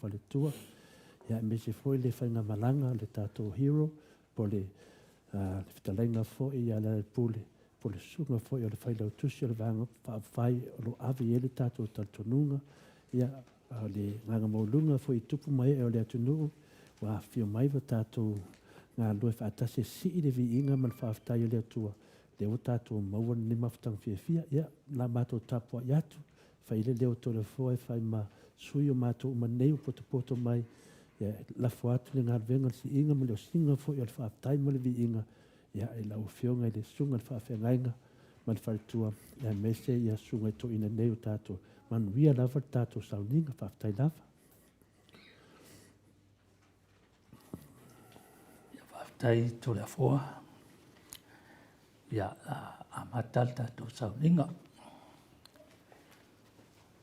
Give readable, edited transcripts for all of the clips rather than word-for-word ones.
faletua, ia aemaise foi le faigamalaga a le tatou hero po o le fetalaiga foi ia Lealailepule, po o le susuga foi o le Failautusi o le Vaega Faaupufai o lo o ave i ai le tatou talitonuga, ia, o le agaga maualuga foi i tupu ma ee o le atunuu ua afifio mai ua tatou galulue faatasi e sii le viiga ma le faafetai a le Atua, lea ua tatou maua lenei mafutaga fiafia. Ia, o le a matou tapuai atu, fai le leo o Toleafoa e fai ma sui o matou uma nei ua potopoto mai, ia, e lafo atu le galuega o le siiga ma le osiga foi o le faafetai ma le viiga, ia, i lau Afioga i le Susuga i le Faafeagaiga ma le Faletua, aemaise ia Susuga i Toeaina nei o tatou. Manuia lava le tatou sauniga. Faafetai lava. Ia, faafetai Toleafoa. Ia, amata le tatou sauniga.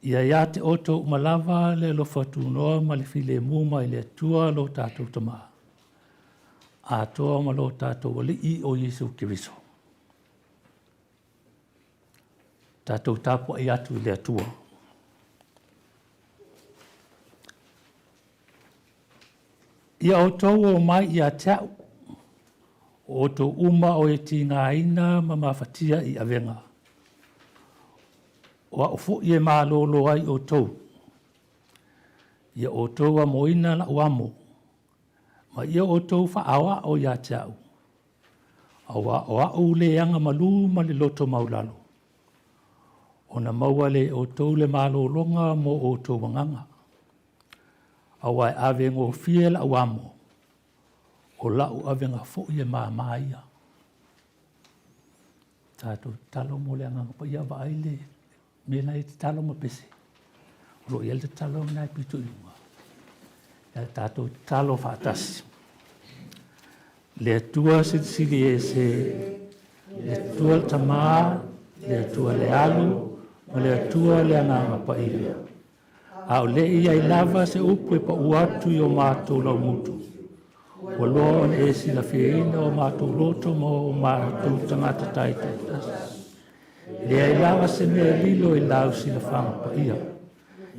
Ia ia te outou uma lava le alofa tunoa ma le filemu mai le Atua lo tatou Tama, atoa ma lo tatou Alii o Iesu Keriso. Tatou tapuai atu i le Atua. Ia outou o mai ia te a'u, o outou uma o e tigaina ma mafatia i avega, o a'u fo'i e malōlō ai outou. Ia outou amoina la'u amo, ma ia outou fa'aaoa'o ia te a'u, auā o a'u le agamalū ma le loto maulalo, ona maua lea e outou le malōlōga mo outou agaga. Aua e ave gofie la'u amo, o la'u avega foi e māmā ia. Tatou tatalo mo le Agaga Paia, vaai le mea la e tatalo ma pese. O lo o i ai le tatalo lena e pito i luga. Ia tatou tatalo faatasi. Le Atua Silisili Ese, le Atua le Tama, le Atua le Alu, ma le Atua le Agaga Paia. A o le i ai lava se upu e pau atu i o matou laumutu, ua loa ona e silafiaina o matou loto ma o matou tagata taitoatasi. E leai lava se mea e lilo i lau silafaga paia.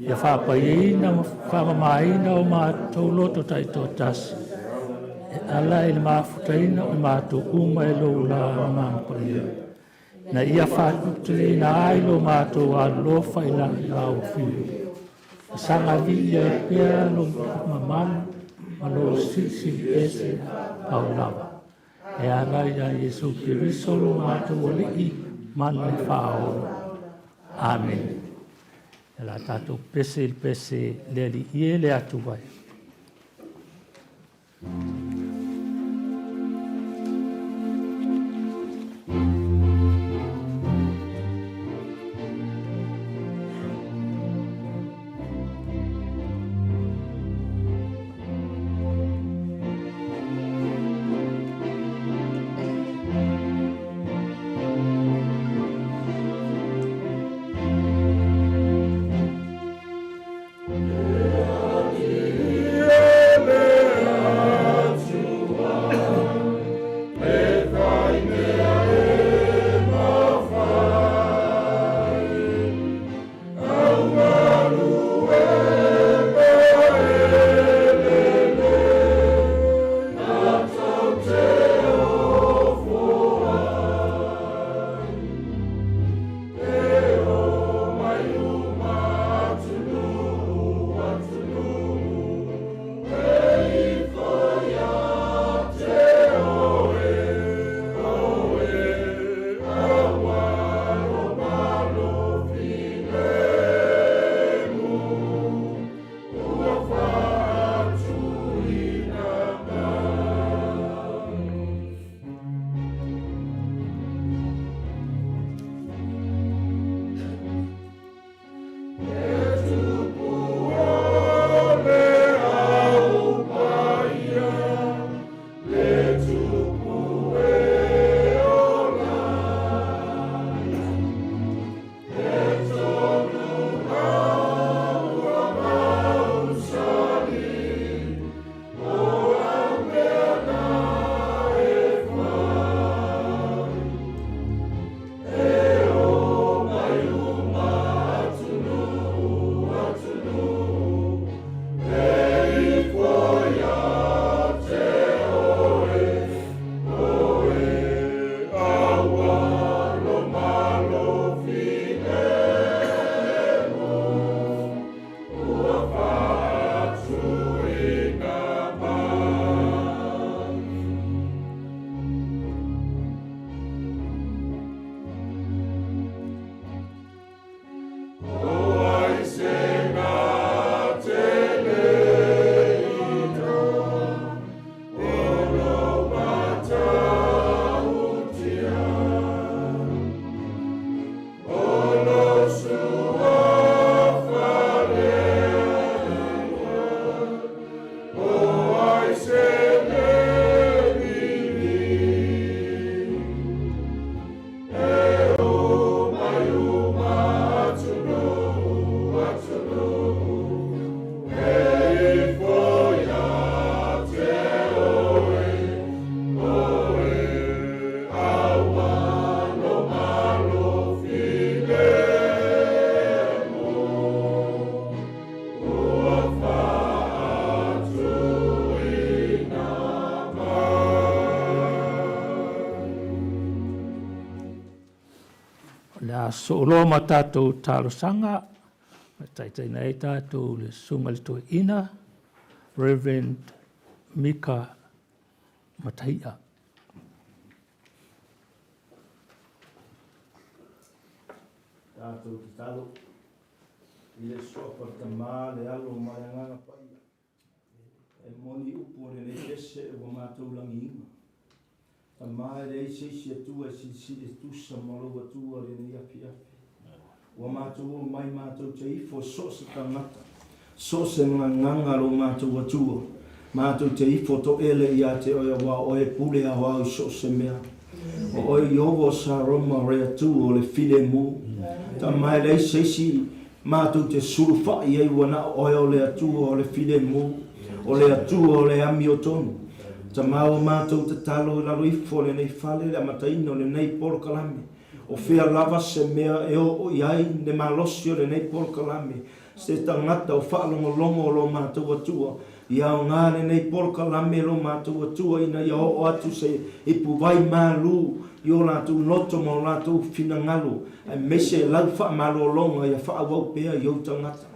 Ia faapaiaina ma faamamaina o matou loto taitoatasi, e ala i le mafutaina o matou uma e lou la Agaga Paia. Na ia faatuteleina ai lo matou alolofa i lau Afio. E saga viia ai pea lou mamalu ma lou silisili ese pau lava. E ala iā Iesu Keriso lo matou Alii ma le Faaola. Amene. E la tatou pese i le pese le Alii e le Atua e. a soo loa ma tatou talosaga, e taitaiina ai tatou le Susuga i le Toeaina, Reverend Mika Mataia. Tatou tatalo i le Suafa le Tama, le Alo ma le Agaga Paia. E moni upu o lenei pese ua matou lagiina. Tama e leai se isi Atua e silisili e tusa ma lou Atua lenei afiafi. Ua matou oo mai matou te ifo so o se tagata, so o se gagaga a lo matou Atua. Matou te ifo toele ia te oe aua o oe e pule aoao i so o se mea. O oe Ieova o Saroma o le Atua o le filemu. Tama e leai se isi Matou te sulufa'i ai ua na o Oe o le Atua o le filemu, o le Atua o le amiotonu. Tama ua matou tatalo i lalo ifo o lenei fale i le amataina o lenei polokalame. O fea lava se mea e oo i ai le malosi o lenei polokalame, se tagata o faalogologo o lo matou Atua, Ia aoga lenei polokalame lo matou Atua ina ia oo atu se ipuvai malu i o latou loto ma o latou finagalo, aemaise lau faamalologa ia faaauau pea i ou tagata.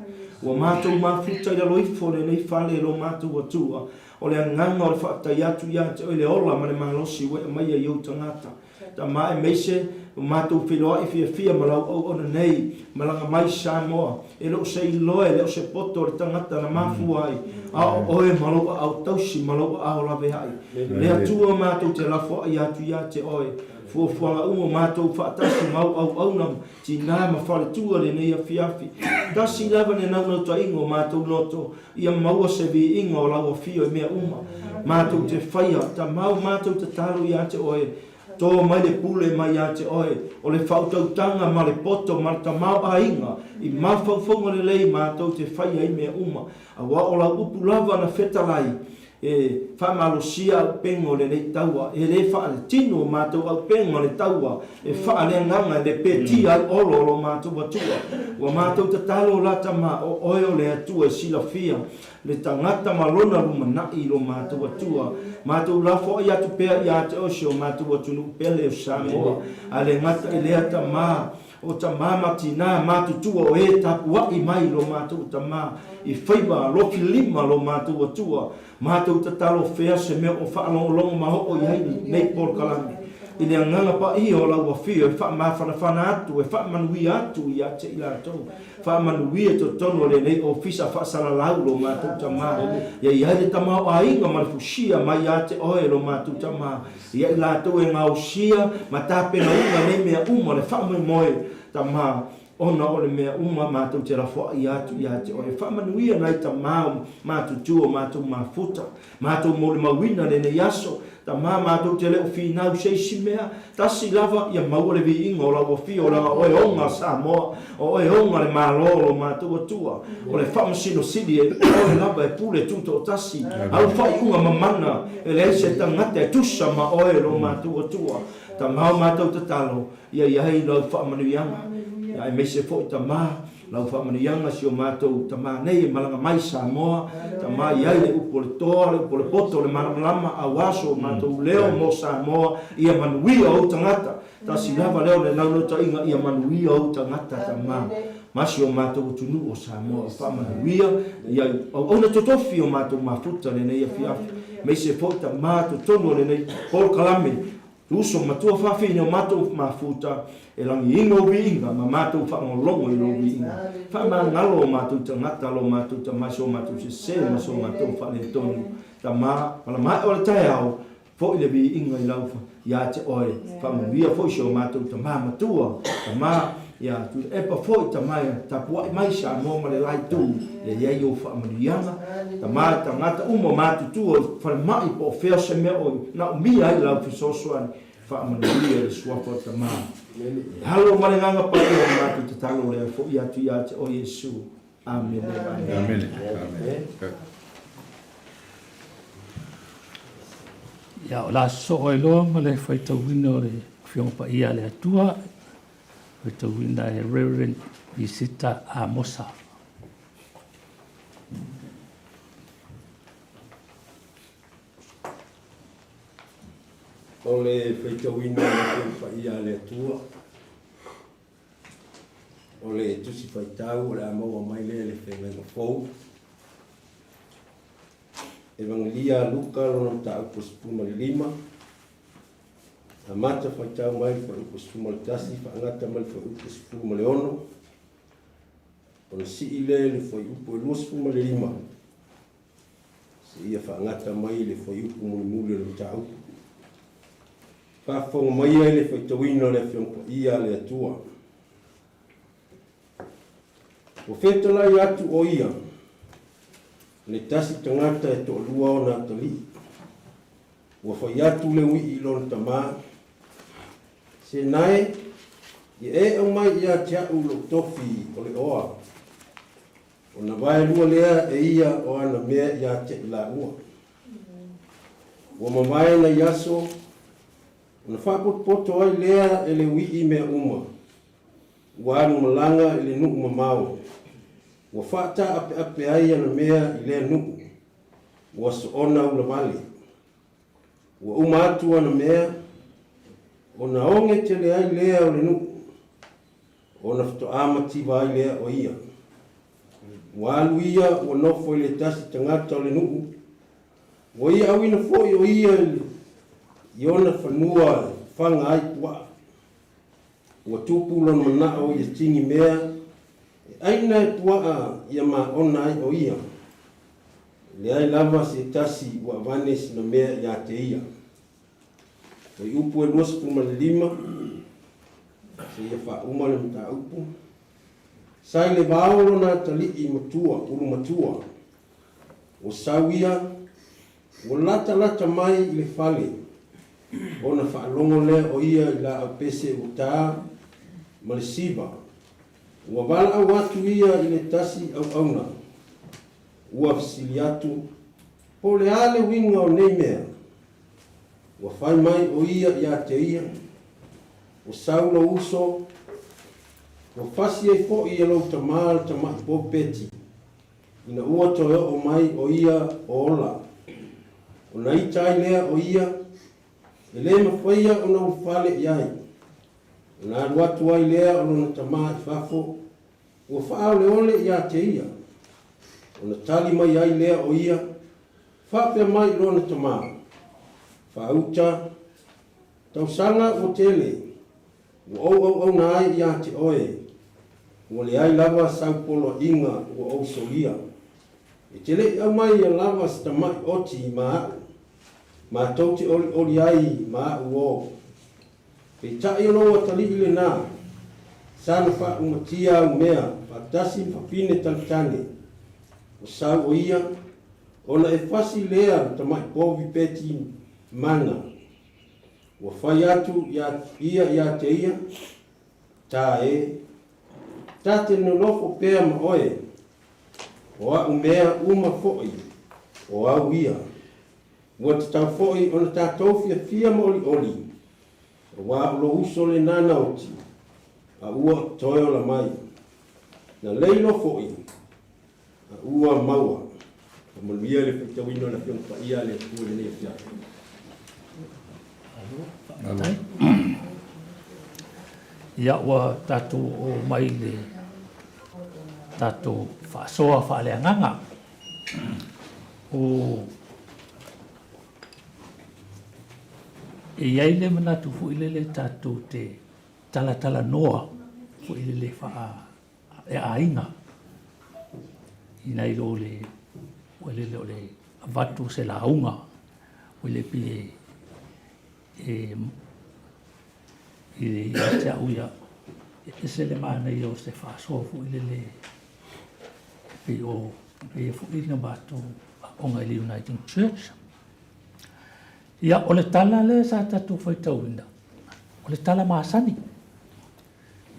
Ua matou mafuta i lalo ifo o lenei fale e lo matou Atua, o le agaga o le faafetai atu ia te oe le ola ma le malosi ua e aumaia i ou tagata. Tama aemaise o matou feiloai fiafia ma lau auauna nei malaga mai Samoa, e le o se iloa, e le o se poto o le tagata na mafua ai, a o oe ma lou aao tausi ma lou aao laveai. Le Atua matou te lafoai atu ia te oe, fuafuaga uma o matou faatasi ma au auauna, tinā ma faletua lenei afiafi. Tasi lava le naunautaiga o matou loto, ia maua se viiga o lau afio i mea uma matou te faia. Tamau matou tatalo ia te oe, tō mai le pule mai ia te oe, o le faautautaga ma le poto ma le tamaoaiga i mafaufauga lelei matou te faia ai mea uma, aua o lau upu lava na fetalai, E faamalosia auupega o lenei taua, e le faaletino matou auupega o le taua, e faaleagaga e le petia ai olo o lo matou Atua. Ua matou tatalo la tama, o oe o le Atua e silafia le tagata ma lona lumanai i lo matou Atua. Matou lafoai atu pea ia te oe si o matou atunuu pele o Samoa, a le gata i lea tama, O tama ma tinā matutua o e tapua'i mai lo matou tama i faiva lofi lima lo matou Atua, matou tatalo fea se mea o faalogologo ma oo i ai nei polokalame. I le agaga paia o lau Afio e faamafanafana atu, e faamanuia atu ia te i latou. Faamanuia totonu o lenei ofisa faasalalau lo matou tama. Ia i ai le tamaoaiga ma le fusia mai ia te oe lo matou tama. Ia i latou e gaosia ma tapenaina nei mea uma le faamoemoe, Tama, ona o le mea uma matou te lafoai atu ia te Oe. Faamanuia nai tama o matutu o matou mafuta, matou molimauina lenei aso, Tama, matou te le o finau se isi mea, tasi lava ia maua le viiga o lau Afio, leaga o Oe oga Samoa, o Oe oga le Malo o lo matou Atua, o le Faamasino Sili, o Oe lava e pule tutoatasi, au faaiuga mamana, E leai se tagata e tusa ma oe lo matou Atua. Tama o matou tatalo, ia i ai lau faamanuiaga. Ia aemaise foi Tama, lau faamanuiaga si o matou Tama nei e malaga mai Samoa. Tama i ai le upu o le toa, le upu o le poto, le malamalama, aua so matou leo mo Samoa, ia manuia ou tagata. Tasi lava lea o le naunautaiga ia manuia ou tagata tama ma si o matou atunuu o Samoa o faamanuia ia auauna totofi o matou mafuta lenei afiafi maise foi tama totonu o lenei polokalame uso matua fafine o matou mafuta e lagiina o viiga ma matou faalogologo i lou viiga faamagalo o matou tagata lo matou tama so matou sese ma so matou faaletonu tama malamae o le taeao Foi le viiga i lau ia te oe, faamanuia foi si o matou tama matua, tama ia Tuilaepa foi tama e tapuai mai Samoa ma le la itu, ia i ai ou faamanuiaga, tama i tagata uma matutua i falemai po o fea se mea o naomia ai lau fesoasoani, faamanuia i le suafa o le tama. E alo ma le agaga paia o matou tatalo lea foi atu ia te oe Iesu. Amene. Amene. Amene. Ia, o le a sosoo ai loa ma le faitauina o le Afioga Paia a le Atua, faitauina e Reverend Visita Amosa. O le faitauina o le Afioga Paia a le Atua. O le Tusi Faitau o le a maua mai lea i le Feagaiga Fou. Evagelia a Luka lona mataupu 15. Amata faitau mai le fuaiupu 11 faagata mai le fuaiupu 16. Ona sii lea i le fuaiupu e 25 seia faagata mai le fuaiupu mulimuli o le mataupu. Faafofoga maia i le faitauina o le Afioga Paia a le Atua. Ua fetalai atu o ia, le tasi tagata e toalua ona atalii. Ua fai atu le uii i lona tamā, Se nae, ia e aumai ia te a'u lou tofi o le oa. Ona vaelua lea e ia o ana mea ia te i lāua. Ua mavae nai aso, ona faapotopoto ai lea e le uii mea uma. Ua alu malaga i le nuu mamao. Ua faataapeape ai ana mea i lea nuu. Ua soona ulavale. Ua uma atu ana mea, ona oge tele ai lea o le nuu, ona faatoa mativa ai lea o ia. Ua alu ia ua nofo i le tasi tagata o le nuu, ua ia auina foi o ia i ona fanua e faga ai puaa. Ua tupu lona manao ia tini mea e aina e puaa ia maona ai o ia. E leai lava se tasi ua avane sina mea ia te ia. Fuaiupu e 25, seia faauma le mataupu. Sa i le vao lona atalii matua, ulu matua. Ua sau ia, ua latalata mai i le fale, ona faalogo lea o ia i laau pese ua ta ma le siva. Ua valaau atu ia i le tasi auauna. Ua fesili atu, Po o le a le uiga o nei mea? Ua fai mai o ia ia te ia, Ua sau lou uso, ua fasi ai foi e lou tamā le tamai poupeti, ina ua toe oo mai o ia o ola. Ona ita ai lea o ia, e le mafaia ona ulufale i ai. Ona alu atu ai lea o lona tamā i fafo, Ua faaoleole ia te ia. Ona tali mai ai lea o ia, faapea mai i lona tamā, Faauta, tausaga ua tele, ua ou auauna ai ia te oe, ua leai lava sau poloaiga ua ou solia. E te le i aumai ia lava se tamai oti ma a'u, matou te olioli ai ma a'u o. Peitai o lou atalii lenā, sa na faaumatia au mea faatasi ma fafine talitane, ua sau o ia, ona e fasi lea le tamai povi peti mana. Ua fai atu ia ia ia te ia, Ta e, ta te nonofo pea ma oe, o a'u mea uma fo'i o au ia. Ua tatau foi ona tatou fiafia ma olioli, aua o lou uso lenā na oti, a ua toe ola mai. Na leilo foi, a ua maua. Faamanuia i le faitauina o le Afioga Paia a le Atua i lenei afiafi. Malo, Ia, ua tatou oo mai i le tatou faasoa faaleagaga. O E i ai le manatu foi lele tatou te talatalanoa foi lele faa e aiga ina i lo le foi lele o le avatu o se lauga foi le pei e e ia te au ia, e ese le manaia o se faasoa foi lele e pei o ia foi na matou aoga i le Uniting Church. Ia, o le tala lea sa tatou faitauina, o le tala masani.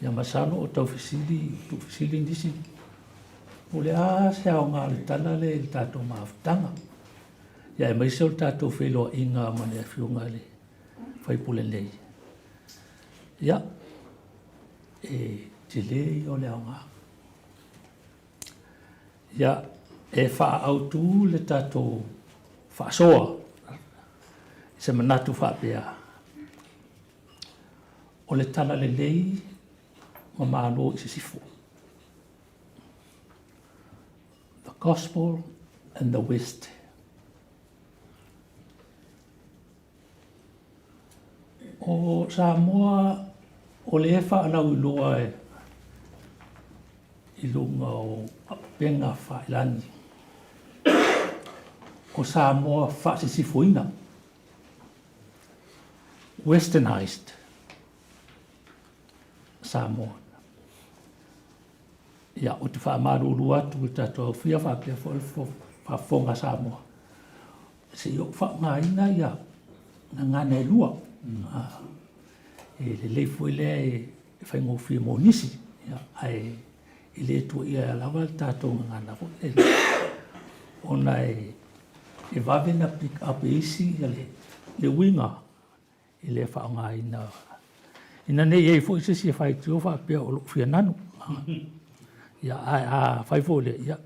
Ia masalo o tau fesili, tuufesili nisi, po o le a se aoga o le tala lea i le tatou mafutaga. Ia aemaise o le tatou feiloaiga ma le Afioga i le sui usufono nei. Ia, e tele ia o le aoga. Ia, e faaautu le tatou faasoa i se manatu faapea, o le talalelei ma Malo i sisifo. Gospel and the West. O Samoa o lea e faalauiloa i luga o upega failagi o Samoa faasisifoina, Westernized Samoa. Ia, ou te faamalulu atu i le tatou aufia faapea foi le faafofoga a Samoa, se i ou faaaogaina ia gagana e lua. E lelei foi lea e faigofie mo nisi, ae e le tuuaia lava le tatou gagana foi lele, ona e vave ona pick up e isi le uiga i le faaaogaina ina ne i i ai foi se isi e faitio faapea o lou fia nanu. Ia, ae a fai foi lea, ia,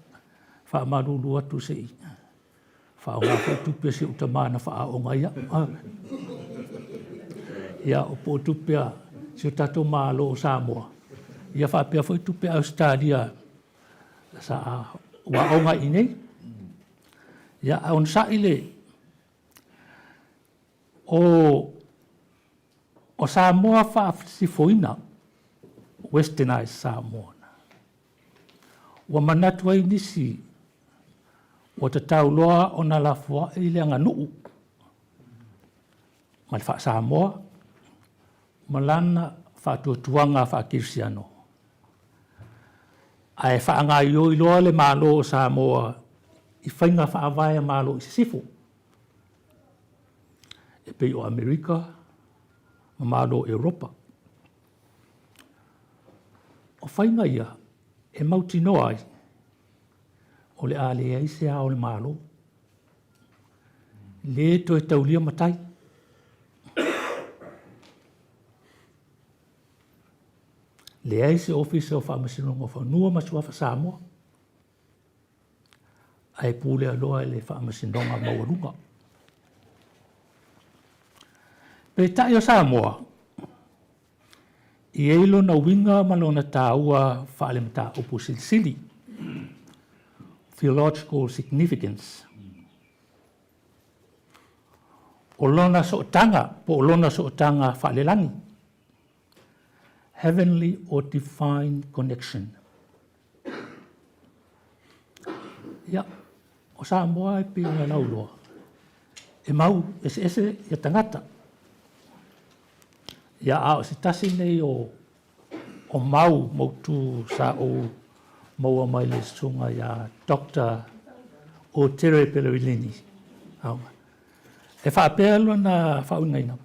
faamalulu atu se i faaaoga foi tupe a si ou tama na faaaoga ai au. Ia, o po o tupe a si o tatou Malo o Samoa, ia faapea foi tupe a Ausetalia sa ua aoga i inei. Ia, ae onosai le O Samoa faasifoina, Westernized Samoa, ua manatu ai nisi ua tatau loa ona lafoai le aganuu ma le faa-Samoa ma lana faatuatuaga faakerisiano, ae faagaoioi loa le Malo o Samoa i faiga faavae a Malo i sisifo. e pei o Amerika ma Malo o Europa. O faiga ia e mautinoa ai o le a leai se ao o le Malo, le toe taulia matai. Leai se Ofisa o Faamasinoga o Fanua ma Suafa Samoa. ae pulea loa e le Faamasinoga Maualuga. Peitai o Samoa, e i ai lona uiga ma lona taua faale-mataupu silisili, theological significance. O lona sootaga po o lona sootaga faalelagi, heavenly or divine connection. Ia, o Samoa e pei ona lauloa, e mau eseese ia tagata. Ia, a o se tasi nei o, o mau mautu sa ou maua mai le susuga ia Dr. Otere Pellerini. E faapea lona faauigaina,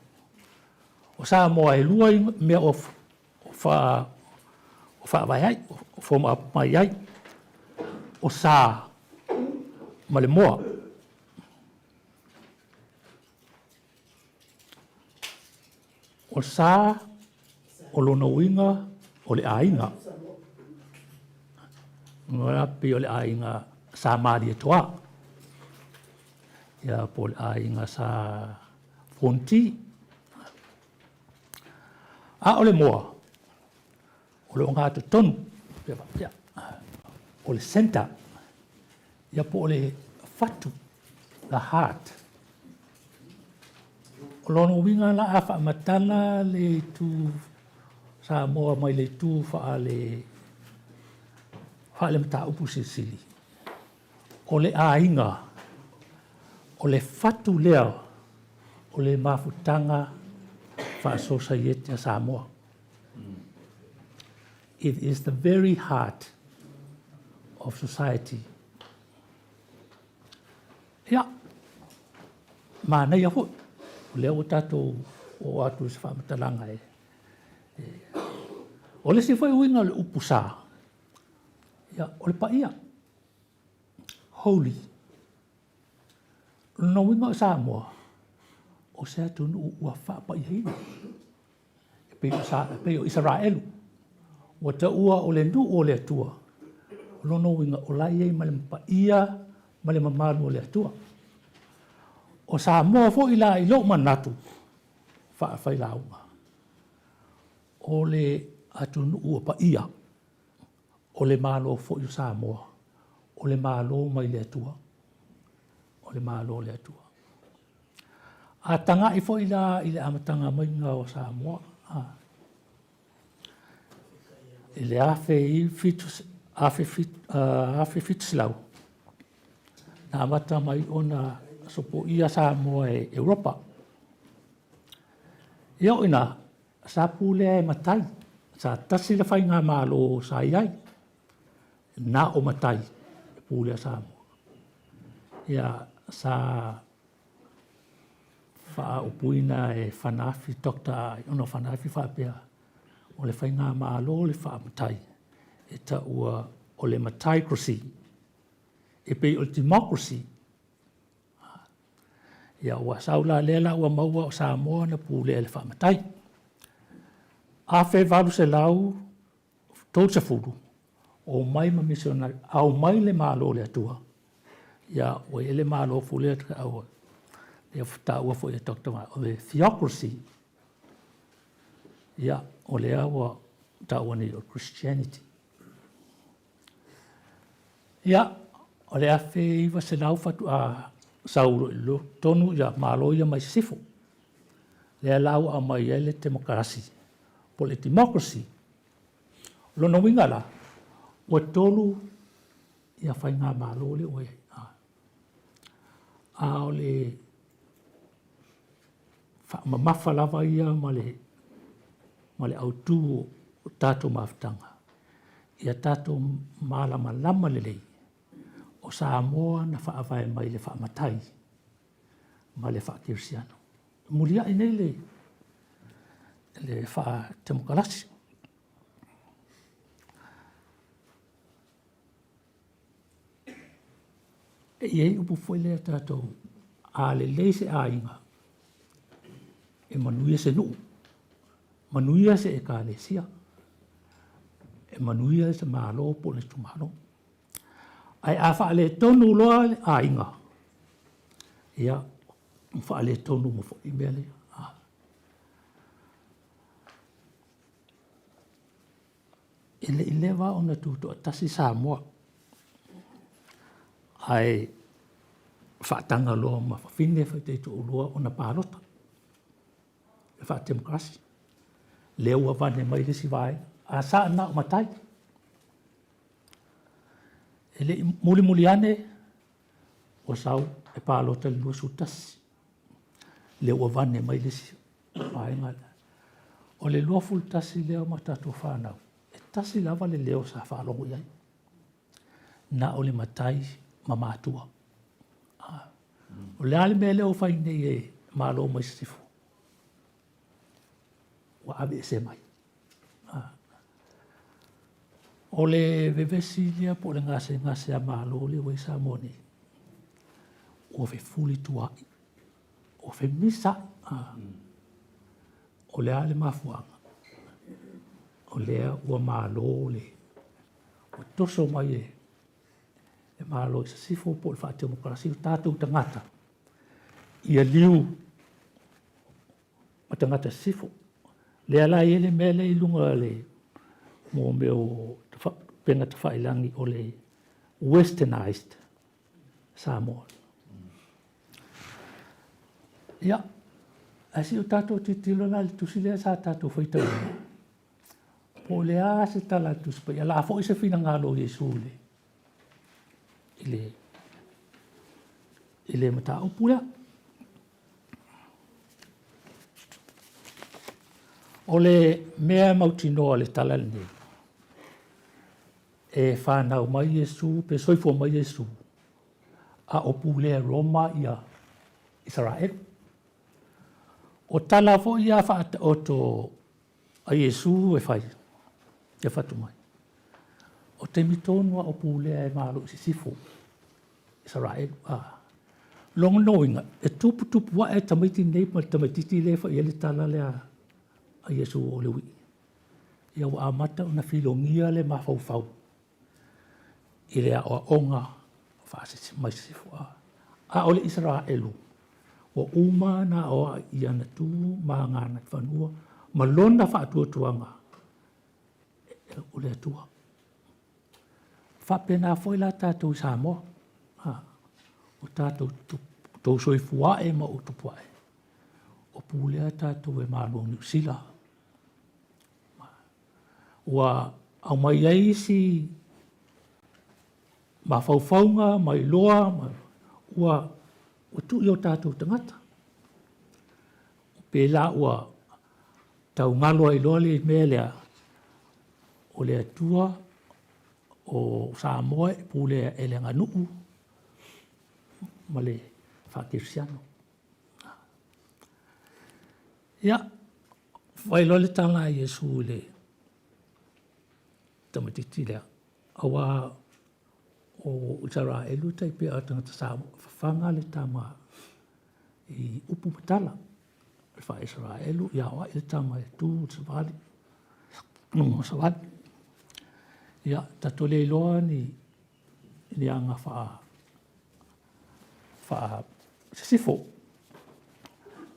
o Samoa e lua mea o o fa, o faavae ai, o form up mai ai, o sa ma le moa. O sa, o lona uiga o le aiga. Nga pei o le aiga Sa Malietoa. Ia po o le aiga Sa Fonti. A o le moa, o le ogatotonu, pea faapea, o le center, ia po o le fatu, the heart. O lona uiga la a faamatala le itu Samoa mai le itu faale faale mataupu silisili, o le aiga, o le fatu lea o le mafutaga faasosaiete a Samoa. It is the very heart of society. Ia, manaia foi, o lea ua tatou oo atu i se faamatalaga e, e. O le isi foi uiga o le upu sa, ia, o le paia, holy. O lona uiga o Samoa, o se atunuu ua faapaiaina. E pei o, Sa, e pei o Isaraelu, ua taua o le nuu o le Atua. O lona uiga, o la e i ai ma le paia ma le mamalu o le Atua. O Samoa foi la i lou manatu faafailauga, o le atunuu ua paia, o le Malo foi o Samoa. O le Malo mai le Atua. O le Malo o le Atua. A taga'i foi la i le amataga maiga o Samoa, a, i le 1700, na amata mai ona sopoia Samoa e Europa. Ia o i ina, sa pulea e matai, sa tasi le faigamalo sa i ai, na o matai e pulea Samoa. Ia, sa faaupuina e Fanaafi, Doctor Aiono Fanaafi faapea, o le faigamalo le faamatai e taua o le mataicracy, e pei o le democracy. Ia ua sau la lea la ua maua o Samoa na pulea e le faamatai. 1830, omai ma misionari, aumai le Malo o le Atua, ia ua i ai le Malo foi lea lea taua foi e Dr. Vaai, o le theocracy. Ia, o lea ua taua nei o le Christianity. Ia, o le 1900 faatoa sau loa i totonu ia Malo ia mai sisifo. Lea la ua aumai ai le temokarasi, po o le democracy. O lona uiga la, ua tolu ia faigamalo lea ua i ai. A o le faamamafa lava ia ma le, ma le autu o tatou mafutaga, ia tatou malamalama lelei, o Samoa na faavae mai le faamatai ma le faakerisiano. Muliai nei le, le faatemokarasi. E i ai upu foi lea tatou, a lelei se aiga, e manuia se nuu, manuia se ekalesia, e manuia se Malo po o le itumalo. Ae a faaletonu loa le aiga, ia, ua faaletonu uma foi mea lea. E le i leva ona tutoatasi Samoa, ae faataga loa ma fafine faitaitoalua ona palota e faatemokarasi. Lea ua vane mai le isi vaega, a sa na o matai. E le i mulimuli ane, ua sau e palota i le 21. Lea ua vane mai le isi vaega lea. O le 21 lea ma tatou fanau, e tasi lava le leo sa faalogo i ai. Na o le matai ma matua. Ah. O le a le mea lea ua fai nei e Malo mai sisifo? Ua aveese mai. Ah. O le vevesi lea po o le gasegase a Malo lea ua i Samoa nei, ua fefulituaai, ua femisaai. Ah. O le a le mafuaaga? O lea ua malo le, ua toso mai e le Malo i sisifo po o le faatemokarasi o tatou tagata ia liu ma tagata sisifo. Lea la e i ai le mea lea i luga o le mo mea o upega tafailagi o le westernized Samoa. Ia, ae se i o tatou tilotilo la i le tusi lea sa tatou faitauina. Po o le a se tala a le Tusi Paia, la foi se finagalo o Iesu i le, i le, i le mataupu lea. O le mea mautinoa o le tala lenei, e whanau mai Iesu, pe soifua mai Iesu, a o pulea Roma ia Isaraelu. O tala foi ia faataoto a Iesu e fai, e fatu mai. O taimi tonu a o pulea e Malo i sisifo, Isaraelu. A. Lona uiga, e tuputupu ae tamaiti nei ma le tamaititi lea e fai ai le tala lea a Iesu o le uii. Ia ua amata ona filogia le mafaufau i le aoaoga faasisi mai sisifo. A o le Isaraelu, ua uma ona aoai i ana tu ma gagaifanua ma lona faatuatuaga o le Atua. Faapena foi la tatou i Samoa, a, o tatou tou soifua ae ma ou tupu ae, o pulea tatou e Malo o Niu Sila. Ua aumai ai isi mafaufauga ma iloa ma ua ua tuu i o tatou tagata. Pēlā ua tau galo ai loa le mea lea, o le Atua o Samoa e pulea e le aganuu ma le faakerisiano. Ia, fai loa le tala a Iesu i le tamaitiiti lea, aua o Isaraelu tai pei o tagata Samoa, fafaga le tama i upu ma tala. Le faa-Isaraelu, ia aoai le tama e tu i le savali, luga o savali. Ia, tatou le iloa ni, ni aga faa, faa sisifo.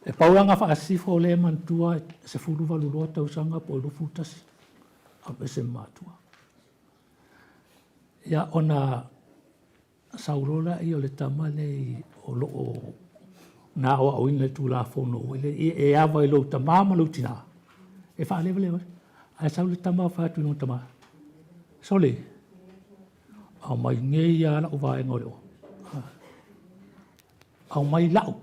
E pau aga faasisifo lea e manatua e 18 tausaga po o 21 alu ese ma matua. Ia, ona sau loa lea o le tama lenei o lo o na aoaoina i le Tulafono foi lea, e ava i lou tama ma lou tina, e faalevaleva. Ae sau le tama fai atu i lona tama, Sole, aumai nei lava lau vaega o le oa. Aumai lau.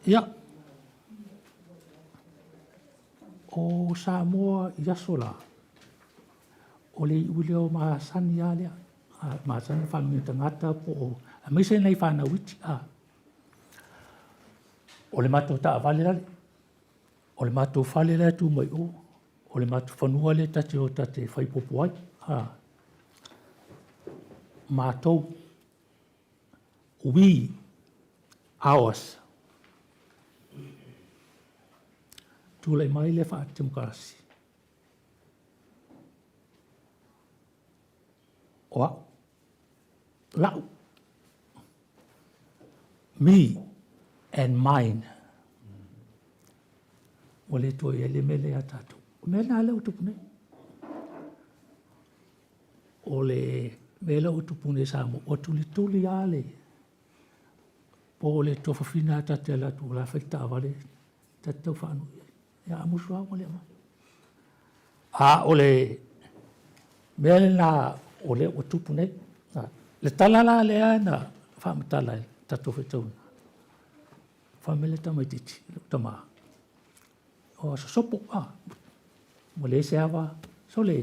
Ia, o Samoa i aso la, o le iu lea o masani lava lea, masani faalagiga tagata po o, aemaise nai fanau iti. A. O le matou taavale lale, o le matou fale la e tu mai o, o le matou fanua lea ta te o ta te fai popo ai. A. Matou we, ours. Tulai mai le faatemokarasi. O au, la'u, me and mine. Ua le toe i ai le mea lea ia tatou. O mea lena lea ua tupu nei. O le mea lea ua tupu nei i Samoa, ua tulituli lava le po o le tofafina lava ta te alu atu o la e fai le taavale, ta te tau faanui ai. Ia a musu lava ua le aumai. A o le mea lena o lea ua tupu nei. Le tala la lea na faamatala e tatou faitauina, fai mai le tamaitiiti, lou tama, o sosopo, a, ua leai se ava, sole,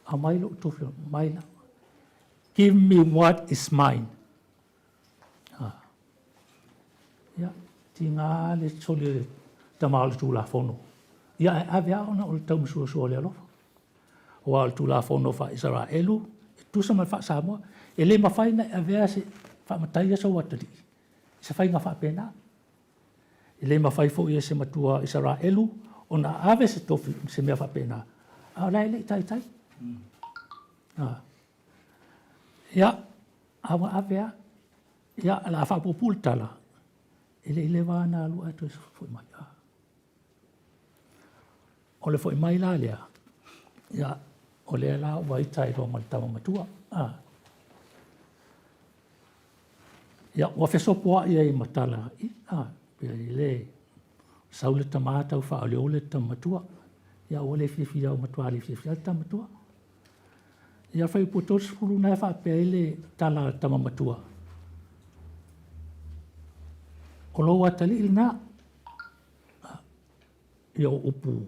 aumai lou tofi, mai la. Give me what is mine. A. Ia, tiga le soli o le tama o le Tulafono. Ia, ae ave lava ona o le taumasuasua o le alofa. Aua o le Tulafono faa-Isaraelu, e tusa ma le faa-Samoa, e le mafai ona e avea se faamataia sou atalii i se faiga faapena. E le mafai foi e se matua Isaraelu ona ave se tofi se mea faapena, a o la e le i taitai. Ah. Ia, a ua ave lava. Ia, o le a faapuupuu le tala, e le i leva lava ona alu ae toe foi mai. Ah. O le foi mai la lea, ia, o lea la ua ita ai loa ma le tama matua. Ah. Ia, ua fesopoai ai ma tala, i, ah, e le, sau le tama tau faaoleole le tama matua. Ia, ua le fiafia, ua matua le fiafia le tama matua. Ia, fuaiupu 30 na e faapea ai le tala a le tama matua. O lou atalii lena, ia o upu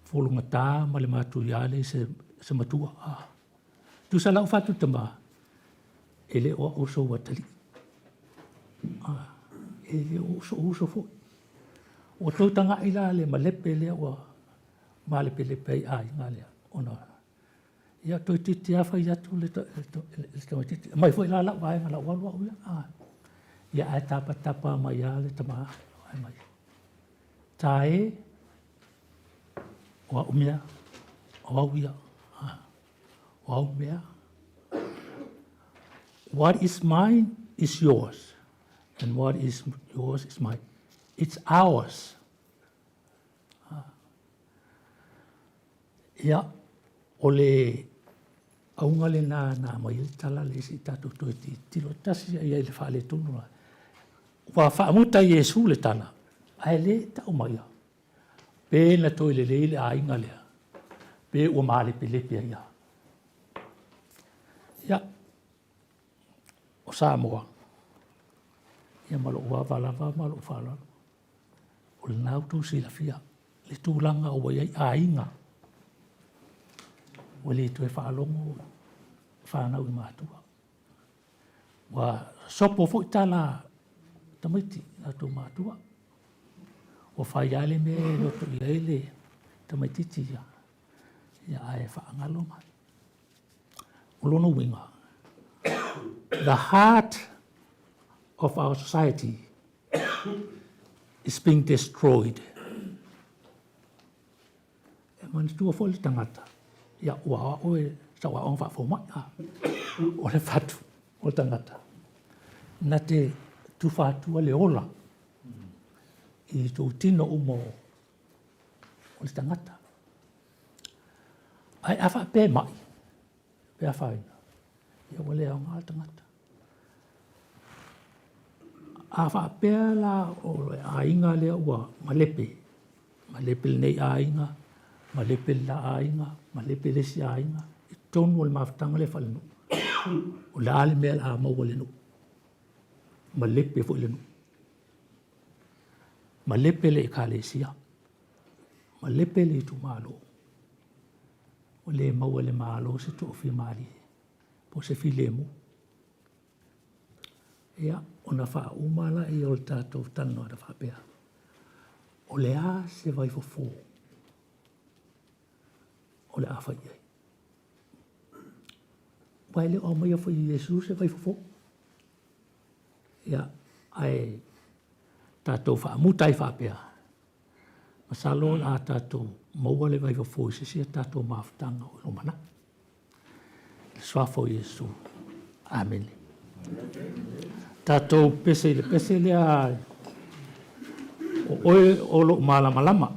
fologata ma le matuia lea i se, se matua. Ah. Tusa lau fatu tama, e le o au sou atalii. Ah, e le o sou uso foi. Ua tou taga'i la le malepe lea ua malepelepe ai aiga lea, ona ia toeitiiti lava fai atu le tamaitiiti, aumai foi la lau vaega lau alu au ia. Ah. Ia ae tapatapa mai lava le tama, fai mai, ta e, o au mea, o au ia, ah. o au mea. What is mine is yours, and what is yours is mine. It's ours. Ia, o le auga lena na aumai ai le tala lea se i tatou toe tilotilo tasi i ai i le faaletonu. Ua faamuta e Iesu le tala, ae le tau maia pe na toe lelei le aiga lea, pe ua malepelepe ai lava. Ia, o Samoa, ia ma lou ava lava ma lou faaaloalo, o lena ua outou silafia le tulaga ua i ai aiga, ua le toe faalogo fanau i matua. Ua sopo foi tala a tamaiti i latou matua. Ua fai lava le mea e loto i ai le tamaitiiti ia, ia ae faagalo mai. O lona uiga, the heart of our society is being destroyed. E manatua foi le tagata, ia ua aoao e sau aoga faafomai, a. O le fatu o le tagata, na te tufa atua le ola i itutino uma o le tagata. Ae a faapea e mai, pe afaina, ia ua le aoga le tagata. A faapea la o le aiga lea ua malepe, malepe lenei aiga, malepe le la aiga, malepe le isi aiga, i totonu o le mafutaga lea faalenuu, o le a le mea o le a maua e le nuu? Malepe foi le nuu. Malepe le ekalesia, malepe le itumalo. Ua le maua e le Malo se toafimalie po o se filemu. Ia, ona faauma lea o le tatou talanoaga faapea, o le a se vaifofo o le a fai i ai? Aua e le o aumaia foi e Iesu se vaifofo. Ia, ae tatou faamuta ai faapea, masalo o le a tatou maua le vaifofo i se isi a tatou mafutaga o lumanai. I le suafa o Iesu. Amene. Tatou pese i le pese lea o oe o lou malamalama.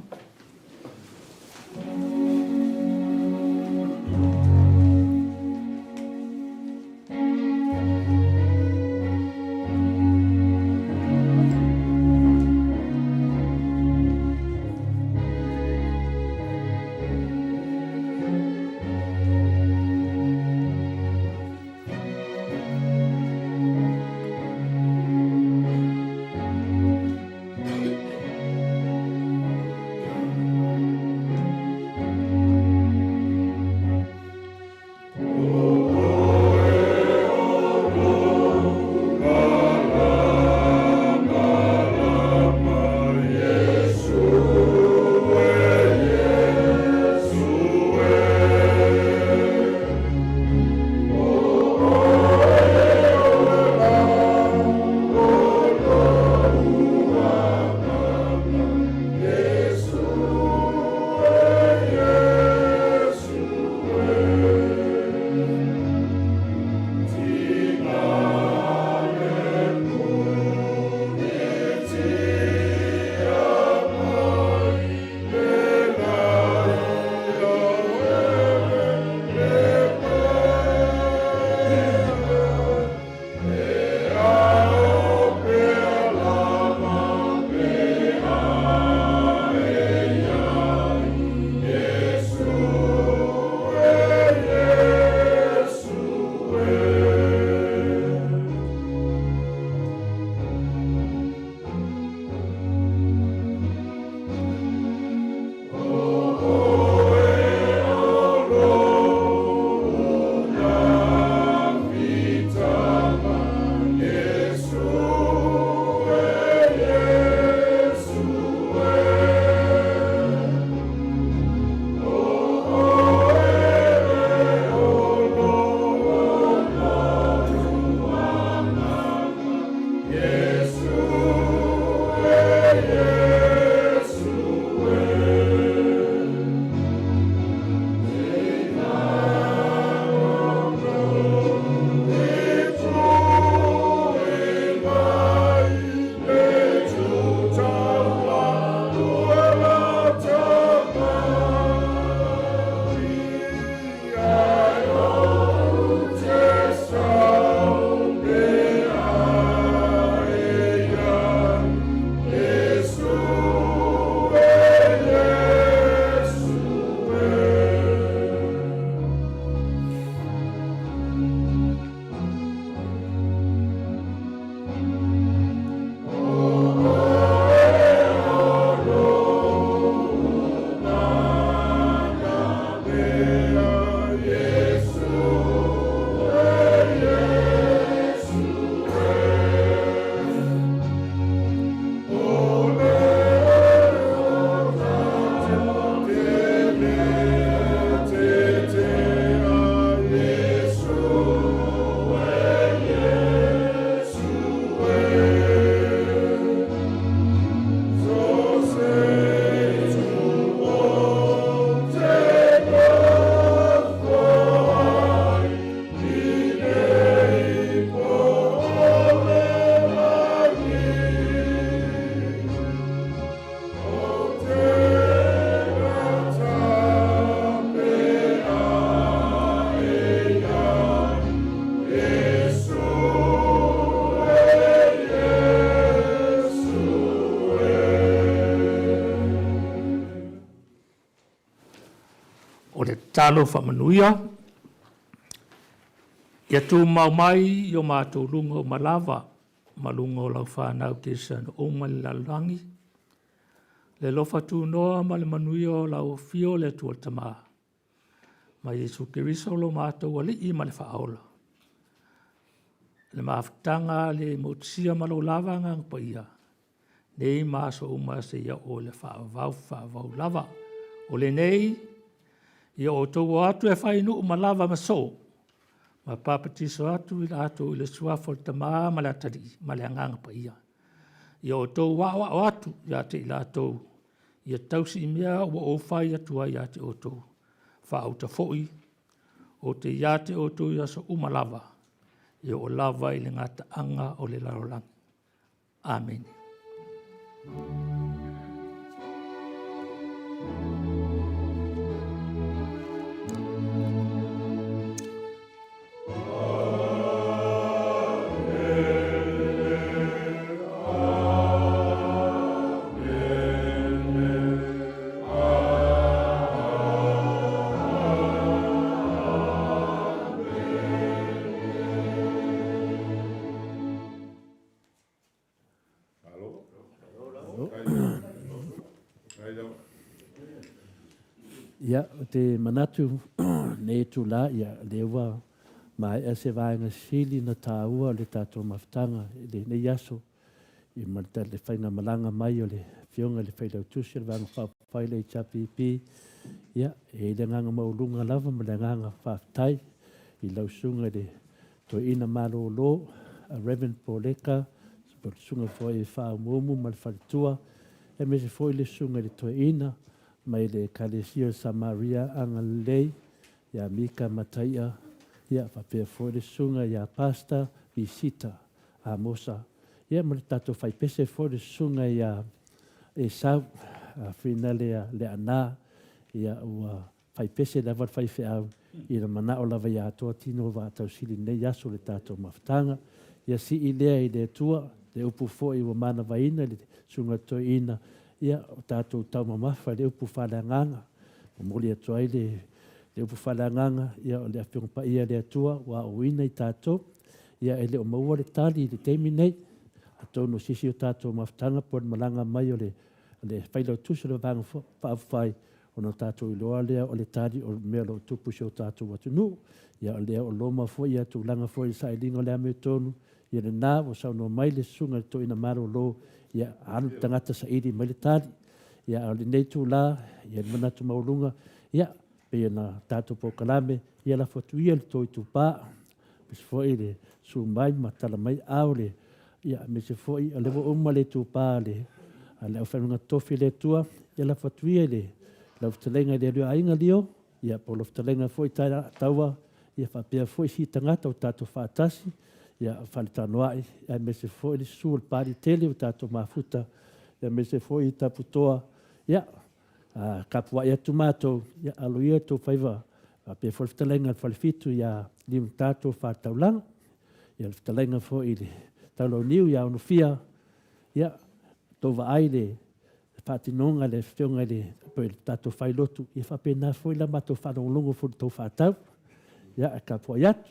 Tatalo faamanuia, ia tumau mai i o matou luga uma lava ma luga o lau fanau kerisiano uma i le lalolagi, le alofa tunoa ma le manuia o lau Afio le Atua le Tama, ma Iesu Keriso lo matou Alii ma le Faaola, le mafutaga le motusia ma lou lava Agaga Paia, nei ma aso uma seia oo i le faavavau faavavau lava. O lenei, ia outou o atu e fai nuu ma lava ma soo, ma papatiso atu i latou i le suafa o le Tama ma le Atalii ma le Agaga Paia. Ia outou aoao atu ia te i latou, ia tausi i mea ua ou fai atu ai ia te outou. Faauta foi, ou te ia te outou i aso uma lava, e oo lava i le gataaga o le lalolagi. Amene. Ia, ou te manatu nei itulā, ia, lea ua maea se vaega sili na tāua o le tatou mafutaga i lenei aso, i ma le faigamalaga mai o le Afioga i le Failautusi o le Vaega Faaupufai le HRPP, ia, e i ai le agaga maualuga lava ma le agaga faafetai i lau Susuga i le Toeaina malolo a Rev. Poleka, po o le susuga foi i Faaumuumu ma le faletua, aemaise foi le susuga i le Toeaina mai le Ekalesia o Samaria Agalelei ia Mika Mataia, ia faapea foi le susuga ia Pastor Visita Amosa, ia ma le tatou faipese foi le susuga ia Esau Finalea Leaana, ia ua Faipese lava le faifeau i le manao lava ia atoa tino vaatausili lenei aso le tatou mafutaga. Ia sii lea i le Atua, le upu foi ua manavaina i le Susuga Toeaina, ia o tatou taumamafa i le upu faaleagaga. Momoli atu ai le le upu faaleagaga, ia o le Afioga Paia a le Atua ua aoina i tatou. Ia e le o maua le tali i le taimi nei, atonu o se isi o tatou mafutaga po o le malaga mai o le le Failautusi o le Vaega Faaupufai Ona tatou iloa lea o le tali o mea o lo o tupu i si o tatou atunuu. Ia o lea o loma foi ia tulaga foi i le sailiga o le amiotonu, ia lena ua saunoa mai le Susuga i le Toeaina Malolo, ia alu le tagata saili mai le tali. Ia a o lenei itula, ia le manatu maualuga, ia pei ona tatou polokalame, ia lafo atu ia i le tou itupa, aemaise foi le susu mai ma tala mai aao le, ia aemaise foi o lea ua uma le itupa a le, a le aufaigaluega totofi a le Atua, ia lafo atu ia i le lau fetalaiga i le Alii o Aiga Lio, ia po o lau fetalaiga foi Taua, ia faapea foi si tagata ua tatou faatasi, ia Faletanoai, aemaise foi le susu o le Papalii tele ua tatou mafuta, aemaise foi Taputoa, ia A tapuai atu matou, ia alo ia tou faiva faapea foi le fetalaiga i le Falefitu ia Liumatato Fataulaga, ia le fetalaiga foi i le Taulauniu ia Onofia, ia tou vaai le faatinoga le afioga i le, po le tatou failotu, ia faapena foi la matou faalogologo foi i le tou faatau. Ia, e tapuai atu.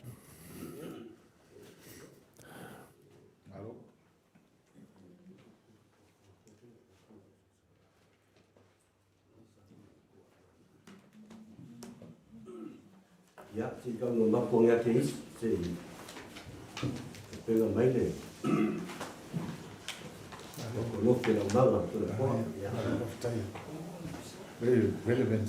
Ia, se i tau mamaku ane ake isi, se i pega mai le lofe lau maga o le poa. Ia. Very relevant.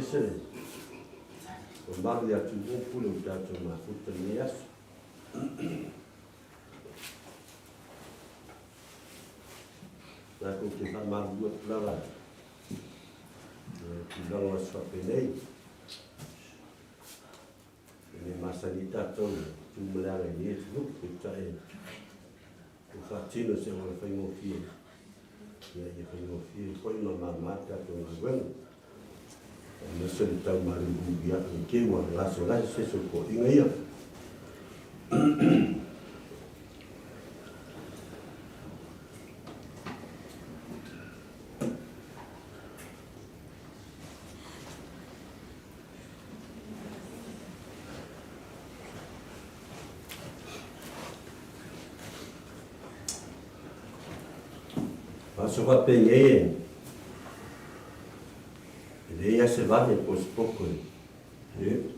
ese le mamalu ia Tuuu Pule ua tatou mafuta i lenei aso. Tatou te faamalulu atu lava i le tulaga o aso faapenei. E le masani tatou i le tu ma le aga i lenei atunuu, peitai ua faatino se auala faigofie, ia ia faigofie foi ma mama le tatou galuega. Aemaise le tau malulu ia ne i te i ua gasegase se isi o toeaiina ia. Aso faapenei e leai lava se vave po o se poto e leaga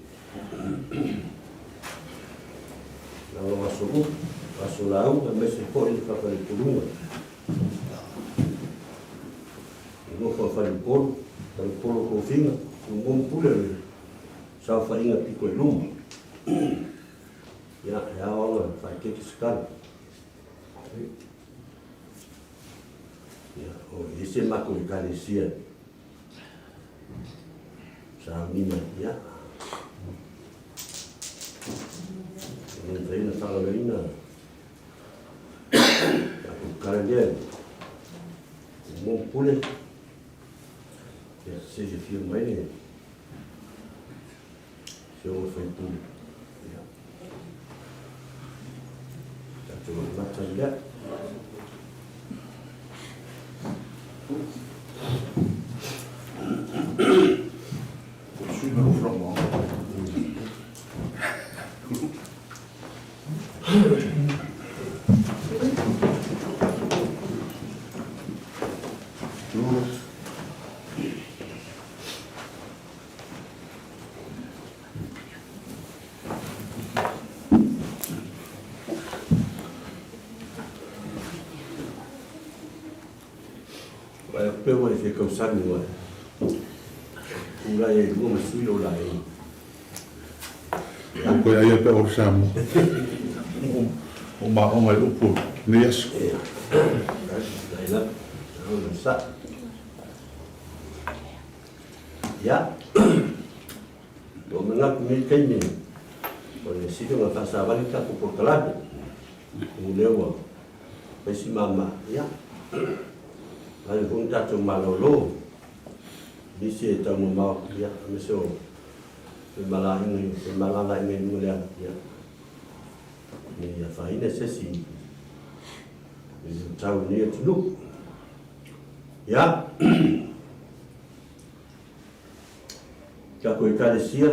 o aso uma, o aso lauga aemaise foi le faafalepuluga. E nofo a Faleupolu, Faleupolu o Tofiga, Tumua ma Pule o le saofaiga pito i luma. Ia, e ao ona faaeteete se tala. Ia, o i se matou ekalesia sauni mai, ia, e le mafai ona faagaloina tatou tala lea, Tumua ma Pule, ia, se i afio mai le Afioga i le sui usufono. Ia. Tatou amata i lea. Vaai atu pea ua e fia tausami ua tulai ai i luga ma sui lou laei. Ua toe aia pea oe Samoa. Ua maoga i upu o lenei aso. Faafetai lava. Malo sa. Ia, ua manatu i lenei taimi, o le sili ona faasavali le tatou polokalame, o lea ua fai si mama, ia, vave foi ona tatou malolo, nisi e taumamao, ia, aemaise o femalagaaiga i luga o le ala, ia, ne i afaina se isi i le tau o lenei atunuu. Ia, tatou Ekalesia,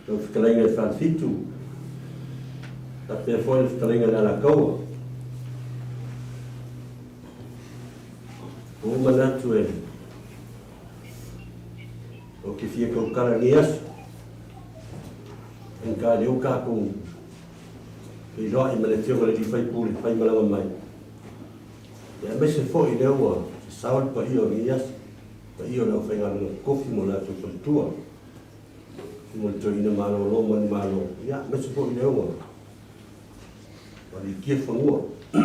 lau fetalaiga i le Falefitu, faapea foi le fetalaiga i le Alataua. Ua ou manatu e ou te fia tautala i lenei aso, faigata lea ua tatou feiloai ma le Afioga i le Sui Usufono e faimalaga mai. Aemaise foi lea ua sasao le paia o lenei aso, paia o le aufaigaluega totofi ma o latou faletua, mo le toeaina malolo ma le Malo, ia, aemaise foi lea ua aliitia fanua. O le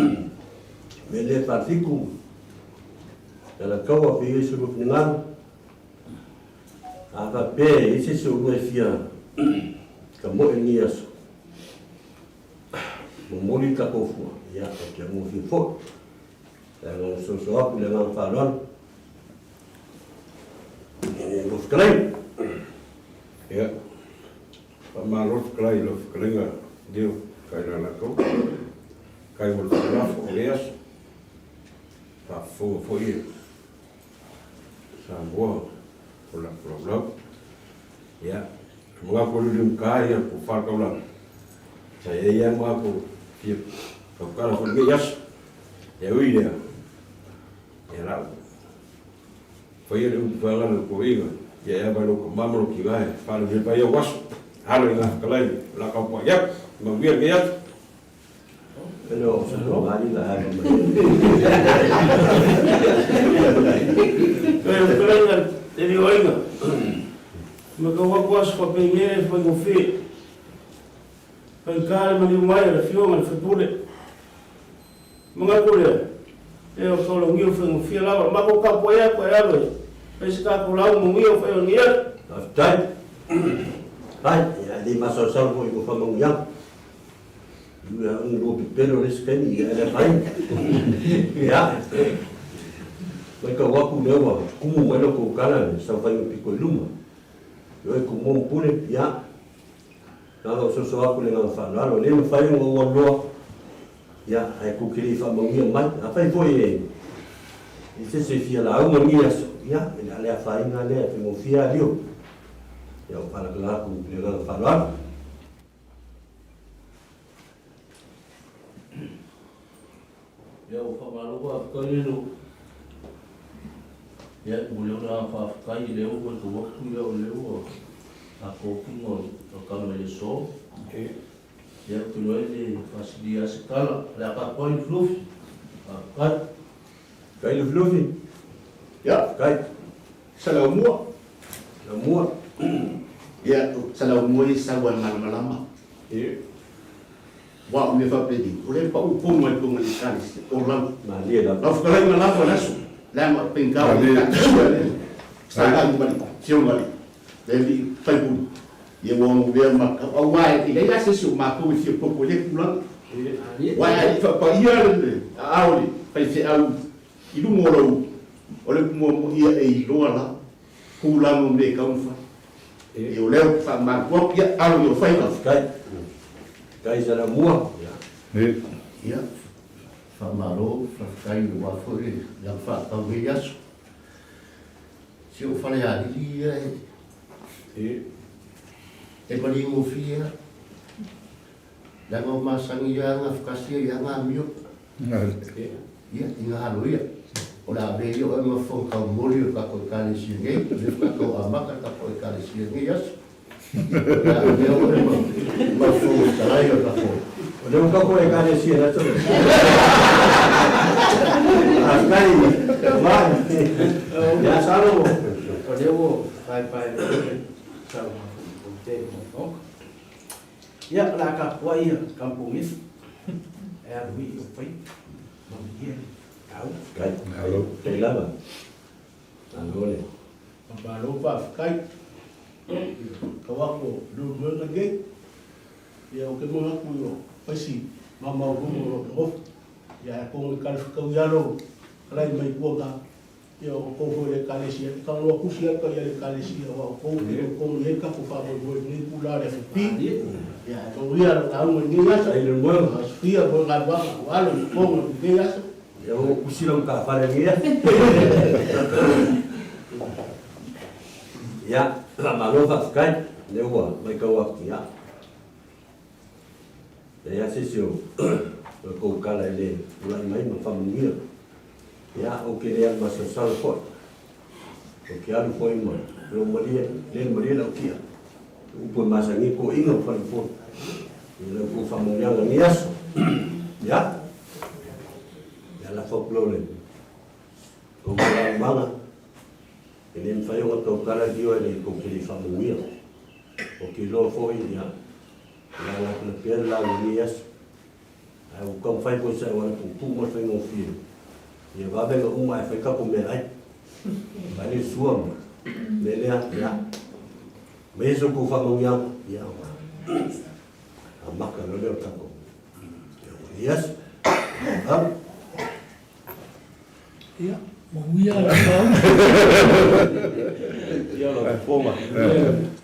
mea lea e Falefitu, Alataua, pe i ai se lua finagalo, a faapea e i ai se isi o lua e fia tamoe i lenei aso, Momoli le tatou fua, ia, ou te augofie foi. Leaga ua soso atu le agaga faaaloalo i lou fetalaiga. Ia, faamalo le fetalai i lau fetalaiga Leo Kailalakau, kai mo le faalafo o lenei aso. Faafofoga foi e Samoa o lako laulau. Ia, manatu o Liuliuga ia po o Faletaulaga, sa i ai lava matou fia tautala foi i lenei aso. Ia ui lea, ia la u faia le upu faagalo i le toeaina, ia e ava i lou tama ma lou tina e faaleleia mai au aso. Alo i Gafetalai, o le a taupuai atu, manuia lenei aso. Lau fetalaiga. Le alii o aiga, matau atu aso faapenei e faigofie. Faigata le maliu mai a le Afioga i le Faipule. Manatu lea, e o taulagia o faigofie lava. Matou tapuai atu e alo e fai se tatou lauga manuia o fai o lenei aso. Faafetai. Faafetai. Ia, e le masalosalo foi i ua faamanuiaga. Ia, unu lua pepelo le isi taimi, ia, e le afaina. Ia, matau atu lea ua tumu mai la outou tala i le saofaiga pito i luma. Ioe, Tumua ma Pule, ia, Na ona ou soso atu i le agaga faaaloalo, e le mafai ona ou alu loa, ia, ae tou te le i faamanuia mai. Afai foi e i ai se isi e fia lauga i lenei aso, ia, e le a le afaina lea, e faigofie lava lio. Ia, ua faalagolago atu i le agaga faaaloalo. Ia ua faamalo faafetai le lo. Ia e momoli atu le agaga faafetai i lea ua maitau atu ia o lea ua atoa tino o tama i le aso. Ia ou te iloa e le faasilia lava se tala. O le a tatou ai Lufilufi. Faafetai. Faafetai Lufilufi. Ia, Faafetai. Saleaumua. Saleaumua. Ia, Saleaumua ia sau lava i le malamalama. Aua o mea faapenei, o lea e pau tonu lava i totonu o le Ekalesia, o lau. Malie lava. Lau fetalaiga lava le aso, leaga o faigata o le Ekalesia lea sa alu ma le Afioga i le alii faipule, ia ua onomea ma aua e leai lava se isi o matou e fia popo i lea tulaga. Aua a le i faapaia le aao o le faifeau i luga o lau, o le upu muamua, ia e iloa lava tulaga o mea e tatau ona fai. Ia o lea ou te faamalulu atu, ia alo i ou faiva. Faafetai. Faafetai Salamua. Ia, faamalo, faafetai aua foi le lava faatau i lenei aso. Si ou falealili ia e, e maligofie lava. Leaga o masani ia aga fkasi ai aga amio. Ia, i nga alo ia. O le a avea ia oe ma fofoga taumoli o le tatou Ekalesia nei, o lea faatoa tau amata le tatou Ekalesia i lenei aso. O le a avea oe ma, ma fofoga fetalai o le tatou. O lea ua tatou Ekalesia i le aso lenei. Faafetai Mai. Masalo o lea ua paepae foi le saunoaga foi i te momoka. Ia, o le a tapuai ia Kampung ifo e alu i o fai manuia le tau. Kai, kai lava. Malo le. Malo faafetai. Tau atu o Lulu lenei. Ia ou te manatu i o faisi mamaualuga o lou nofo. Ia ae atonu i talifekau ia lou kalai mai tua na. Ia o outou foi le Ekalesia, e talanoa tusi atu ai le Ekalesia aua o outou e tolotonu i ai le tatou faamoemoe i lenei itula o le Aso Pi. Ia ae manuia lau lauga i lenei aso. Masoia mo le galuaga ua alo i totonu i lenei aso. Ia ua usi lau matafale i lenei aso. Ia, faamalo faafetai, lea ua matau atu, ia, Leai lava se isi o la outou tala e le tulai mai ma faamanuia. Ia, ou te le alu masalosalo foi. Ou te alu foi ma lou malie, le malie lau tia. Upu e masani ai toeaiina o faleupolu. I la outou faamanuiaga i lenei aso. Ia, ia lafo atu loa le tou malamalamaaga. E le mafai ona tautala lio e le tou te le i faamanuia. Ou te iloa foi, ia, O le a gafala pea le lauga i lenei aso, ae ua taumafai foi se auala puupuu ma le faigofie ia vave ona uma ae fai tatou meaai. Fai le sua ma mea lea, ia, aumaia se tou faamanuiaga, ia, ona amata loa lea o le tatou i lenei aso. Au. Ia, manuia lau lauga. Ia lau fofoga.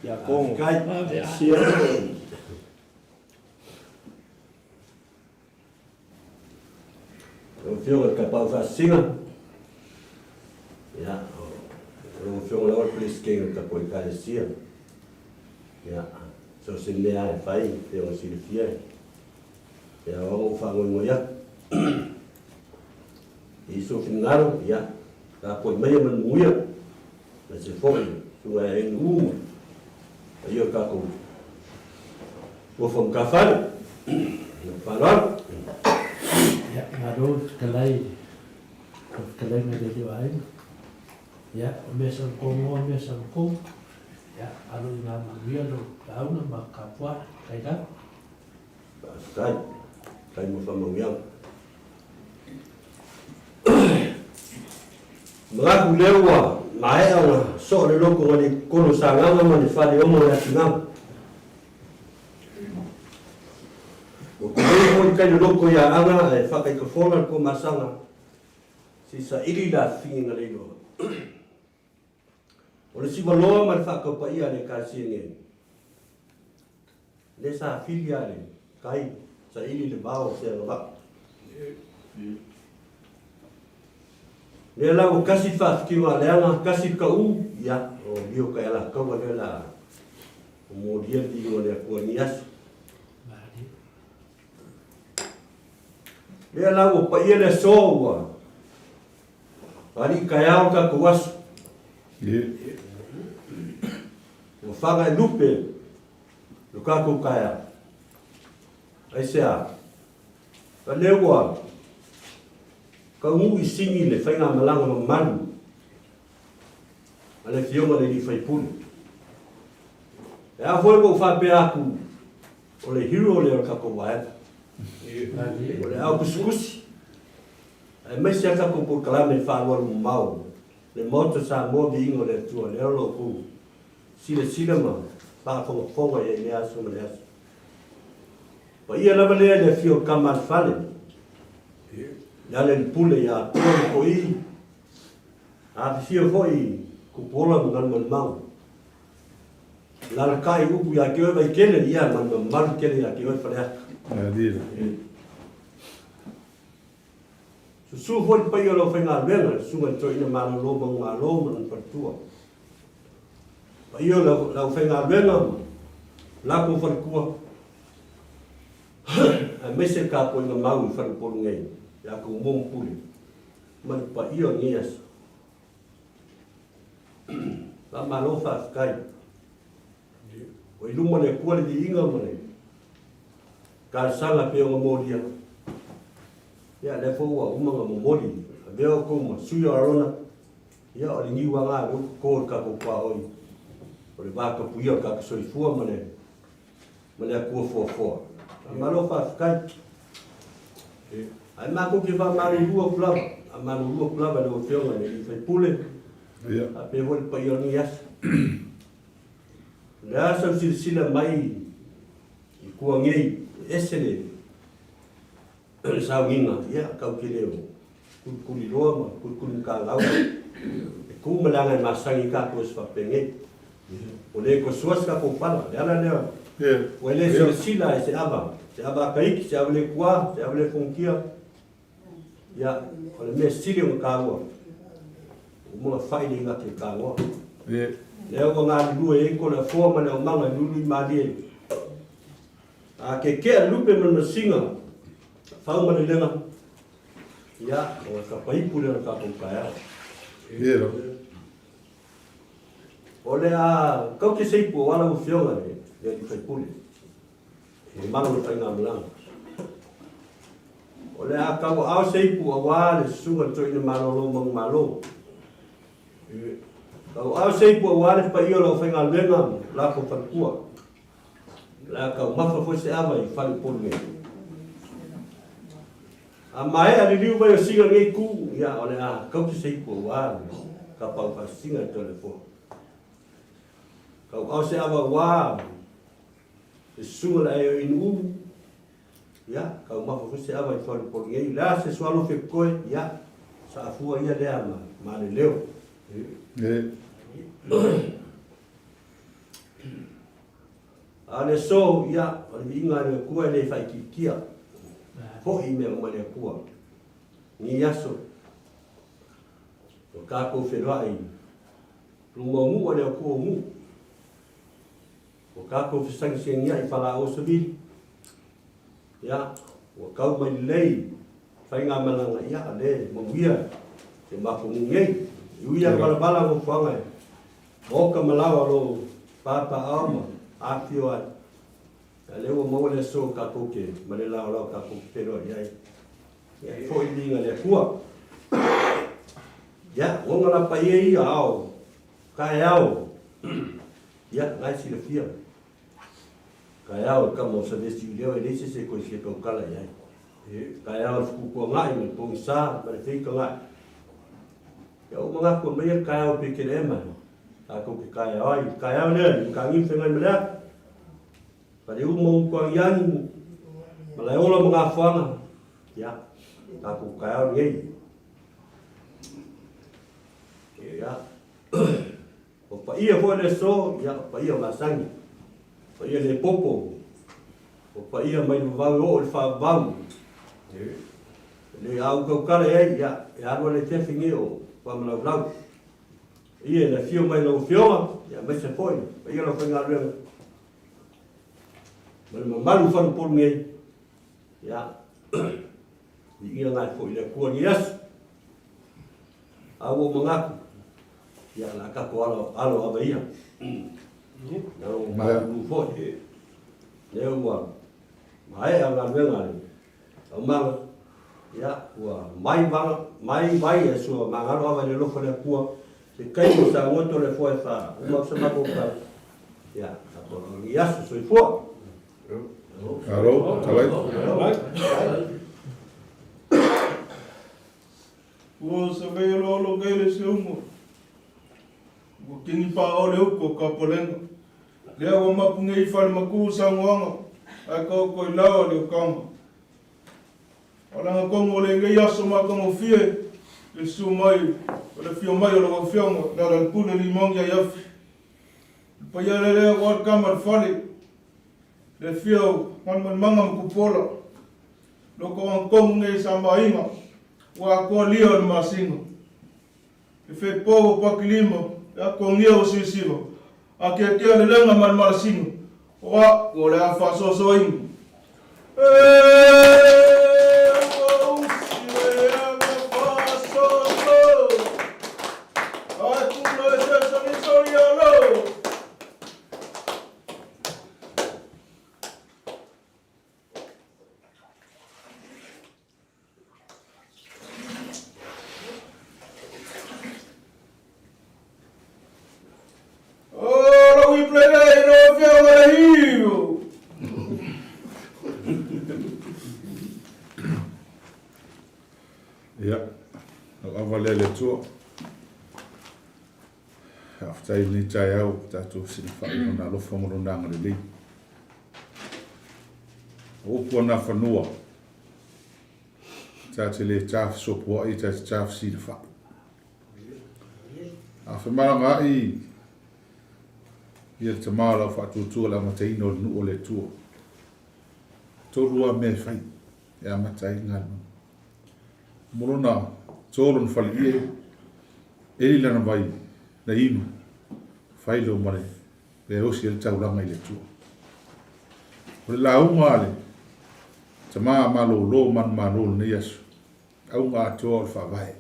Ia kongo. Faafetai. Lau Afioga i le Tapaau Faasisina, ia, o lau Afioga lava le Peresetene o le tatou Ekalesia. Ia, so o se mea lava e fai, e pei ona silafia, e ao lava ona ou faanoinoi atu. I sou finagalo, ia, tapuai maia ma le manuia, aemaise foi le susuga ia Eni ma paia o le tatou nofo matafale. Ma le faaaloalo. Ia, malo le fetalai i lau fetalaiga i le Alii o Aiga. Ia, o mea sa matou moa mea sa matou, ia, alo i ngā manuia lou lauga ma kapuaʻi, kai lava. Faafetai, faafetai mo faamanuiaga. Manatu lea ua maea ona soo le loto na le totonu o Sagaga ma le fale ono o le atinaga. Ua tulei foi tai le loto ia Aana ae faataitafola le toamasaga se i saili le afifine na leiloa. O le sivaloa ma le faataupaia a le Ekalesia nei, lea sa fili lava le tai saili le vao o se agavaa. Lea la ua kasi le faafitiga a Leaga, kasi le Kaʻū, ia, o lio kai alataua lea la o molia le viiga o le Atua i lenei aso. Lea la ua paia le aso ua alii taeao le tatou aso. Ua faga e lupe lo tatou taeao. Aisea? O lea ua taunuu i Sini le faigamalaga mamalu a le Afioga i le Alii Faipule. E a foi ua ou faapea atu o le hero lea o le tatou vaega. O le ao kusikusi, aemaise a tatou polokalame i le faalualu mamao, le Maota Samoa Viiga o le Atua, lea o lo o outou silasila ma faafogafoga i ai i lea aso ma lea aso. Paia lava lea i le afio o le tama a le fale, le Alelepule ia Atua ma Toii, afifio foi Tupuola ma Galumalemau. Alalatai upu ia te oe Vaitele, ia ma le mamalu tele ia te oe Faleata. Susu foi le paia o le aufaigaluega, le Susuga i le Toeaina Malolo Manumalo ma lona faletua. Paia o le aufaigaluega ma latou faletua, aemaise le tapuaiga mau i Faleupolu nei, ia Tumua ma Pule, ma le paia o lenei aso. Faamalo faafetai. Ua i luma o le Atua le viiga ma le talosaga pei ona molia. Ia, lea foi ua uma ona momoli, avea outou ma sui o Arona, ia, o le niu lava lena o lea ua toto i le tatou tuaoi, o le vatapuia o le tatou soifua ma le ma le Atua foafoa. Faamalo faafetai. Ae matou te faamalulu atu lava, faamalulu atu lava i lau Afioga i le sui usufono, faapea foi le paia o lenei aso. O le a sau silasila mai i tua nei, e ese le le sauniga, ia, tau te le o kulikuliloa ma kulikulikalau, e tu ma le aga e masani i tatou aso faapenei. Ua le tosoa se tatou pala, le ala lea, ua e le silasila e se ava, se ava ataiki, se ava le tuā, se ava le fonotia, ia, o le mea sili ona taua, ua uma ona fai le igate i Tanoa. Lea ua galulue ai Toleafoa ma le aumaga i Luiluimalie. A kekea le lupe ma le masina, fau ma le lega, ia, o le kapaipu lea o le tatou taeao. O le a kau ke seipu o ala ufioga le le ali faipule. Le malo le faigamalaga. O le a kau ao seipu aua le susuga le toeaina malolo manumalo. Kau ao seipu aua le paia o le aufaigaluega ma latou faletua. O le a taumafa foi se ava i fale Upolu nei. A maea liliu mai o Siga nei tu, ia o le a kauti se ipu aua le kapau faasisiga i Toleafoa. Tauao se ava aua le susuga le ae o Inuulu, ia taumafa foi se ava i fale Upolu nei. O le a se sualofi e totoe, ia saafua ia lea ma maleleo. A o le aso, ia, o le viiga a le Atua e le faaitiitia foi i mea uma le Atua. Lenei aso, ua tatou feiloai i luma o nuu a le Atua o nuu. Ua tatou fesagisagiai i falaoa savili. Ia, ua tau mai lelei faigamalaga, ia, o lea e manuia si o matou nuu nei. E ui lava valavala nofoaga e Maoka ma laoa o lo o pāpāao ma afifio ai. A lea ua maua le aso tatou te ma le laolao tatou te feiloai ai. Ia, e foi le viiga i le Atua. Ia, uaga la paia ia ao taeao, ia, na e silafia. Taeao e kama o Savesi i leo e leai se isi e toe fia tautala i ai. Taeao e fetuutuagai ma le pogisa ma le feitagai. Ia ua manatu aumaia le taeao i Petelehema tatou te taeao ai. I le taeao lea i Mataniu Fegaimaleata, Faleu ma Utuagiagi, Malaeola ma Gafoaga, ia, tatou taeao lenei. Ia, o paia foi le aso, ia, o paia masani, paia le popo, o paia mai le vavau e oo i le faavavau. Le au tautala i ai, ia, e alu ale afiafi nei o Famalaulau. Ia, le afio mai lau Afioga, ia, aemaise foi, paia lau faigaluega, ma le mamalu faleupolu nei, ia, viiga nai foi le Atua i lenei aso. A ua ou manatu, ia, o le a tatou alo, alo ava ia. Na ua malulu foi. Lea ua maea galuega a le aumaga, ia, ua mai vala, mai vai e sua magalo ava i le alofa o le Atua, se taimi o sagoto le foe fa uma atu sa matou tala, ia, tatou alo i aso, soifua. Malo, talai. Ua savea aloalo kei le seuga, Ua kini paao le uku o Kapalega. Lea ua mapu nei i Falemaku saunoaga ae taoto i laoa le utaga. O le agatonu o lenei aso matagofie le susu mai o le afio mai o lau Afioga Lealailepule Limoni Aiafi. Le paia lea aua le tama le fale, le afio o Manumanumaga ma Tupuola, Loko agatonu nei Samaiga ua atoa lia o le masina. E fepo ua pakilima, e atogia ua silasila, a keakea le lega ma le malasina, o a ua o le a faasoasoaina. E ua usi le aga faasoaso, ae tula e se solisoli alo. Ia, lau ava lea le Atua. Faafetai i lenei taeao ua tatou silafai i Lona alofa ma Lona agalelei. O upu a Nafanua, ta te le ta fesopoai, ta te ta fesilafai. A femalagaai ia le tama o lau faatuatua le amataina o le nuu o le Atua. Tolu lava mea e fai e amata ai le galuega. Mo lona to lona faleie, eli lana vai na inu, fai leo ma le e osi ai le taulaga i le Atua. O le lauga a le tama malōlō manumalo o lenei aso, auga atoa o le Faavae.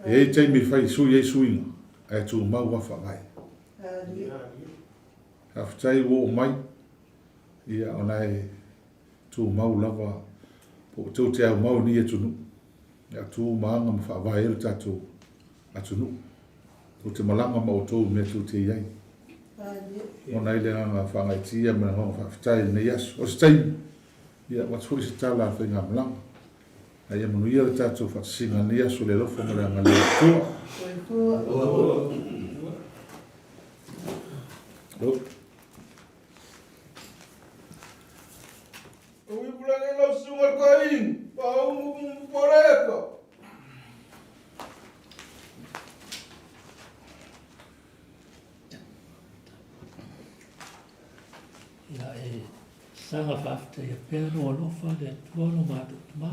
E i ai taimi e fai sui ai suiga, ae tumau lava Faavae. Faafetai ua oo mai, ia o la e tumau lava po o tou te aumau i lenei atunuu, ia tu ma aga ma faavae ai lo tatou atunuu. Tou te malaga ma outou i mea tou te i ai. Ona ai le agaga faagaeetia ma le agaga faafetai i lenei aso. O se taimi, ia avatu foi se tala a le faigamalaga. A ia manuia le tatou faatasiga i lenei aso i le alofa ma le agalelei o le Atua. Ia e saga faafetaia pea lou alofa le Atua lo matou Tama,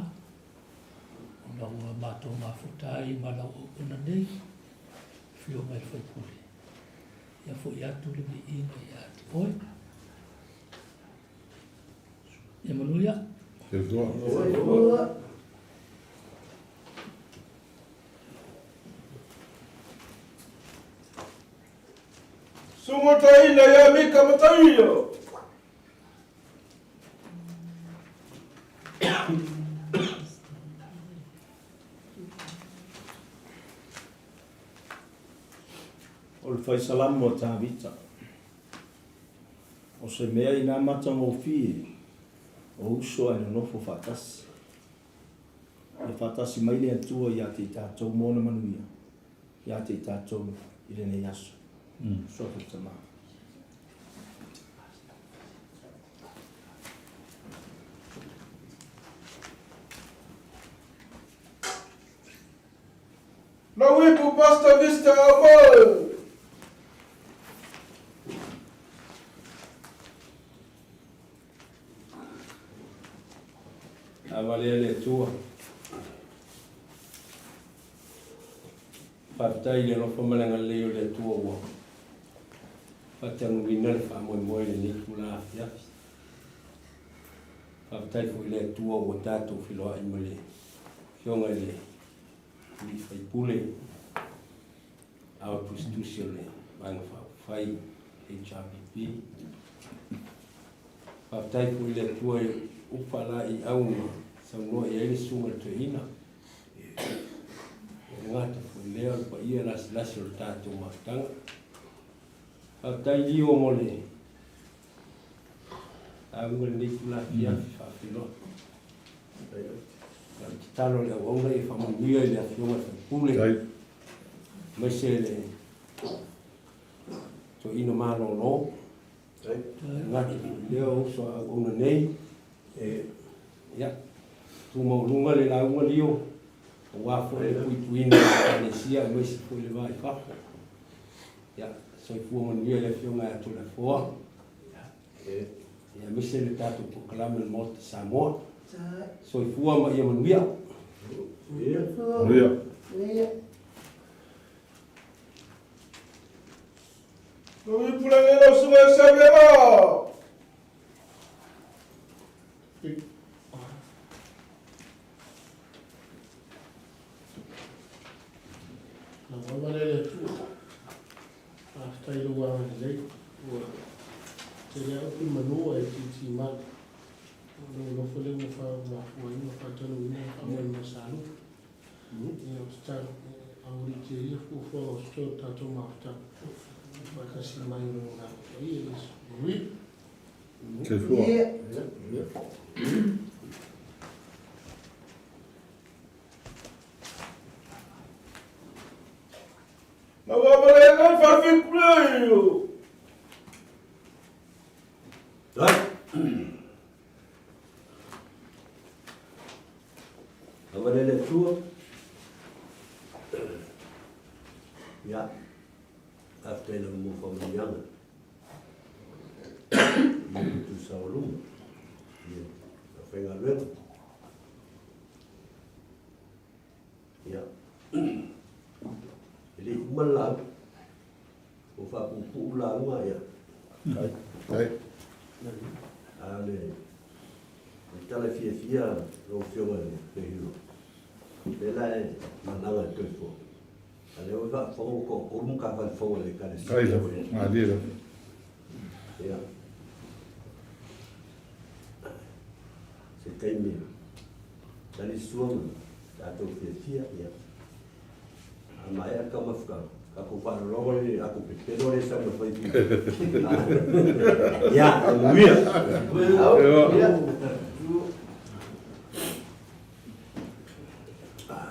ona ua matou mafuta ai ma lau auauna nei, Afioga i le sui usufono. Ia foi atu le viiga ia te oe. Ia manuia. Soifua. Suga taina ia Mika Mataia. O le fai salamo a Tavita. O se mea inā matagofie o uso ae nonofo faatasi. Ia faatasi mai le Atua ia te i tatou mo ona manuia ia te i tatou i lenei aso. Suafa o le Tama. Lau ipu Pastor Vista Aumau. A valea le Atua. Faafetai i le alofa ma le agalelei o le Atua ua faataunuuina le faamoemoe i lenei itula afiafi. Faafetai foi i le Atua ua tatou feiloai ma le Afioga i le Alii Faipule, Ao Tusitusi o le Vaega Faaupufai, HRPP. Faafetai foi i le Atua i upu faalaeiau na saunoa i ai le Susuga i le Toeaina. E le gata foi i lea o le paia lasilasi o le tatou mafutaga. Faafetai Lio mo le lauga i lenei itula afiafi faafeiloai. O le tatalo a le auauna ia faamanuia i le Afioga i le Faipule, aemaise le toeaina malolo. E gata foi i lea o uso a auauna nei, ia, tumaualuga le lauga Lio, aua foi le puipuiga o le Ekalesia aemaise foi le va i fafo. Ia, soifua manuia le Afioga ia Toleafoa, ia, aemaise le tatou polokalame o le Maota Samoa. Soifua ma ia manuia. Manuia. Lau ipu le lau susuga i Samuela. Lau ava lea le Atua, faafetai i lou agalelei, ua tele lava upu i manu ae itiiti mai. O lou alofa lea ua mafua ai ona faataunuuina le faamoemoe sa lupe. Ia, ou te tatalo, aualiitia ia fuafuaga o totoe o le tatou mafutaga, faatasi mai i lou Agaga Paia, Iesu. Manuia. Soifua. Lau ava le ngai whawhikuleio. Ai. Ava le le Atua. Ia. Faafetai lava mo faamanuiaga. I le tusa o luma. Ia, faigaluega. Ia. E le i uma le lauga. Ua faapuupuu le lauga, ia. Ai. A o le tala fiafia lau Afioga i le Pehilo, lea la e malaga e toe foi. A lea ua faafofoga ua toatolu matafale fou a le Ekalesia. Ai lava, malie lava. Ia. Se taimi tali sua ma tatou fiafia, ia. A maea le taumafuta, tatou faalologo le ato pepelo lea e sau ma le faipule. Ia, e manuia. Ia.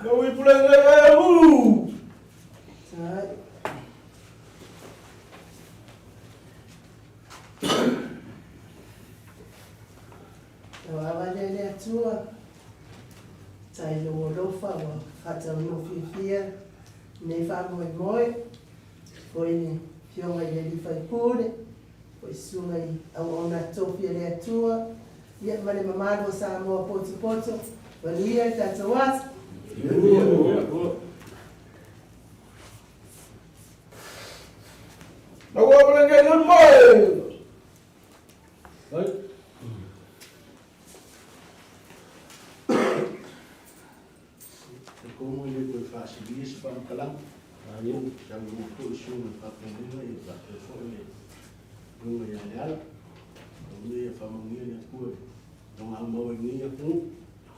Lau ipu le ngai ai au. Sai. Lau ava lea le Atua, tai lou alofa ua faataunuu fiafia lenei faamoemoe, foi le Afioga i le Alii Faipule, foi Susuga i auauna tofi a le Atua, ia ma le mamalu o Samoa potopoto, manuia le tatou aso. Lau ava le ngai lun mai. Ai. E komo i le toe faasilia se faamatalaga. Ia, saunoa foi le susuga i le faafeagaiga ia faapea foi le Afioga ia Leala. Manuia ia faamanuia le Atua i lona aumau ai nei atunuu.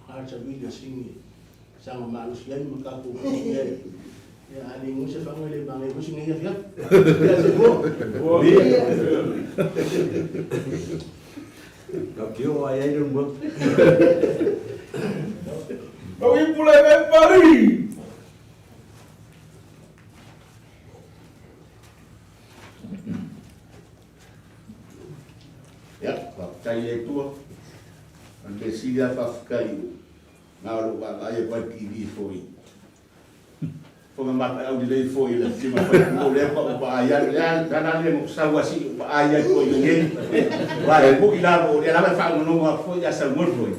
A savili a sini e saga malosi ai ma tatou fofoga ai. Ia, a le igoa se faga e le manaia foi si nei afiafi. Ia, se fua. Tau ai ai le mua. Tau ipu le ngai pari. Ia, faafetai i le Atua. O le mea sili lava faafetai na o lou vaavaai atu ai i le TV foi. Fofoga mataau lelei foi i le afioga i le faipule o lea faatoa ou vaai atu, le a la le sau a sii ou vaai ai foi i lenei. Aua e moni lava o lea lava e faalogologo atu foi a saunoa foi.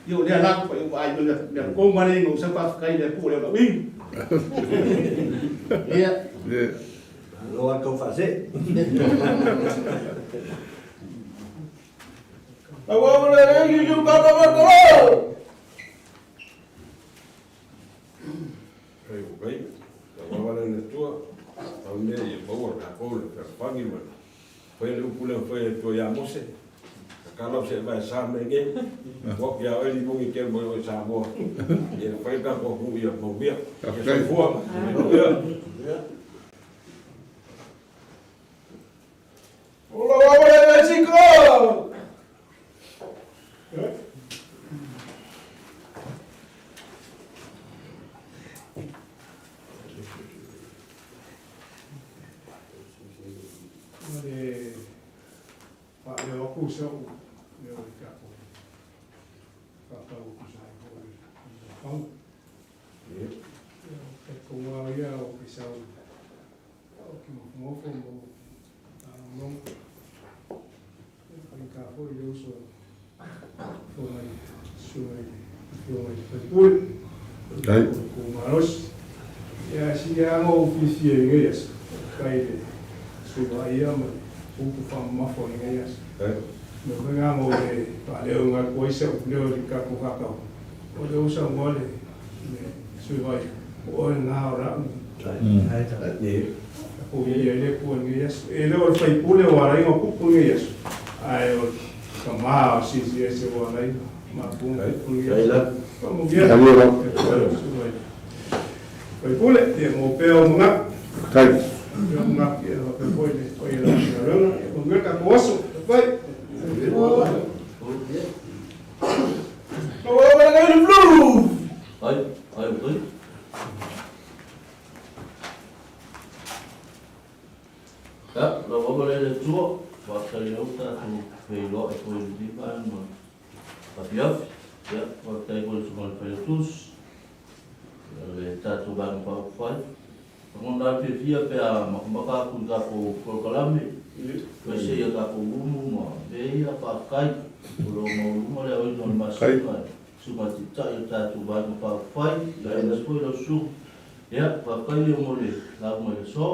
Ia o lea lava foi ou vaai mai mea koma nei na ou sau faafetai i le Atua o lea o lau inu. Ia. Malo lava tau faasee. Lau au le liliu kaka matalo. Kai o kai, ta wawa le le tua, tau mea ia maua tatou le fealofani ma le fai le upu lea na fai e le Atua ia Mose, Tatalo se vae sa mai nei, ua atu ia oe limoni tele mai oe Samoa, ia fai le tatou atunuu ia manuia. Ia soifua, manuia. O lau awa le Mexico! Ma le faaleo atu sau leo i tatou faatau tusa ai foi i le fau. Ia, talitonu lava ia o ke sau o ke nofonofo mo faalogologo. Ia, faigata foi le uso afioga i susuga i le afioga i le faipule. O le malosi. Ia, sili lava ona ou fiafia i lenei aso, faafetai i le Sui Vaaia ma le upu faamamafa o lenei aso. O le mea foi lena na ou le faaleoina atu ai sau leo i le tatou faatau, o lea ua saunoa le Sui Vaaia, o oe lena o lau tatou viia ai le Atua i lenei aso. E le o le faipule ua ala ai ona tupu lenei aso, ae o le tama o le Silisili Ese ua ala ai ona mafua ona tupu lenei aso. Faamanuia le Atua i le Susuga i le Faipule, ia maua pea ou manatu. Maua pea ou manatu, ia faapea foi le paia o le aufaigaluega. Ia manuia le tatou aso. Faafetai. Ai, ai, ai. Ia, lau ava lea le Atua, faafetai lau tatou feiloai foi i lenei vaega afiafi. Ia, faafetai foi i le Susuga i le Failautusi, le tatou Vaega Faaupufai. Lagona lava le fiafia pe a makamaka atu i tatou polokalame, aemaise ia tatou umu ma mea ia, faafetai. O lo o maualuluga le aoina o le masina e Susuga Titai o le tatou Vaega Faaupufai, aemaise foi lau susuga. Ia, faafetai lea mo le lauga i le aso,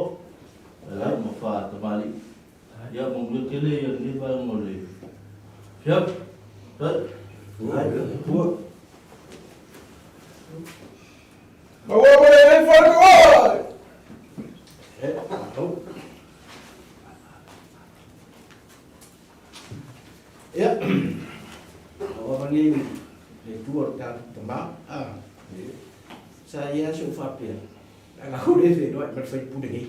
ia ma faatamalii. Ia, manuia tele ia lenei vaega o le afiafi. Faafetai. Maua mo le lei fale Ia, o ava nei le tua o le tatou tama, a, sa i ai se ou faapea, a lau le feiloai ma le faipule nei.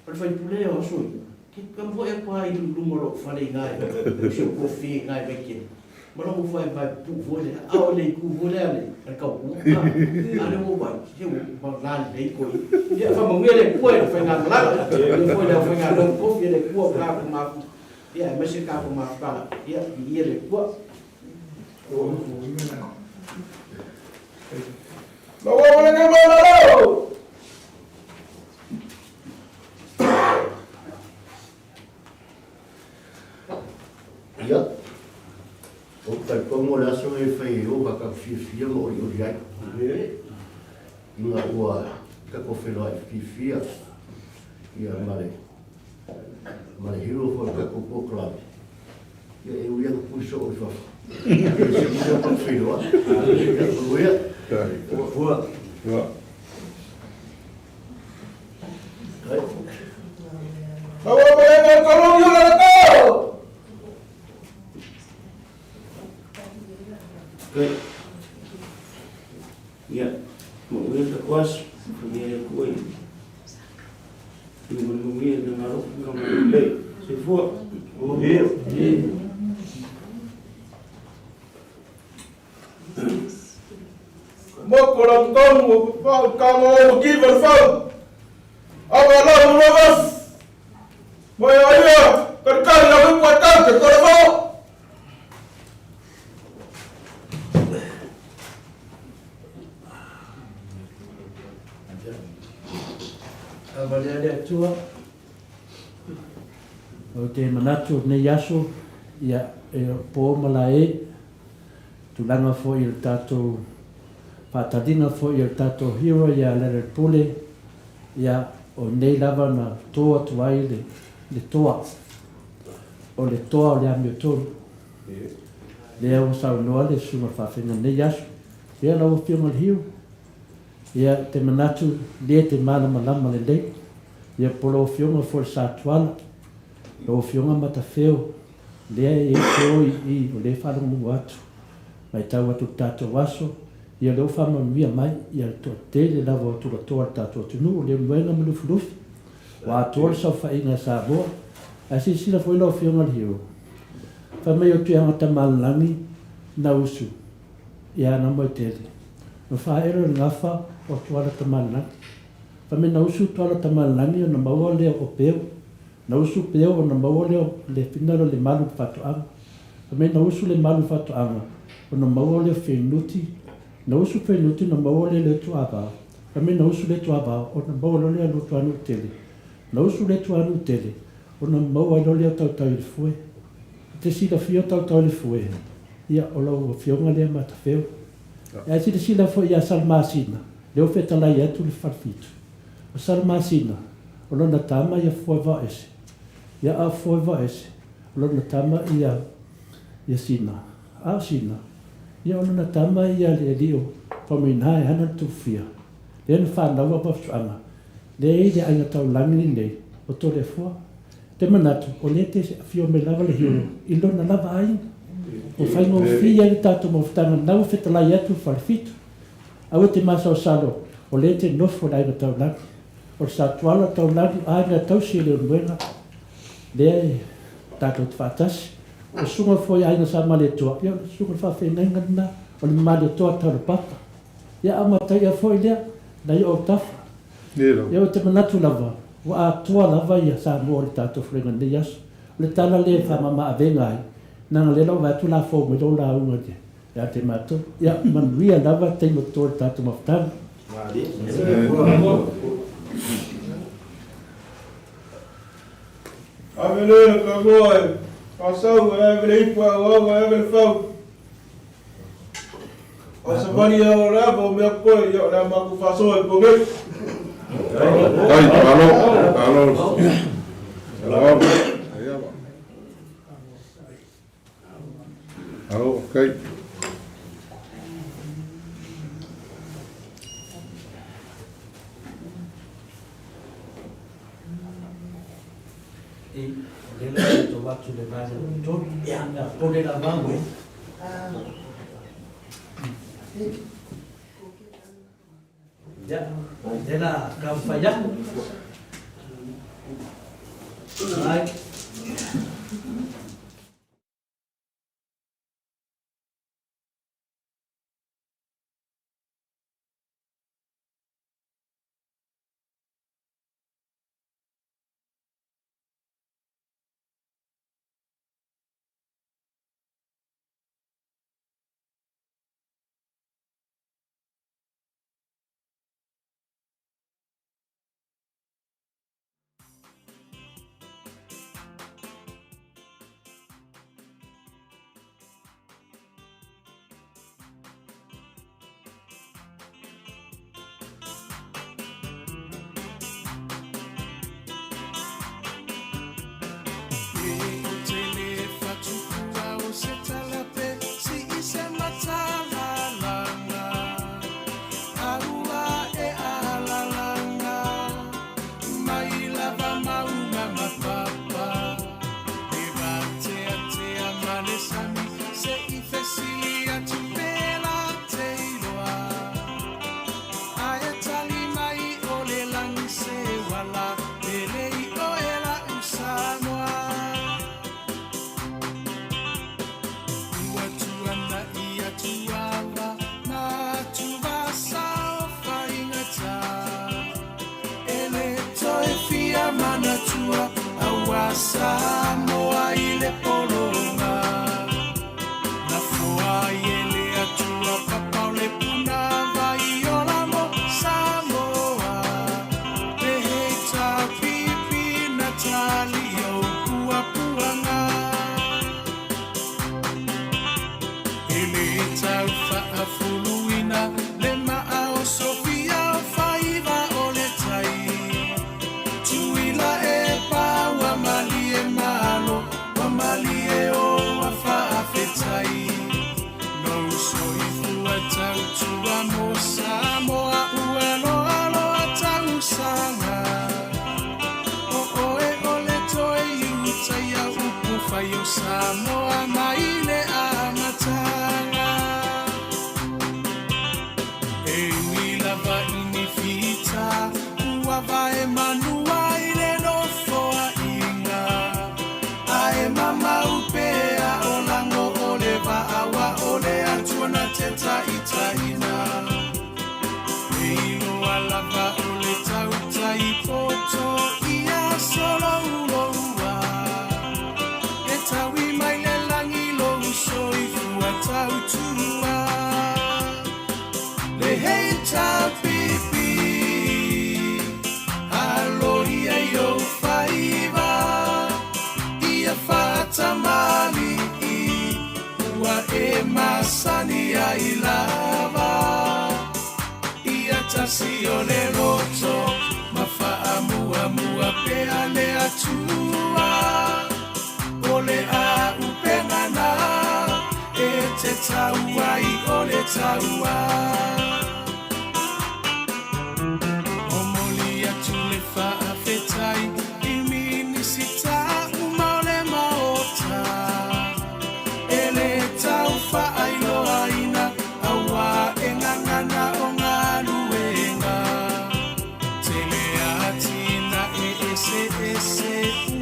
O le faipule o aso ia, ke kama foi atu lava i luma o lou fale i ina i si ou kofi i ina i Vaitele, ma lou vaevae pupuu foi lea, a o le itu foi lea a le Kautua, a, a lea ua ou vaai, se ua lalelei koe ia. Ia, faamanuia le Atua i le faigamalaga, faamanuia foi i le aufaigaluega tofi a le Atua o tatou mafuta. Ia, aemaise le tatou mafutaga. Ia, viia le Atua. Ia, ou te talitonu o le aso lenei e fai ai ou ka fiafia ma olioli ai. Ina ua tatou feiloai fiafia ia ma le Ma le hero foi o le tatou polokalame, ia e ui lava ina pui soo i fafo, ia se i lea tatou feiloai. Ia, manuia. Fua. Fua. Ia, manuia le tatou aso. Faia le Atua i le manuia i lona alofa ma lona agalelei. Soifua. Amene. Moko la mkamu o pau kama o kiva le fau. Awa la mu la vas. Mo ia ia ka ka la mu pa ka te ko fau. Avalia le Atua. Ou te manatu o lenei aso, ia, e po ma lae, tulaga foi o le tatou faataliga foi o le tatou hero ia Leonard Pule, ia, o nei lava na to atu ai le, le toa, o le toa o le amiotonu. Lea ua saunoa le susuga faafeagaiga nei aso. Ia lau Afioga i le Hero, ia te manatu lea te malamalama lelei, ia po lau Afioga foi le Satuala, lau Afioga Matafeo, lea e i ai to i i o lea e faalogologo atu, matau atu i le tatou aso, ia lea ua faamanuia mai ia le toatele lava o tulatoa o le tatou atunuu, o Leulumoega ma Lufilufi, ua atoa le saofaiga a Samoa. Ae silasila foi lau Afioga i le Hero, fai mai o Tuiaga Tamalelagi na usu ia Namoetele, na faaelo e le gafa o Tuala Tamalelagi. Fai mai na usu Tuala Tamalelagi ona maua lea o Peu, na usu Peu ona maua lea o le finala o Lemalu i le faatoaga. Fai mai na usu Lemalu i le faatoaga ona maua lea o Fenuti, na usu Fenuti ona maua lea o Letuavao. Fai mai na usu Letuavao ona maua loa lea o Luatuanuutele. Na usu Letuanuutele ona maua ai loa lea o Tautauilefue. E te silafia o Tautauilefue, ia o lau afioga lea Matafeo. Ae silasila foi ia Salamasina, lea ua fetalai atu le Falefitu. O Salamasina, o lona tama ia Foevaoese. Ia a o Foevaoese, o lona tama ia ia Sina. A o Sina, ia o lona tama ia le alii o Faumuina e ana le Tufia. Lea na fanau a Mafusuaga, lea e i le aiga taulagi lenei o Toleafoa. Te manatu, o lea te afio mai lava le hero i lona lava aiga. Ua faigofie ai le tatou mafutaga na ua fetalai atu le Falefitu. Aua te masalosalo, o lea te nofo le aiga taulagi. O le Satuala taulagi, o aiga tausi e Leulumoega, lea e tatou te faatasi. O susuga foi a aiga Sa Malietoa, ia o le susuga o le faafeagaiga lena, o le Malietoa Taulapapa. Ia a mataia foi lea, nai ou autafa. Ia ou te manatu lava, ua atoa lava ia Samoa i le tatou fuluaiga i lenei aso. O le tala lea e faamama-avega ai, leaga o lea la ua vaai atu la fou mai lou lauga ia te matou. Ia manuia lava taimi o totoe o le tatou mafutaga. Ave le ka e faasau, e ave le ipu e auau, e ave le fau. O se mani ia o le ava o mea koe, ia o le a matou faasoa i Pogei. Ai, malo, malo. Malo. Malo, okay. E, o lea la e tou atu le vaega lona tolu, ia, mea pole lava au e. Ia, lea la taumafai atu. Ai. Samoa i le pologa Lafoa ai e le Atua papa o le puna vai ola mo Samoa Le HRPP na tali ou puapuaga E le tau faafuluina le maa o Sofia o faiva o le tai Tuila e pa ua malie malo ua malie o ua faafetai Lou soifua tautua mo Samoa ua loaloa tausaga O oe o le toe iutaia upu fai o Samoa mai le amataga E ui lava i ni fita ua vae manua i le nofoaiga Ae mamau pea o lago o le vaa aua o le Atua na te taitaiina E iloa lava o le tautai poto ia solouloua E taui mai le lagi lou soifua tautua Le HRPP Aloia i ou faiva Ia faatamalii Ua e masani ai lava Ia tasi o le loto Ma faamuamua pea le Atua O le auupega na E te tau ai o le taua Momoli atu le faafetai i Minisita uma o le Maota e le tau faailoaina auā e gagana o galuega Tele atinae eseese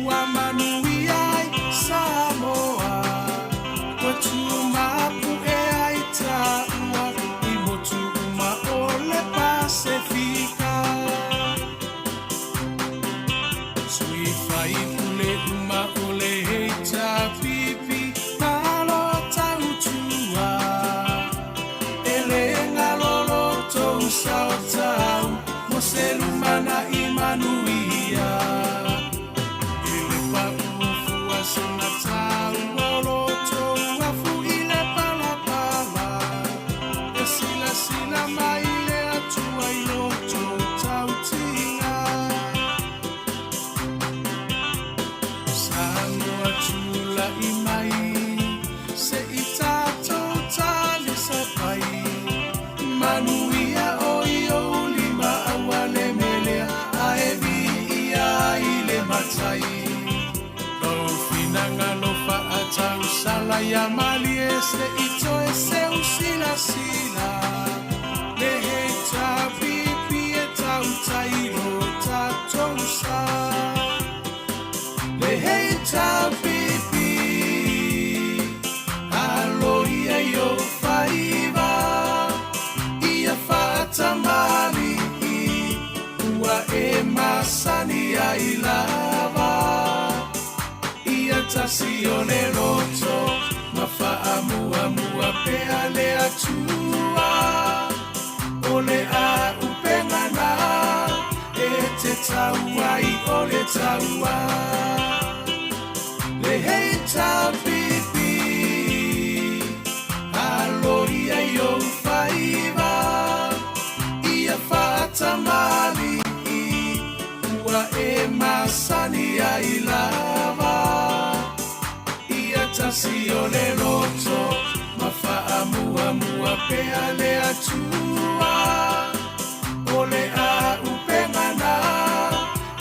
ua manuia ai Samoa Ua tumapu'e ai taua i motu uma o le Pasefika Sui faipule uma o le HRPP malo tautua E le galo lo tou sao tau mo se lumanai manuia E le paʻu fua sina ua o lo tou afu i le palapala E silasila mai le Atua i lo tou tautiga Samoa tula'i mai se i tatou talisapai Manuia o i ou lima aua le melea ae viia ai le Matai Lou finagalo faatausala ia malie se i toe seu silasila Le HRPP e tautai lo tatou sa Le HRPP Aloia i ou faiva Ia faatamalii Ua e masani ai lava Ia tasi o le loto Ma faamuamua pea le Atua O le auupega na E te tau ai o le taua Le HRPP Aloia i ou faiva Ia faatamalii Ua e masani ai lava Ia tasi o le loto Ma faamuamua pea le Atua O le auupega na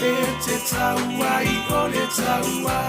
E te tau ai o le taua.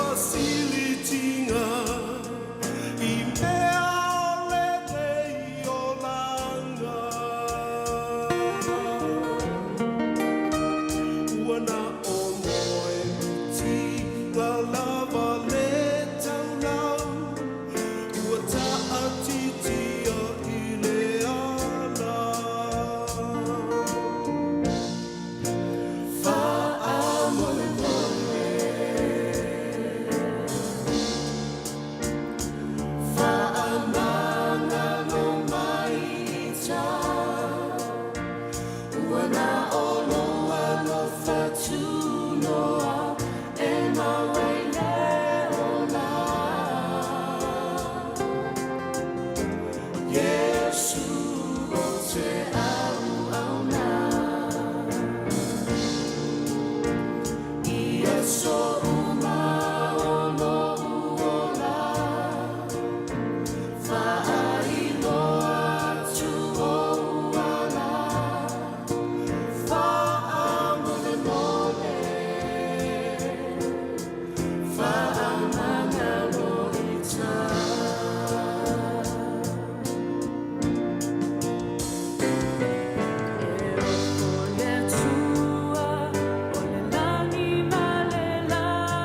fasilitiga i mea o lenei olaga. Ua na o moemitiga lava le taulau, ua taatitia i le ala. Faamolemole, faamagalo mai ita, ua na o lou alofa tunoa e maua ai le ola. Iesu o te auauna, i aso uma o lou ola, faailoa atu ou ala. Faamolemole, faamagalo ita. E ofo le Atua o le lagi ma le lalo.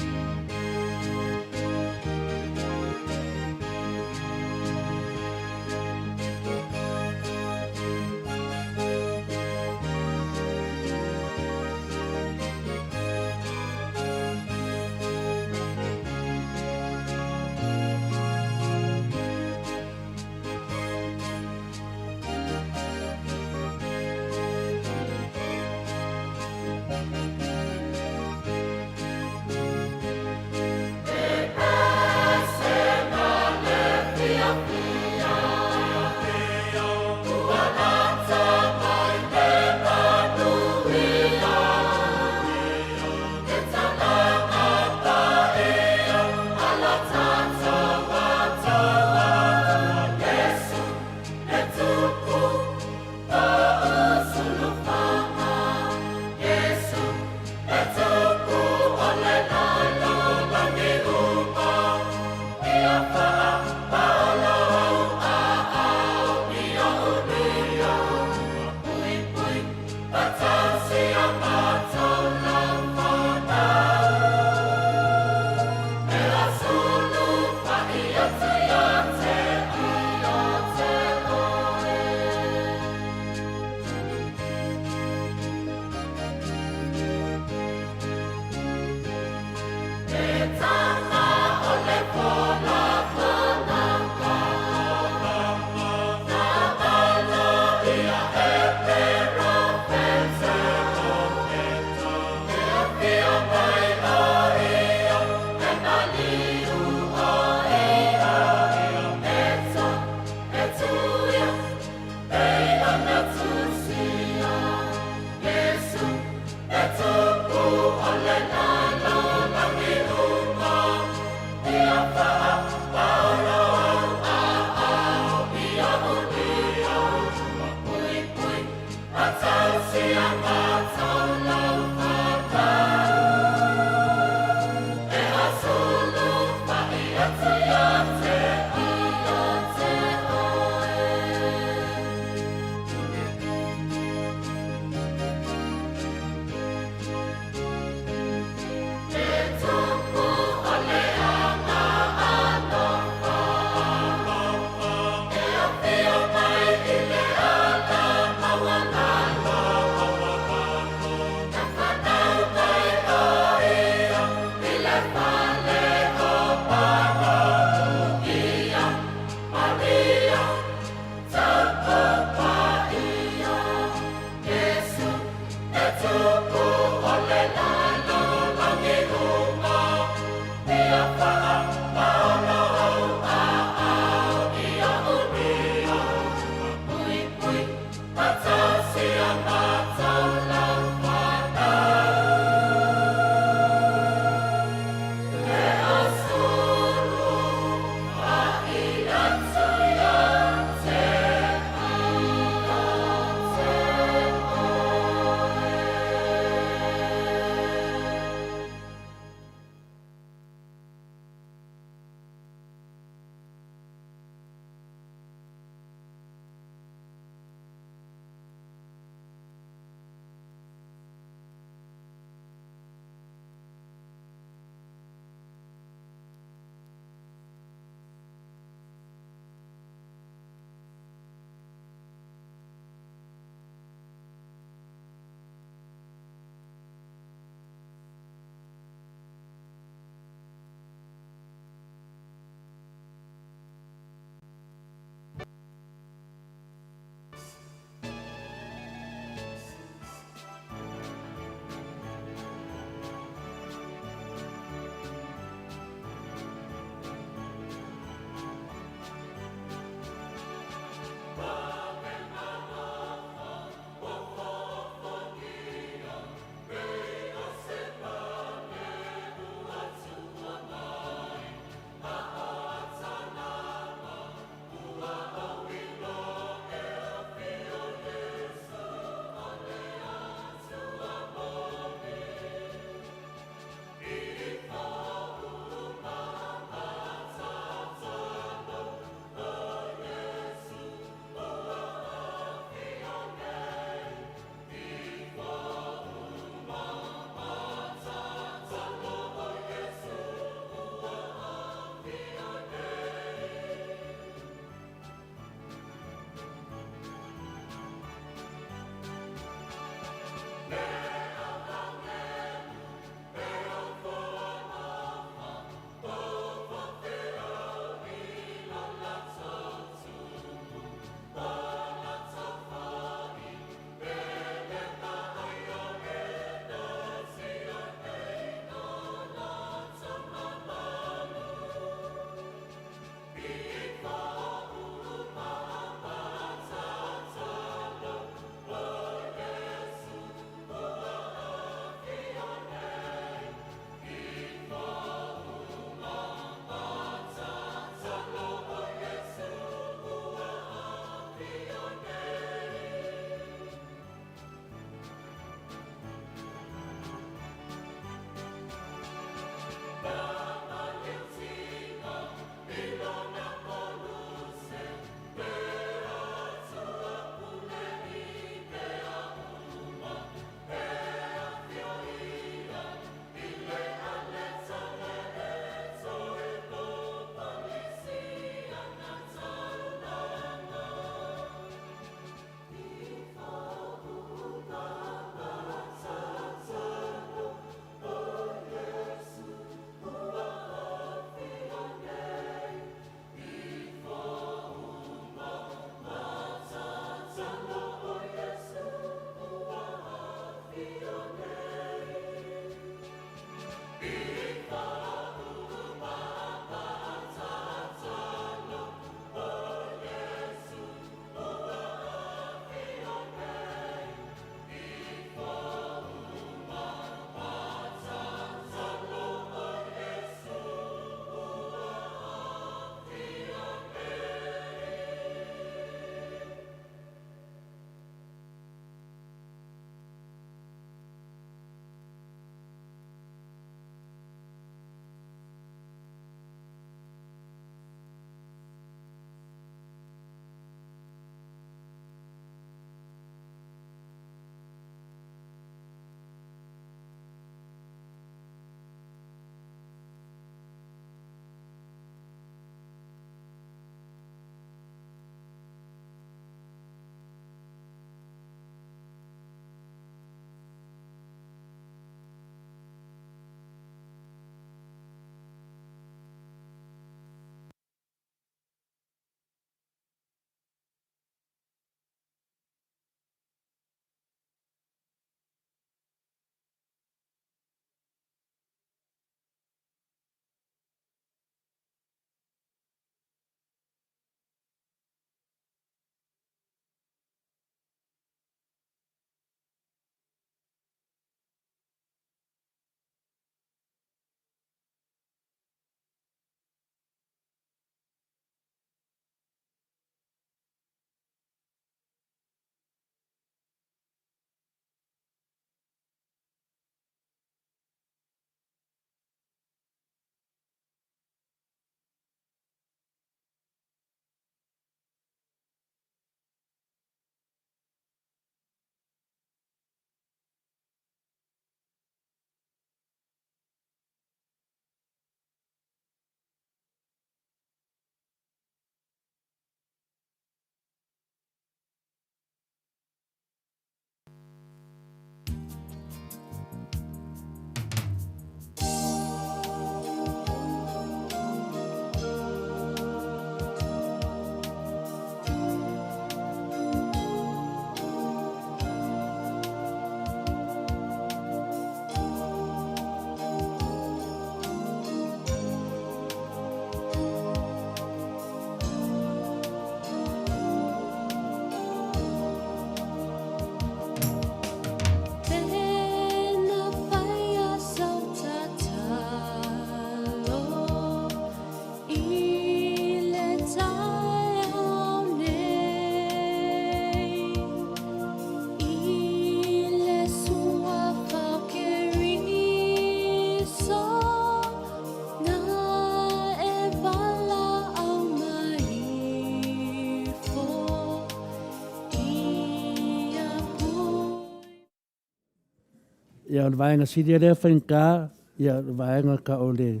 Ia, o le vaega sili lea faigata, ia, o le vaega ka o le,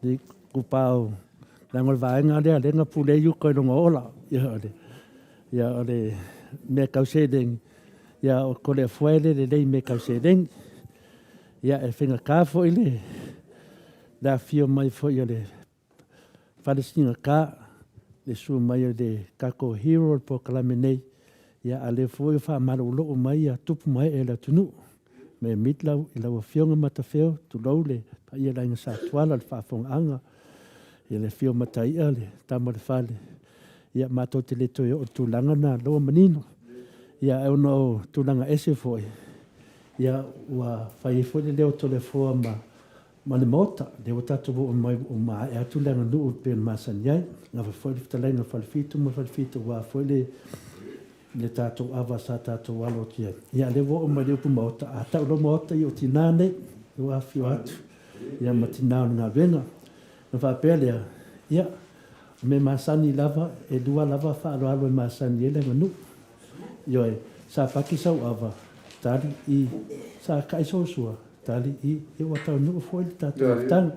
le kupao, leaga o le vaega lea, lea na pule ai uka i lona ola. Ia, o le, ia, o le mea tau seleni, ia, o Toleafoa e le lelei i mea tau seleni. Ia, e faigata foi le, le afifio mai foi o le Fale Sigata, le susu mai o le tatou hero o le polokalame nei, ia a lea foi ua faamaloulou mai ia tupu ma ee o le atunuu. Me meet lau, i lau Afioga Matafeo, tulou le paia o le Aiga Sa Tuala, le faafofogaaga, ia le afio o Mataia, le tama o le fale, ia matou te le toe oo i le tulaga lena, lea ua manino. Ia ae ona o tulaga ese foi, ia ua fai ai foi le leo o Toleafoa ma ma le Maota, lea ua tatou oo mai ua maea atu le aganuu e pei ona masani ai. Gafa foi le fetalaiga o le Falefitu ma le Falefitu aua foi le le tatou ava sa tatou alo atu i ai. Ia lea ua oo mai le upu Maota, a tau loa Maota ia o tinā nei, ua afifio atu ia ma tinā o le galuega. Ona faapea lea, ia, o mea masani lava, e lua lava faaaloalo e masani ai le aganuu. Ioe, sa paki sau ava, tali i, sa kai sou sua, tali i, ia ua taunuu foi le tatou mafutaga.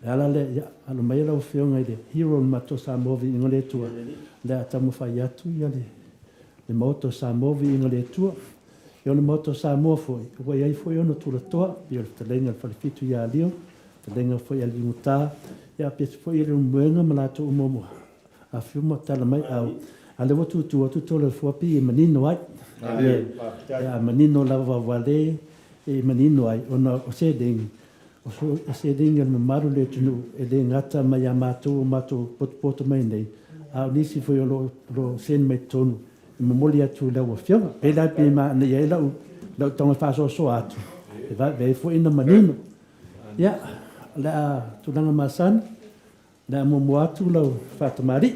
O le ala lea, ia, alo maia lau Afioga i le hero o le matou Samoa Viiga o le Atua, o le a taumafai atu ia le, le Maota o Samoa Viiga o le Atua. Ia o le Maota o Samoa foi, ua i ai foi ona tulatoa, pei o le fetalaiga a le Falefitu ia Lio, fetalaiga foi a Liugata, ia apea foi Leulumoega ma latou uma ua Afio ma tala mai au. A lea ua tutu atu Toleafoa pei e manino ai. A manino lava ua le e manino ai ona o seleni, o seleni a le mamalu o le atunuu e le gata mai ia matou o matou potopoto mai nei, a o nisi foi o lo o send mai totonu e momoli atu i lau Afioga. Pei la pei manaia ai lau lau tago e faasoasoa atu, e vave ai foi ona manino. Ia, o le a tulaga masani. O le a muamua atu lau faatamalii.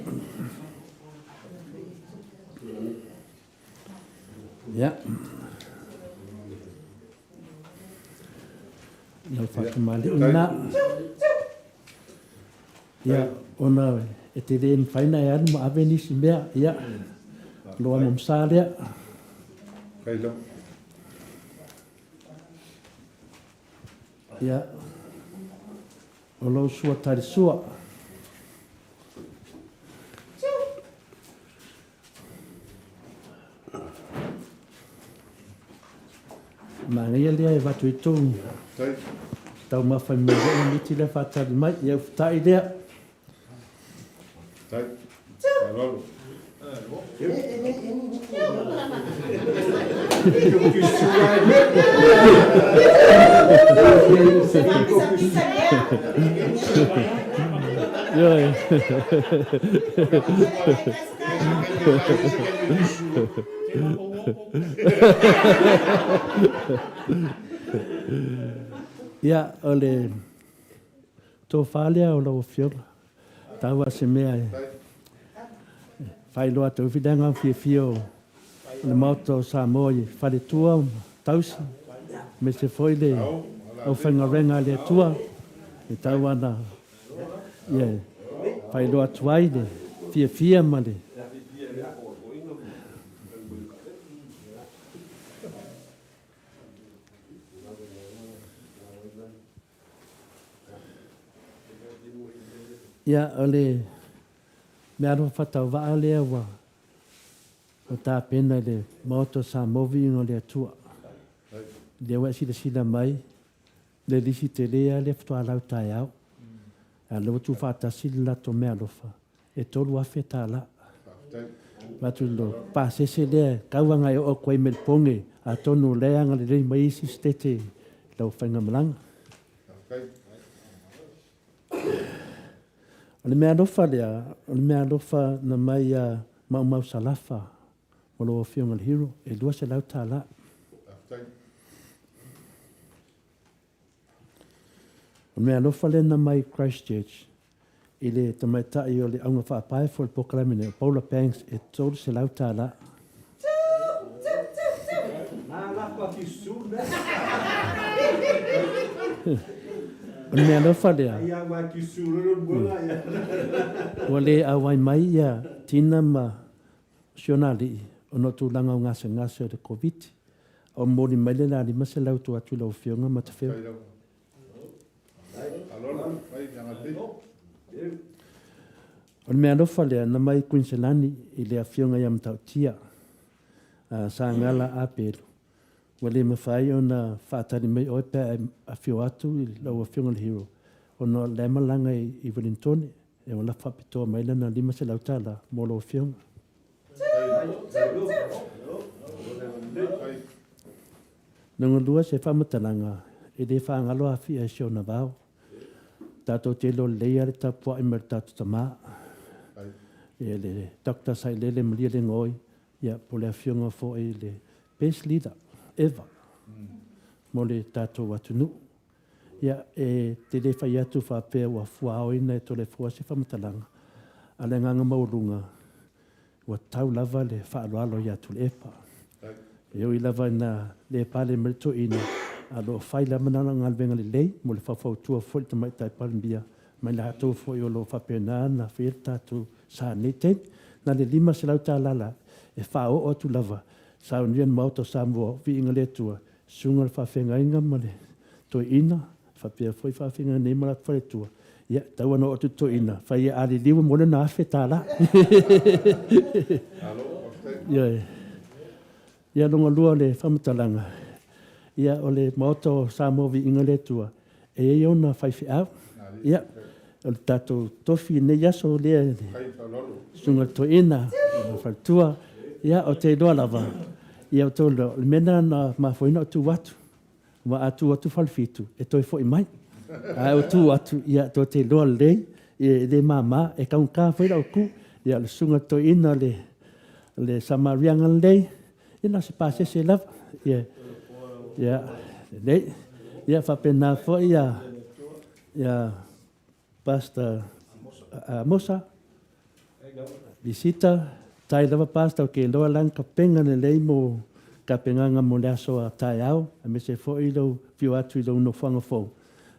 Ia. Lau faatamalii lena. Ia, ona e te le mafai ona e alu ma ave nisi mea. Ia, loa mamsa lea. Ia. O lou sua tali sua. Manaia lea e avatu i tou taumafa mai lea miti lea faatali mai. Ia ufutai lea. Ia, o le tofa lea o lau Afioga. Tau a se mea e faailoa atu ai le agaga fiafia o le Maota o Samoa i faletua ma tausi, aemaise foi le aufaigaluega a le Atua e tau ana ia e faailoa atu ai le fiafia ma le Ia, o le mea alofa faatauvaa lea ua tapena i le Maota o Samoa Viiga o le Atua. Lea ua e silasila mai, le lisi tele lava lea faatoa lau taeao. A o lea ua tuufaatasi le latou meaalofa, e $3,000. Avatu i le pasese lea e tau lava ina e oo atu ai i Melipone, atonu o lea e agalelei mai isi Setete i lau faigamalaga. O le meaalofa lea, o le meaalofa na mai ia Maumau Salafa ma lau Afioga i le Hero, e $200. O le meaalofa lea na mai Christchurch i le tamaitai o le auga faapae foi o le polokalame nei, o Paula Banks, e $300. O le meaalofa lea, ua le auai mai ia Tina ma si ona alii ona o tulaga o gasegase o le Koviti. O momoli mai le la 500 tua atu i lau Afioga Matafeo. O le mea alofa lea na mai Kuiniselani i le Afioga ia Matautia, Sagala Apelu, ua le mafai ona faatali mai oe pe a e afio atu i lau Afioga i le Hero, ona o la e malaga i Welintone, e ua lafo faapitoa mai lana $500 mo lau Afioga. Lona lua se faamatalaga e le faagalo afia i si ona vao. Tatou te iloa lelei lava le tapuai mai o le tatou tama, ia le Doctor Sailele Malielegaoi, ia po o le afioga foi i le best leader ever mo le tatou atunuu. Ia, e te le fai atu faapea ua fuaoina e Toleafoa se faamatalaga, a o le agaga maualuga, ua tau lava le faaaloalo ia Tuilaepa. E ui lava ina le pale mai le toeaina, a o lo o fai lava lana galuega lelei mo le faufautua foi i le Tamaitai Palemia ma i latou foi o lo o faapena ona faia le tatou sa i lenei taimi. Na o le $500 la e faaoo atu lava, saunia le Maota o Samoa, viiga le Atua, Susuga o le Faafeagaiga ma le Toeaina, faapea foi faafeagaiga nei ma latou faletua, ia, e tatau ona oo atu le toeaina, fai ia aliliu mo lana $1000. Ioe. Ia, lona lua o le faamatalaga, ia, o le Maota o Samoa Viiga le Atua, e i ai ona faifeau. Ia, o le tatou tofi i lenei aso lea i le Susuga i le Toeaina, le faletua, ia, ou te iloa lava, ia, outou iloa, o le mea lena na mafua ai ona ou tu atu. Aua a tu atu Falefitu, e toe foi mai. Ae ou tu atu, ia, tou te iloa lelei, e le mama, e taugata foi lau tu. Ia, o le Susuga i le Toeaina, le Samaria Agalelei, Ia na o se pasese lava. Ia, ia, lelei. Ia faapena foi ia, ia Pastor Amosa, Visita, tai lava Pastor o ke loa lan ka penga lelei mo ka pengaga mo le aso a taeao, aemaise foi lou fio atu i lou nofoaga fou.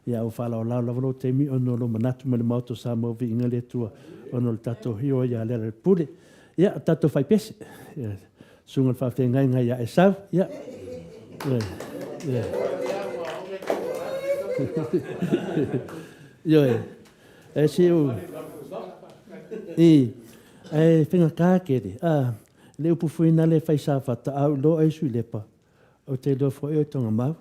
Ia ua faalaolao lava lou taimi ona o lou manatu mai le Maota o Samoa Viiga le Atua ona o le tatou hero ia Lealailepule. Ia, o tatou faipese. Ia, susuga i le faafeagaiga ia Esau. Ia. Ia. Ia. Ioe. E si u. I. E faigata tele. A, le upu foi na le fai safata, a ou iloa ai sui lepa. Ou te iloa foi o Togamau.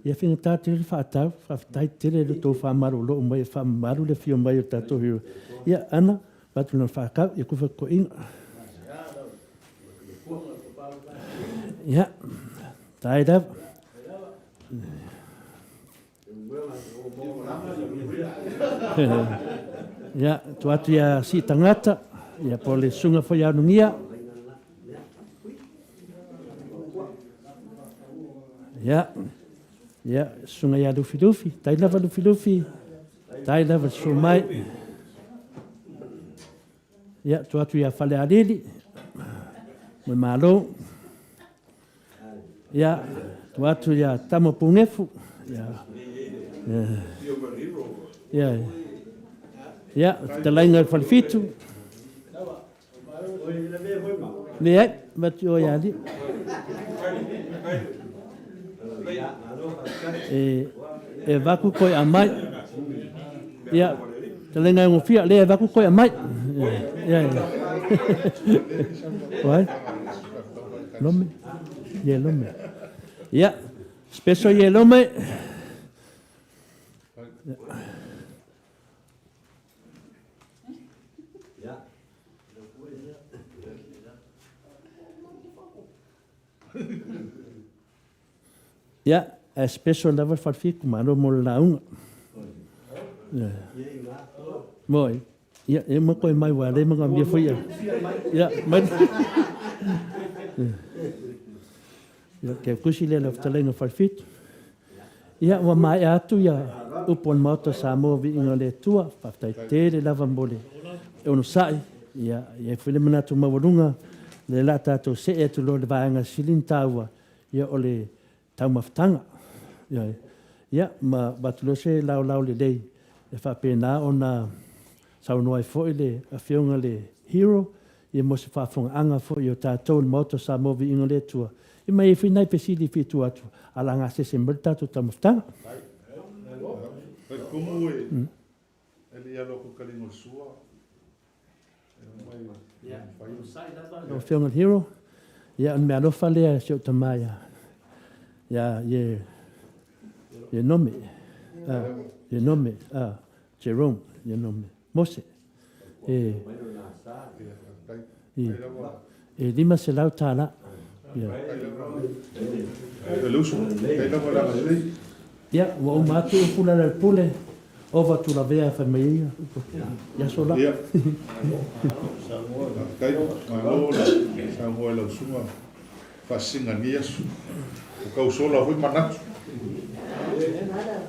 Ia faigata tele le faatau. Faafetai tele i lo outou faamalolo mai e faamamalu le afio mai o le tatou hero. Ia, Ana, avatu lana faatau, ia kufa totoina. Ia, tai lava. Ia, tuu atu ia Sii Tagata, ia po o le Susuga foi ia Anugia. Ia, ia, Susuga ia Lufilufi, tai lava Lufilufi, tai lava le susu mai. Ia, tuu atu ia Falealili, Moemalo. Ia, tuu atu ia Tama Punefu. Ia, ia, ia, fetalaiga i le Falefitu. Leai, avatu i o ia Alii. E, e avatu koe aumai. Ia, fetalaiga e Ogofia, lea e avatu koe aumai. Ia, ia. Wai? Lome? Ye lome. Ia, special ye lome. Ia, ae special lava le falefitu, malo mo le lauga. Ia. Moi. Ia, e uma koe mai wa le manga mia foi ia. Ia, mai. Ia, ke kusi le la fetalenga falefitu. Ia, ua maea atu ia upu o le Maota o Samoa Viiga o le Atua, faafetai tele lava mo le onosai. Ia, e i ai foi le manatu maualuga, lea o le a tatou see atu loa i le vaega sili ona taua, ia o le taumafataga. Ioe. Ia, ma avatu loa se laolao lelei e faapena ona saunoa ai foi le Afioga i le Hero, ia mo se faafofogaaga foi a tatou i le Maota o Samoa Viiga o le Atua. E mai e fai nai fesili e fia tua atu, a la gasese mai le tatou taumafataga. Fai kumu e e le i alo atu i kaliga o le sua, e omai e fai. Lau Afioga i le Hero, ia o le meaalofa lea e si ou tama ia, ia, ye, ye nome, ye nome, Jerome, ye nome, Mose, e, e, e $500. Ia. Ia, ua uma atu upu Lealailepule, ova atu lavea fai mai ai upu i aso la. Ia. Faafetai, malo le saunoa i lau susuga faasisiga i lenei aso. Ua tau sola foi manatu.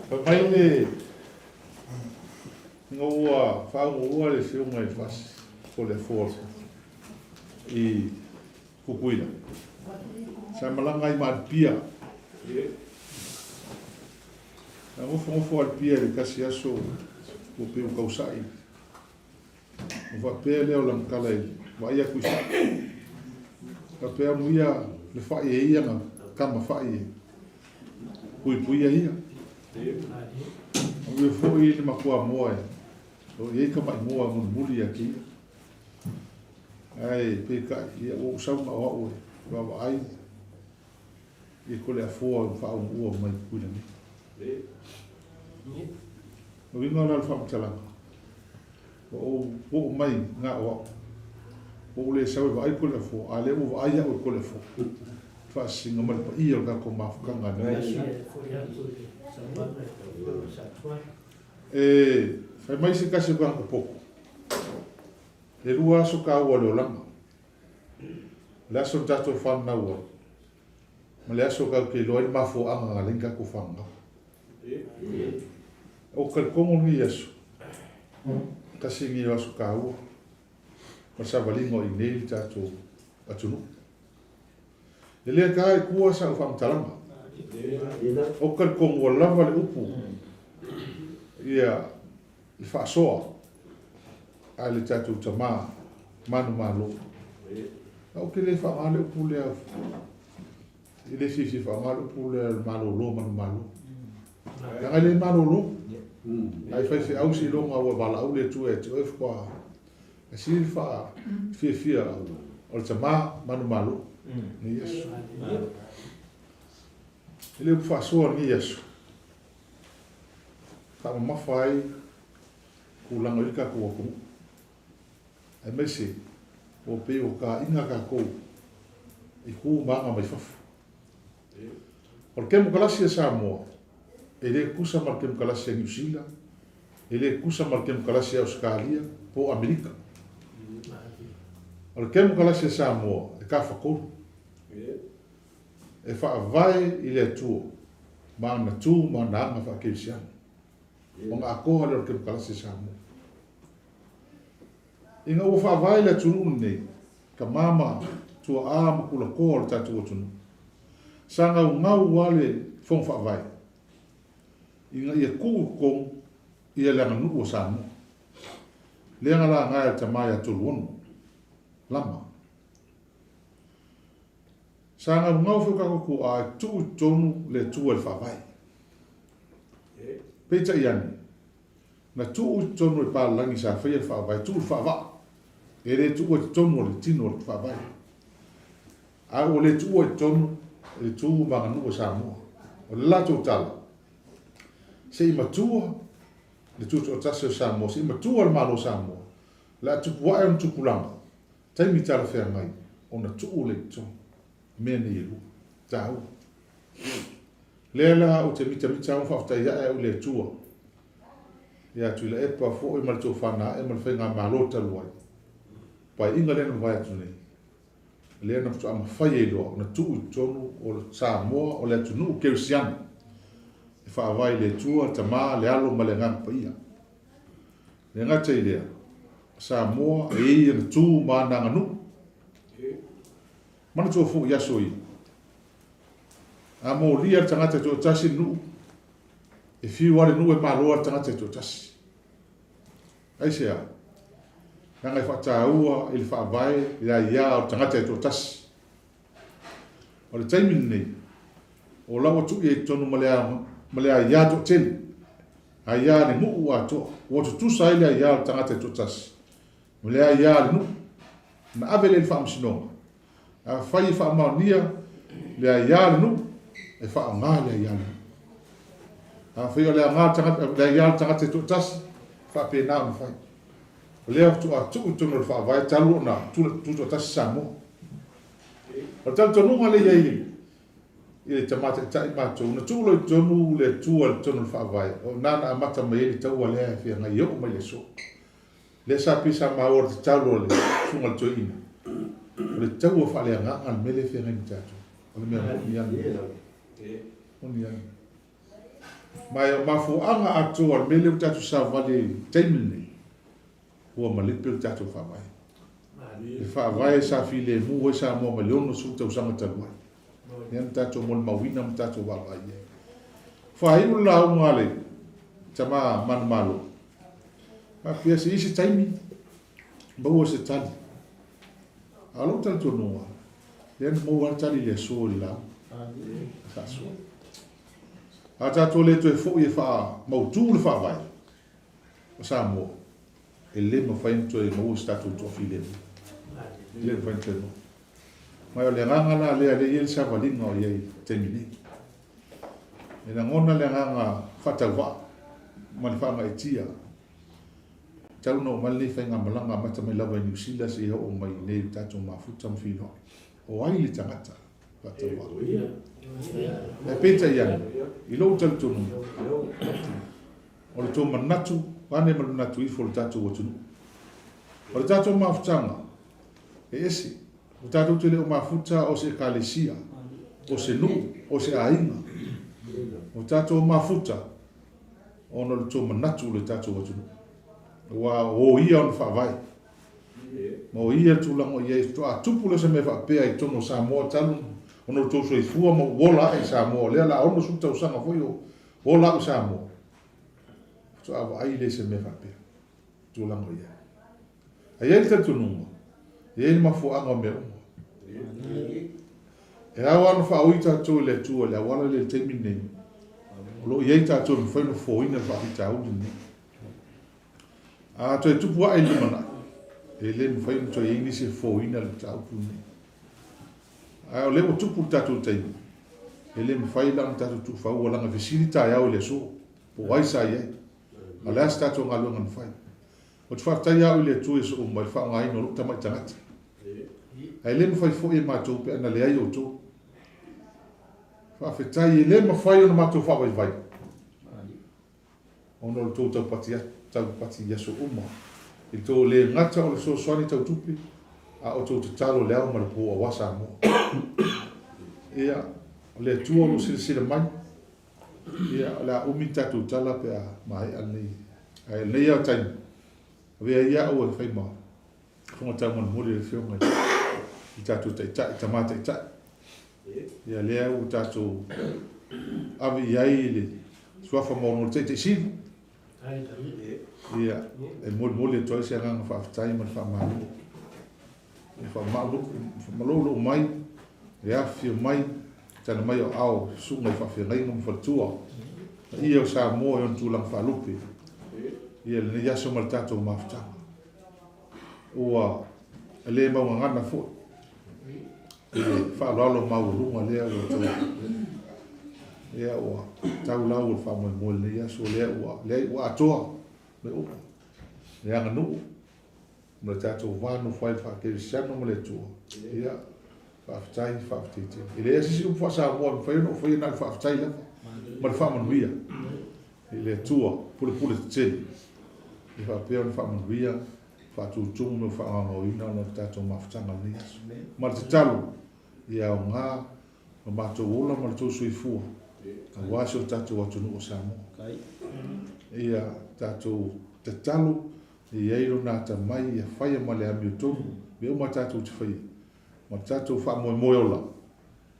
Fai mai le ina ua faauluulua le Afioga i le Faasi po o le Afoa i Tutuila. Sa malaga ai ma Alipia. Na nofonofo Alipia i le tasi aso ua pei ua tausa'i. Ona faapea lea o lana tala i vaai atu i fa'i. Faapea amuia le fa'i e ia na tama fa'i e puipuia ia. Amuia foi le matua moa e o i ai tama'i moa e mulimuli ia te ia. Ae peitai, ia ua ou sau na o au e vaavaai i ko le afoa ua faaumuua mai Tutuila nei. O uiga la o le faamatalaga, ua ou oo mai na o au, ua ou le sau e vaai ko le afoa, a lea ua vaai au i ko le afoa. Faasisiga ma le paia o le tatou mafutaga i lenei aso. E fai mai se tasi o tagata poto, E lua aso taua o le olaga. O le aso na tatou fananau ai, ma le aso tatou te iloa ai le mafuaaga na ala ai ona tatou fananau. Ou te talitonu lenei aso, tasi lenei o aso taua ma le savaliga o i nei le tatou atunuu. E le ta i tua sau faamatalaga. Ou te talitonu ua lava le upu ia le faasoa a le tatou tama manumalo. Ae ou te le faaaoga le upu lea, e le fiafia faaaoga le upu lea o le malolo manumalo. Leaga e le malolo. A e faifeau seiloga ua valaau le Atua ia te oe faatoa e sili le faafiafia o le tama manumalo lenei aso. E le upu faasoa lenei aso. Faamamafa ai tulaga o i ai le tatou atunuu, aemaise ua pei ua taina tatou i tu ma aga mai fafo. O le kemokalasi a Samoa, e le tusa ma le kemokalasi a Niu Sila, e le tusa ma le kemokalasi a Ausetalia po o Amerika. O le kemokalasi a Samoa, e tafatolu. E faavae i le Atua ma ana tu ma ana aga faakerisiano. Ona atoa lea o le kemokalasi a Samoa. Ina ua faavae le atunuu lenei, tama ma tuaa ma tulatoa o le tatou atunuu, sa gaugau lava le Fono Faavae ina ia tuu i totonu ia le aganuu a Samoa. Lea na laga e le tama ia Toluono Lama. Sa gaugau foi o tatou tuaa e tuu i totonu le Atua i le Faavae. Peitai ane, na tuu i totonu e papalagi sa faia le Faavae, tuu i le faavaa. E le tuua i totonu o le tino o le Faavae. A ua le tuua i totonu e le tu ma aganuu a Samoa. O le latou tala, se i matua le Tutoatasi o Samoa, se i matua le Malo o Samoa, o le a tupu ae ona tupulaga, taimi talafeagai ona tuu lea i totonu. Mea nei e lua. Taua. Lea la ou te mitamita au ma faafetai ae au i le Atua ia Tuilaepa foi ma le tofana ae ma le faigamalo talu ai. Paeaiga lea na mavae atu nei, lea na faatoa mafai ai loa ona tuu i totonu o Samoa o le atunuu kerisiano e faavae i le Atua, le Tama, le Alo ma le Agaga Paia. E le gata i lea, o Samoa e i ai ana tu ma ana aganuu. Manatua foi i aso ia, a molia le tagata e toatasi le nuu, e fiu lava le nuu e malo lava le tagata e toatasi. Aisea? Leaga e faataua i le faavae le aia o le tagata e toatasi. O le taimi lenei, o la ua tuu i ai i totonu ma le ma le aia toatele, aia a le nuu atoa, ua tutusa ai le aia a le tagata e toatasi ma le aia a le nuu. Ona ave lea i le Faamasinoga. Afai e faamaonia le aia a le nuu, e faaaoga le aia a le nuu. Afai o le aoga tagata, le aia a le tagata e toatasi, e faapena ona fai. O lea faatoa tuu i totonu o le Faavae talu ona tutoatasi Samoa. O le talitonuga lea i ai i le tama taitai matou, na tuu loa i totonu le Atua i totonu o le Faavae, o i ina na amata mai ai le taua lea e feagai e oo mai i le aso. Lea sa pei sa maua le tatalo a le Susuga i le Toeaina, o le taua faaleagaga le mea lea e feagai ma tatou. O le mea moni lava lena. Moni lava lena. Ma o mafuaaga atoa o le mea lea ua tatou savavali ai i le taimi lenei, ua malepe le tatou Faavae. Le Faavae sa filemu ai Samoa mai le 60 tausaga talu ai. Lea na tatou molimauina ma tatou vaavaai i ai. Faaiu le lauga a le tama manumalo. Faapea se i se taimi, maua se tali. A o lou talitonuga, lea na maua lava le tali i le aso i le lauga. Faasoa. A tatou le toe foi e faamautu le Faavae o Samoa, e le mafai ona toe maua se tatou toafilemu. E le mafai ona toe maua. Ma o le agaga la lea, lea e i ai le savaliga o i ai i le taimi nei. E lagona le agaga faatauvaa ma le faagaeetia talu ona oo mai lenei faigamalaga amata mai lava i Niu Sila seia oo mai i inei i le tatou mafuta ma feiloai. O ai le tagata faatauvaa? Ae peitai ane, i lou talitonuga, o le tou manatu ane ma le manatu ifo o le tatou atunuu. O le tatou mafutaga, e ese. O tatou te le o mafuta o se ekalesia, o se nuu, o se aiga. O tatou mafuta ona o le tou manatu i le tatou atunuu. Aua o ia ona faavae. Ma o ia le tulaga o i ai. Faatoa tupu lea o se mea faapea i totonu o Samoa talu ona o tou soifua ma ou ola ae i Samoa. O lea o le a 60 tausaga foi o ola au i Samoa. Faatoa vaai lea i se mea faapea. Tulaga o i ai. A i ai le talitonuga, e i ai le mafuaaga o mea uma. E ao lava ona faaui tatou i le Atua i le auala lea i le taimi lenei, o lo o i ai tatou e mafai ona fofoina le faafitauli lenei. A toe tupu ae i le lumanai, e le mafai ona toe i ai nisi e fofoina le mataupu lenei. Ae o lea ua tupu le tatou taimi, e le mafai la ona tatou tuufaua leaga e fesili taeao i le aso, po o ai sa i ai, a o le a se tatou galuega na fai. Ou te faafetai lava au i le Atua i aso uma i le faaaogaina o lou tamai tagata. Ae le mafai foi e matou pe ana leai outou. Faafetai, e le mafai ona matou faavaivai ona o le tou taupati atu, taupati i aso uma, i le tou le gata o le fesoasoani tau tupe, a o tou tatalo i le ao ma le po aua Samoa. Ia, o le Atua o lo o silasila mai, Ia, o le a umi le tatou tala pe a maea lenei. Ae o lenei lava taimi, avea ia au e fai ma fofoga taumolimoli e le Afioga i le tatou Taitai, Tama Taitai. Ia, lea ua tatou ave i ai le suafa maualuga o le Taitai Sili. Ia, e molimoli atu ai se agaga faafetai ma le faamalo. E faamaloulou mai, e afifio mai, tala mai o aao susuga i faafeagaiga ma faletua, paia o Samoa i ona tulaga faalupe, ia lenei aso ma le tatou mafutaga. Ua le maugagana foi i le faaaloalo maualuga lea ua outou lea ua tau lau o le faamoemoe i lenei aso lea ua leai ua atoa mea uma le aganuu ma le tatou va nofo ai i le faakerisiano ma le Atua, ia, faafetai, faafetai tele. E leai se isi upu faa-Samoa e mafai ona ou faia na o le faafetai lava ma le faamanuia i le Atua pulepule tetele e faapea ona faamanuia, faatutumu ma faagaogaoina ona o le tatou mafutaga i lenei aso. Ma le tatalo, ia aoga lo matou ola ma lo tou soifua aua si o tatou atunuu o Samoa. Ia tatou tatalo E i ai lona atamai ia faia ma le amiotonu mea uma tatou te faia, ma le tatou faamoemoe ola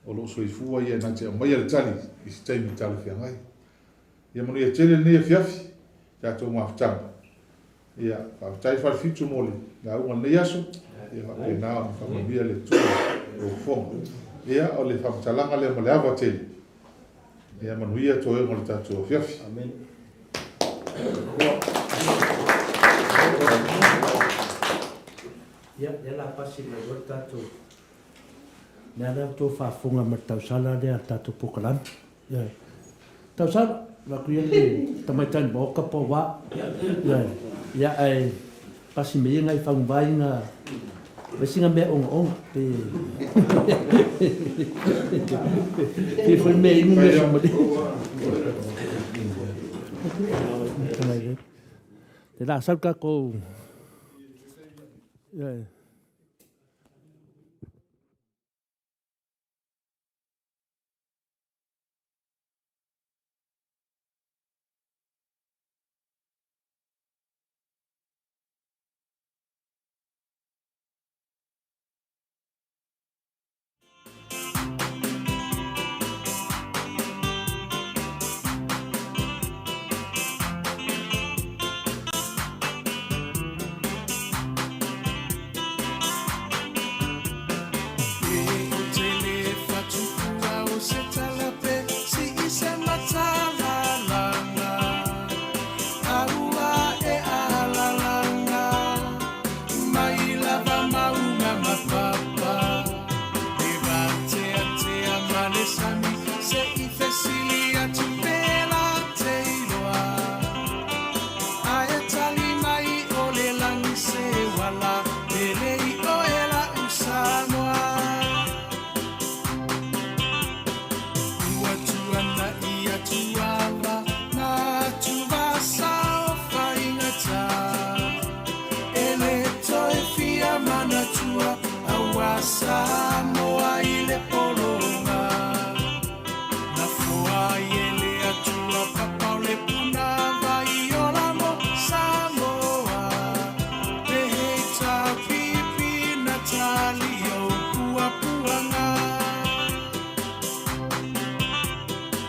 o lo o soifua ia na te aumaia le tali i se taimi talafeagai. Ia manuia tele lenei afiafi, tatou mafutaga. Ia, faafetai Falefitu mo le lauga i lenei aso, ia faapena ona faamanuia le Atua i lau fofoga. Ia, o le faamatalaga lea ma le ava tele. Ia manuia toega o le tatou afiafi. Amen. Ia, lea la pasi mai loa le tatou lea la outou faafofoga ma le tausala lea a le tatou polokalame. Ia. Tausala, avatu ia le tamaitai maoka po o a. Ia, ia ae pasi mai ia nai faguvai na fai sina mea ogaoga pe fia foi mea inu mea somalia. Te la sau tatou. Ia. Ae tali mai o le lagi se uala pele i oe la'u Samoa. Ua tuana'i atu ava na atuvasa o faigata. E le toe fia manatua aua Samoa i le pologa. Na foa ai e le Atua papa o le puna vai ola mo Samoa. Pehei tā pipi na tali ou puapuaga.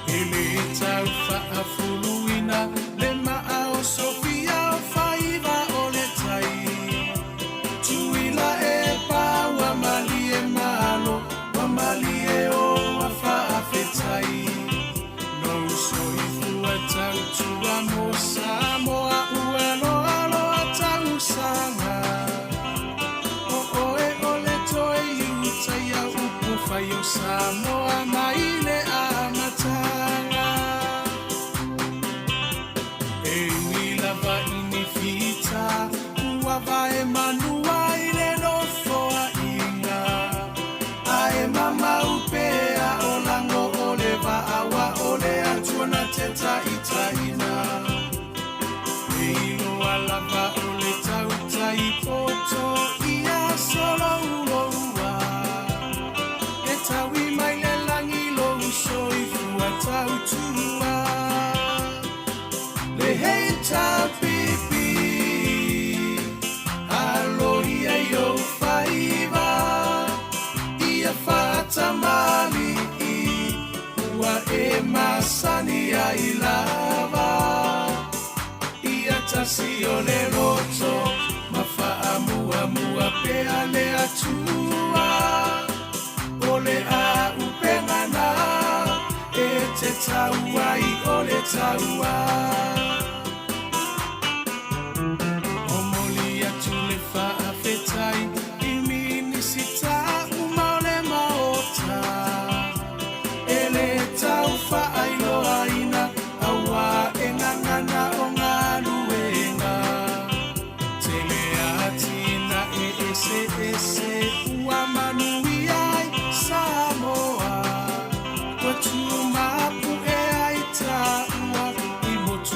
E le tau faafuluina le maa o Sofia o faiva o le tai. Tuila e pa ua malie malo, ua malie o ua faafetai. Lou soifua tautua mo Samoa ua loa loa tausaga. O oe o le toe iutaia upu fai o Samoa mai le amataga. E ui lava i ni fita, ua vae manua i le nofoaiga. Ae mamau pea o lago o le vaa wa o le Atua na te taitaiina. E iloa lava o le tautai poto ia solouloua. E taui mai le lagi lou soifua tautua. Le HRPP, aloia i ou faiva, ia faatamalii, ua e masani ai lava. Ia tasi o le loto, ma faamuamua pea le Atua. O le auupega na e te tau ai o le taua. Momoli atu le faafetai i Minisita uma o le Maota e le tau faailoaina auā e gagana o galuega. Tele atinae eseese ua manuia ai Samoa. Ua tumapu'e ai taua i motu.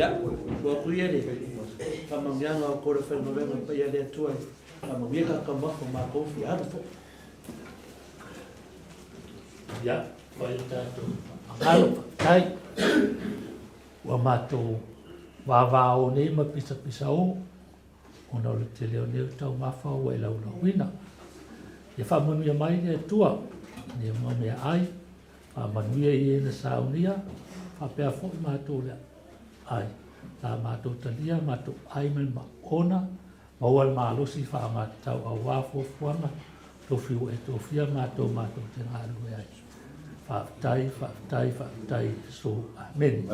Ia, ua aku ia le faamanuiaga o ko le faigaluega paia a le Atua e faamanuia tatou ma matou fia alu foi. Ia, fai le tatou faamagalo, faafetai. Ua matou vavao nei ma pisapisao ona o le tele o nei o taumafa ua e laulauina. Ia faamanuia mai le Atua i nei mea ai, faamanuia i e na saunia, faapea foi matou le ai. Sa matou talia matou ai ma le maona, maua le malosi faaaogatatau aua fuafuaga tofi ua e tofia matou matou te galulue ai. Faafetai, faafetai, faafetai i Iesu. Amene.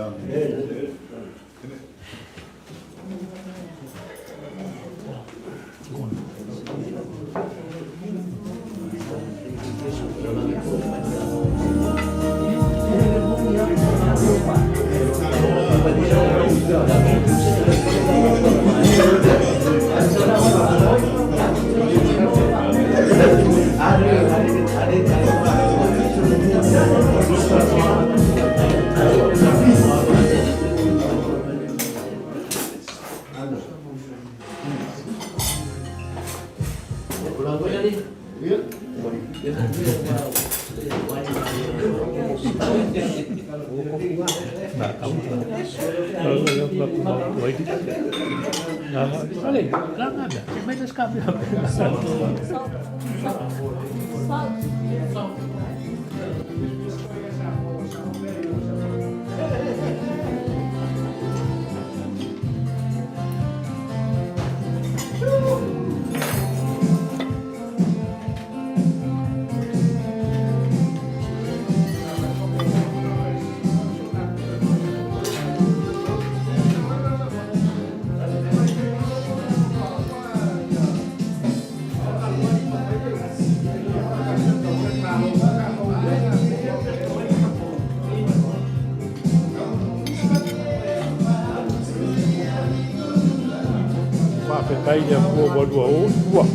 Faafetai i le Atua ua lua o i tua.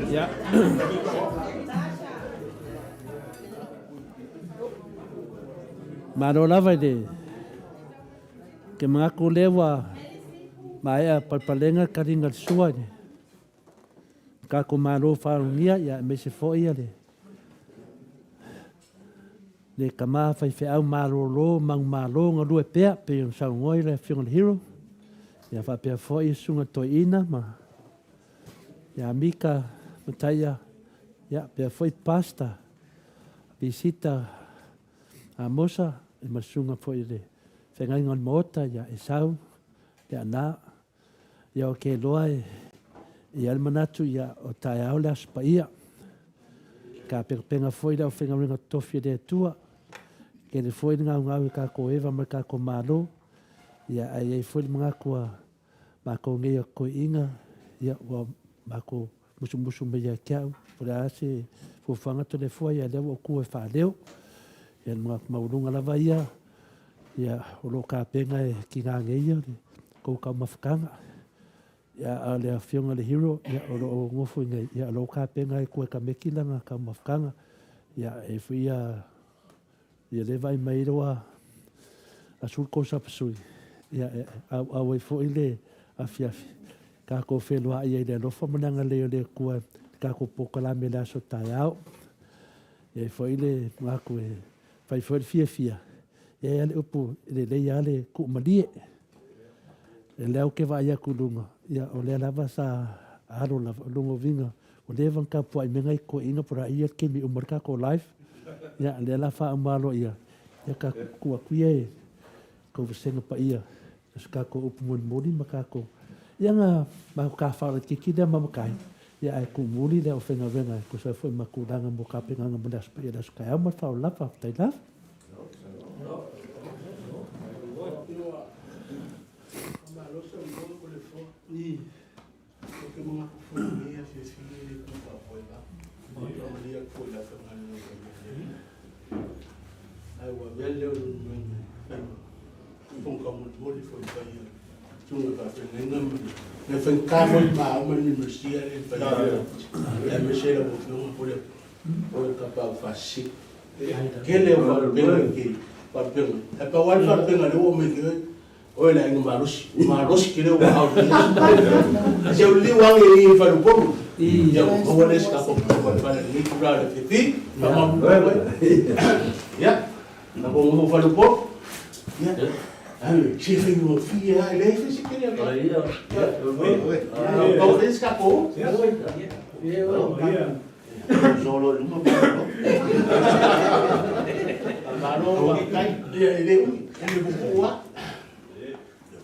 Ia. Malo lava i le ke manatu lea ua maea palepalega le taliga o le sua i le tatou Malo faalogia, ia aemaise foi ia le le tama faifeau malolo manumalo galue pea pei ona saunoa i le Afioga i le Hero, ia faapea foi Susuga Toeaina ma ia Mika Mataia, ia faapea foi Pastor Visita Amosa ma le susuga foi i le feagaiga o le Maota ia Esau Leaana. Ia ou te iloa e i ai le manatu ia o taeao le Aso Paia. Tapenapena foi le aufaigaluega totofi a le Atua. Tele foi le gaugau i tatou eva ma le tatou Malo. Ia ae i ai foi le manatu a matou nei a toeaiina, ia ua matou musumusu mai ia te au, po o le a se fuafuaga Toleafoa, ia lea ua ou tu e faaleo. Ia le manatu maualuga lava ia, ia o lo o tapena e tina nei ia le tou taumafataga. Ia a o le afioga i le Hero, ia o lo o nofo i inei, ia o lo o tapena e Kuekameki lana taumafataga. Ia e foi ia Ia lea vaai mai ai ua asulu sapasui, ia e auau ai foi le afiafi. Tatou feloai ai i le alofa ma le agalelei o le Atua i le tatou polokalame i le aso taeao. E i ai foi le manatu e fai foi le fiafia, e i ai lava le upu, e lelei lava le tuumalie. O lea ou te vaai atu i luga, ia o lea lava sa alo lava, o lona uiga ua leva ona tapuai mai nai toeaiina po o le a ia le taimi e uma ai le tatou live. Ia o lea o le a faauma aloaia, ia tatou tuu atu ia i tou vasega paia i se tatou upu molimoli ma tatou, ia ona matou tafao laitiiti lea ma matai, ia ae tuumuli le aufaigaluega e tusa ai foi ma tulaga mo tapenaga mo le Aso Paia i le aso taeao ma le faaaloalo lava. Faafetai lava. Ou te manatu foi i lenei afiafi e le toe faafoe lava. Ou te faamalie atu foi i le afioga i le Palemia. Ae ua avea lea o Leulumoega e fai ma fofoga taumolimoli foi i paia susuga i faafeagaiga ma le faigata foi i maau ma le University le paia aemaise lau afioga po o le Tapaau Faasisina. Tele o faalupega i ke faalupega. Ae pau lava le faalupega lea ua aumai ke Oe le aiga malosi, ua malosi tele ua ao i le Se o liu ange i faleupolu. Ia ua maua le se tatou fale lenei tulaga o le fiafi. Faamalu Ia, tatou nofo faleupolu. Ia, ai, se faigofie lava, e leai foi se tele o le. Ia, pau se tatou. Ia, Solo i luma. Faafetai. Ia, e le umi, umi puupuu lava. Ia,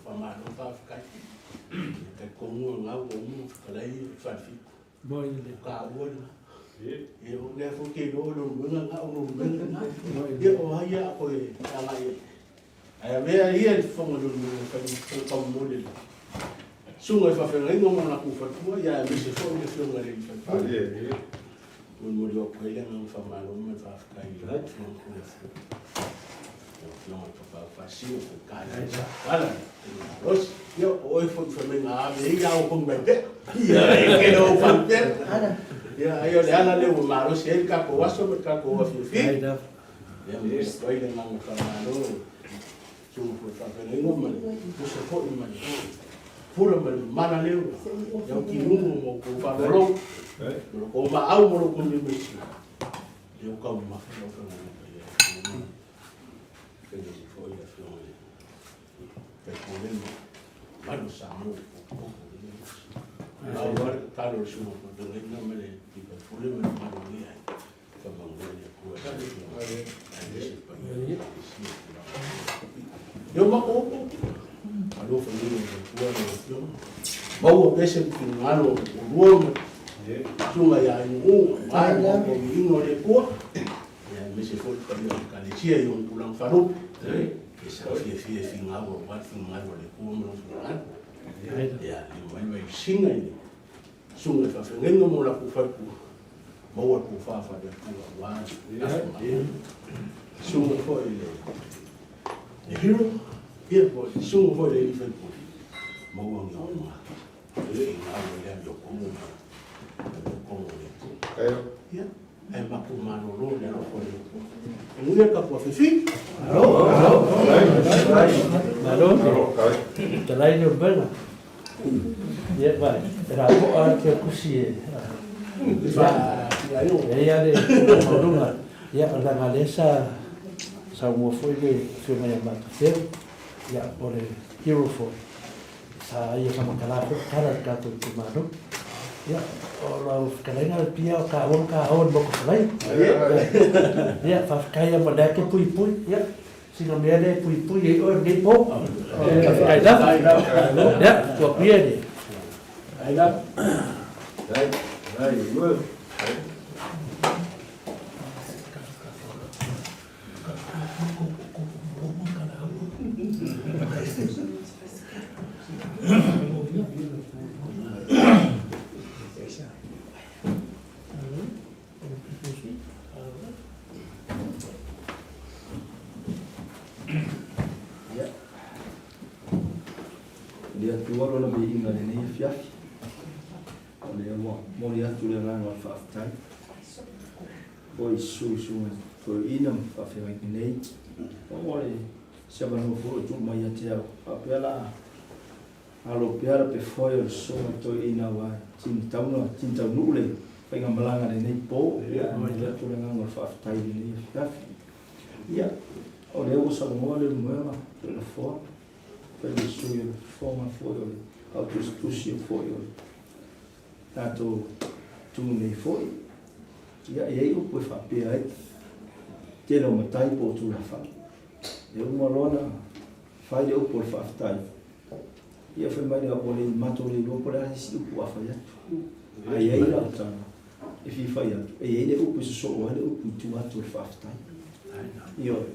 faamalo faafetai. Ia, talitonu o lena ua uma ona fetalai le Falefitu. O taua lena. Ia, o lea foi ou te iloa o Leulumoega lena, o Leulumoega lena. Ia, o ai a toe agai i ai. Ae avea ia le fofoga o Leulumoega e fai ma taumolimoli le susuga i faafeagaiga ma o latou faletua, ia aemaise foi le afioga i le alii faipule. Molimoli atu ai le agaga faamalo ma le faafetai i lau Afioga Puleafu, lau Afioga i le Tapaau Faasino, Faikale, Safala, Malosi. Ia, o oe foi fai mai na ave ai ao kogi mai pea. Ia, e kele ou faalupea. Ia, ai o le ala lea ua malosi ai le tatou aso ma le tatou afiafi. Ia, momoli atu ai le agaga faamalo Susuga foi faafeagaiga ma le uso foi ma le pula ma le mamala lea ua i au timumu ma outou faaaloalo ma lo outou maau ma lo outou limaisia lea ua taumamafa lau feagaiga paia e feagaiga foi le afioga i le faipule ma mamalu o Samoa ua popopo Lau lava le tatalo i le susuga faafeagaiga ma le faipule ma le mamalu o lenei aiga. Maua pea se finagalo o oulua ma susuga ia Inu'u aua le maopouina o le Atua, aemaise foi le paia o le Ekalesia i ona tulaga faalupe, ia sa fiafia e finau aua le finagalo o le Atua ma lona finagalo. Ia lima ai vaivisiga i le Susuga i faafeagaiga ma o latou faletua, maua le tofa faale-Atua aua le aso maea. Susuga foi i le hero, ia po o le susuga foi i le alii faipule, maua ni ona finagalo i le amiotonu ma le amiotonu o le Atua. Ia, ae matou malolo i le alofa o le Atua. Manuia le tatou afiafi. Malo, malo, malo. Fetalai Leulumoega. Ia, ma e lapoa lava le kusi e i ai lava le maualuga. Ia, leaga o lea sa saunoa foi le Afioga ia Matafeo, ia, o le hero foi, sa ia faamatala foi tala i le tatou itumalo. Ia, o lau fetalaiga Pia o taua ma taua i le Maota Falai. Ia, faafetai lava mo lea e te puipui. Ia, Sina mea lea e puipui ai oe i lenei po. Faafetai lava. Ia, tuu atu ia i le. Ia. Le Atua lona viiga i lenei afiafi. O lea ua momoli atu le agaga o le faafetai. Foi i sui usufono toeaina ma faafeagaiga nei. Ona o le se avanoa foi ua tuu mai ia te au. Faapea la Alo pea le pefoe o le Susuga i Toeaina aua e tini tauna, tini taunuu le faigamalaga i lenei po. Ia, e momoli atu le agaga o le faafetai i lenei afiafi. Ia, o lea ua saunoa Leulumoega Toelafoa, fai le sui o le fofoga foi o le autusitusi foi o le tatou tu nei foi. Ia, e i ai upu e faapea ai, tele o matai po o tulafale. E uma loa ona fai le upu o le faafetai, ia fai mai lea ua le matou le iloa po o le a se isi upu a fai atu. Ae i ai lau tala e fia fai atu, e i ai le upu e sosoo ai le upu i tua atu o le faafetai. Ioe,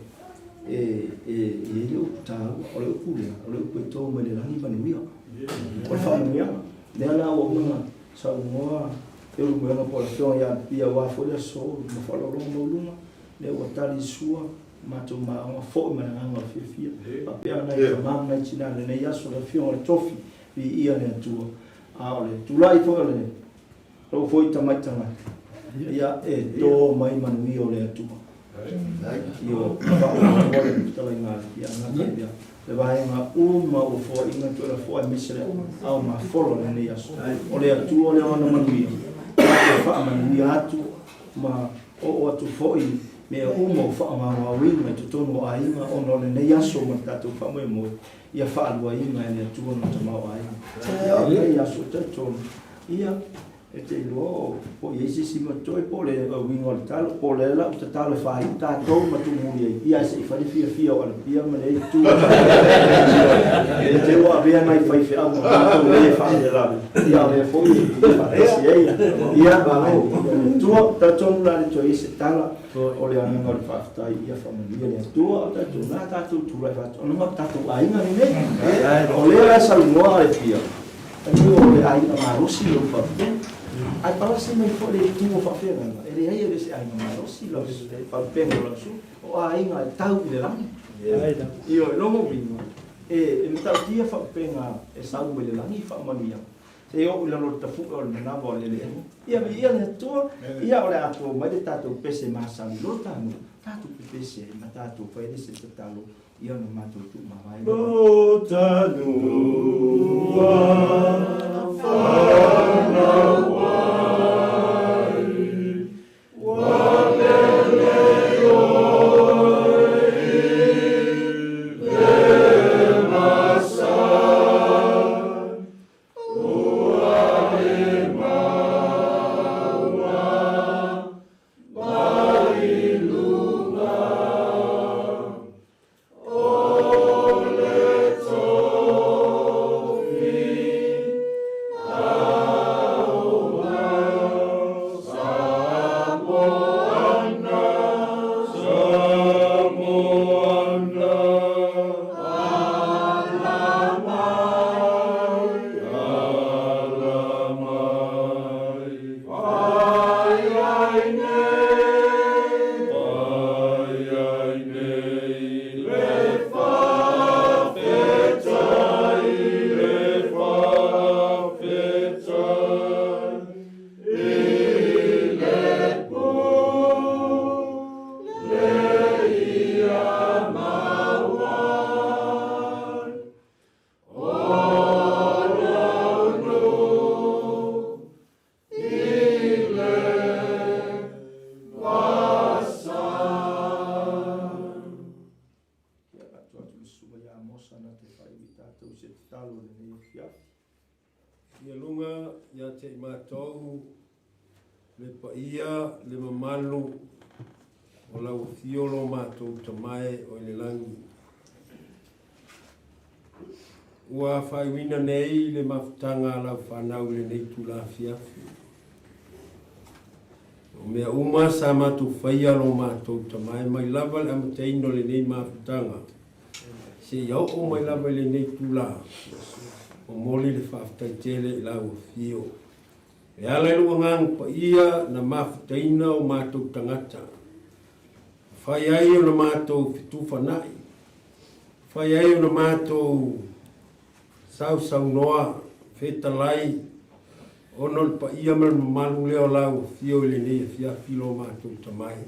e, e i ai le upu taua, o le upu lea, o le upu e to mai le lagi manuia. O le faamanuiaga. Lea la ua uma ona saunoa Leulumoega po o le Afioga ia Alipia aua foi le aso ma faaaloaloga maualuga, lea ua tali i sua matou maoga foi ma le agaga o le fiafia. Faapea nai tama ma nai tina i lenei aso, le Afioga i le Tofi, viia le Atua. A o le tulai foi o le lou foi tamai tagata, ia e to mai manuia o le Atua. Ioe, faaauau le fetalaiga a le Agata ia le vaega uma ua foaiina Toelafoa aemaise le ao mafolo i lenei aso. O le Atua lea ona manuia, e faamanuia atu ma oo atu foi mea uma ua faagaogaoina i totonu o aiga ona o lenei aso ma le tatou faamoemoe, ia faaluaina e le Atua lona tamaoaiga. Ia, o lenei aso, e talitonu, ia. E te iloa o po o i ai se isi matoe po o le uiga o le talo, po o le lau tatalo e faaiu tatou ma tuumuli ai, ia ae se i fai le fiafia o Alapia ma lea itu. E te ua avea nai faifeau ma matou nei e faalavelave, ia o lea foi e faatasi ai. Ia, Atua, talitonu la le toe i ai se tala, o le agaga o le faafetai, ia faamanuia le Atua, o tatou na tatou tulai faatonuga o tatou aiga lenei. O lea la e saunoa Alapia, Taniu o le aiga malosi lou faapena. Ae palasi mai foi le itu o faafeagaiga, e leai e le o se aiga malosi lau faapena o lau susuga, o aiga e tau i le lagi. Ioe, lona uiga, e matautia faapena e sau mai le lagi faamanuiaga, seia oo i lalo o le tafue o le manava o le eleele. Ia viia le Atua, ia o le a to mai le tatou pese masani lo tanu, tatou pepese ai ma tatou fai ai le se tatalo Ia ona matou tuumavae lea. Lo tanua fanau ai, ua lele oe i le masa, ua e maua mai luga o le tofi taua. Samoana, Samoana, ala mai, ala mai. Fai ai nei, fai ai nei le faafetai, le faafetai i le pule ia maua. O lou nuu I le vasa. Ia avatu atu le susuga ia Amosa na te faaiu i tatou se tatalo i lenei afiafi. Ia luga ia te i matou le paia le mamalu o lau afio lo matou Tamae o i le lagi. Ua faaiuina nei le mafutaga a lau fanau i lenei itula afiafi. O mea uma sa matou faia lo matou tamae mai lava le amataina o lenei mafutaga seia oo mai lava i lenei itula, momoli le faafetai tele i lau afio. E ala i lou Agaga Paia na mafutaina o matou tagata, fai ai ona matou fetufanai, Fai ai ona matou sausaunoa, fetalai, ona o le paia ma le mamalu lea o lau afio i lenei afiafi lo matou tamae.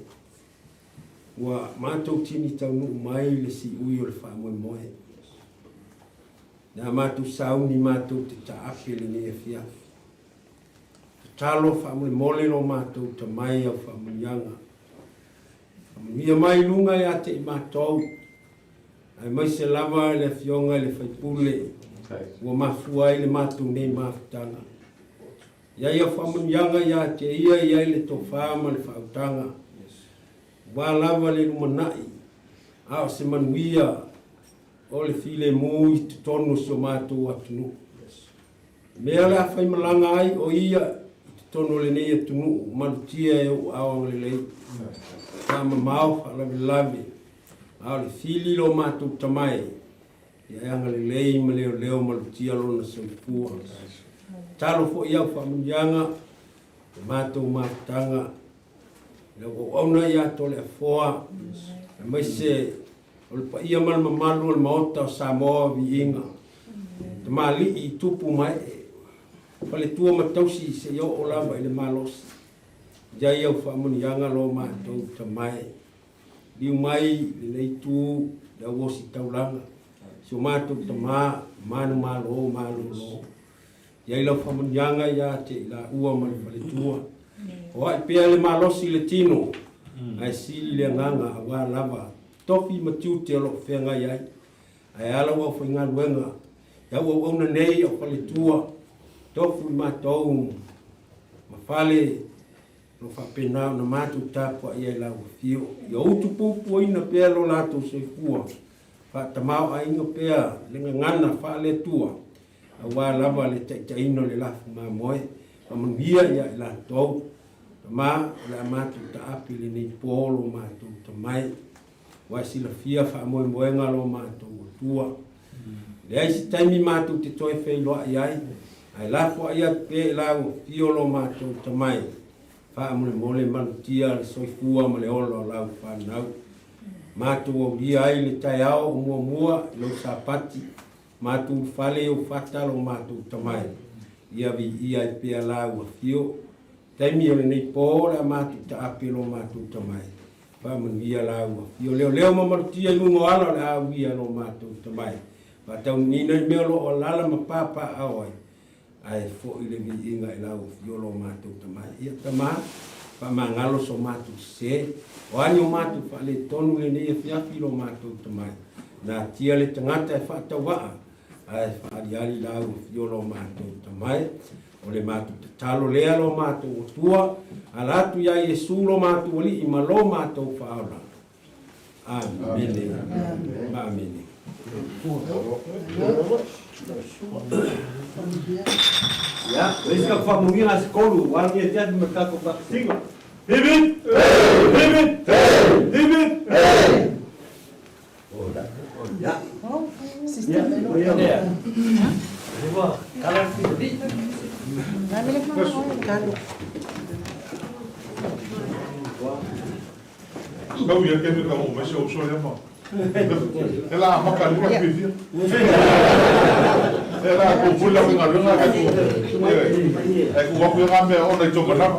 Ua matou tini taunuu mai le siui o le faamoemoe. Na matou sauni matou te taape lenei afiafi. Tatalo faamolemole lo matou tamae au faamanuiaga. Faamanuia mai i luga ia te i matou, aemaise lava i le Afioga i le sui usufono ua mafua ai le matou nei mafutaga. I ai au faamanuiaga ia te ia i ai le tofa ma le faautaga, aua lava le lumanai, a o se manuia o le filemu i totonu o si o matou atunuu. Mea o le a faimalaga ai o ia i totonu o lenei atunuu malutia e ou ao agalelei, faamamao faalavelave, a o le fili lo matou tamae, ia e agalelei ma leoleo malutia lona soifua. Tatalo foi i au faamanuiaga le matou mafutaga i lau auauna ia Toleafoa, aemaise o le paia ma le mamalu o le Maota o Samoa Viiga, tamalii, tupu ma ee, faletua ma tausi seia oo lava i le malosi. I ai au faamanuiaga lo matou tamae. Liu mai lenei itu i le auositaulaga, si o matou tama, manumalo malolo. I ai lau faamanuiaga ia te i laua ma le faletua. O ai pea le malosi i le tino, ae sili le agaga aua lava tofi ma tiute o lo o feagai ai. Ae a lau aufaigaluega, i au auauna nei au faletua, tofu i matou. ma fale o lo o faapena ona matou tapuai ai i lau afio. Ia utupupuaina pea lo latou soifua, faatamaoaiga pea le gagana faale-Atua, aua lava le taitaiina o le lafu mamoe, faamanuia ia i latou. Tama, o le a matou taape i lenei po lo matou tamai, ua e silafia faamoemoega lo matou Atua. Leai se taimi matou te toe feiloai ai, ae lafoai atu pea i lau afio lo matou tamai, faamolemole malutia le soifua ma le ola o lau fanau. Matou aulia ai le taeao o muamua i lou Sapati, matou ulufale i ou fata lo matou tamai, ia viia ai pea lau afio. Taimi o lenei po o le a matou taape lo matou tamai, Faamanuia lau afio leoleo ma malutia i luga o ala o le a uia lo matou tamai. Faataunuuina i mea o lo o alaala ma papaaao ai, ae foi le viiga i lau afio lo matou tamai. Ia tama, faamagalo so matou sese, o a ni o matou faaletonu i lenei afiafi lo matou tamai. Natia le tagata e faatauvaa, ae faaliali lau afio lo matou tamai. O le matou tatalo lea lo matou Atua, ala atu iā Iesu lo matou Alii ma lo matou Faaola. Amene ma amene. Ia, o isi ka whakamuia se kolu, wā ni e te atu ma tātou whakatinga. Hip hip! Hip hip! Hip hip! Kau ia ke me ka ho mai se o so ma. E la maka le ka fia. E la ko pula ko ngā runga ka ko. E ko waku ngā mea ona i tō manama.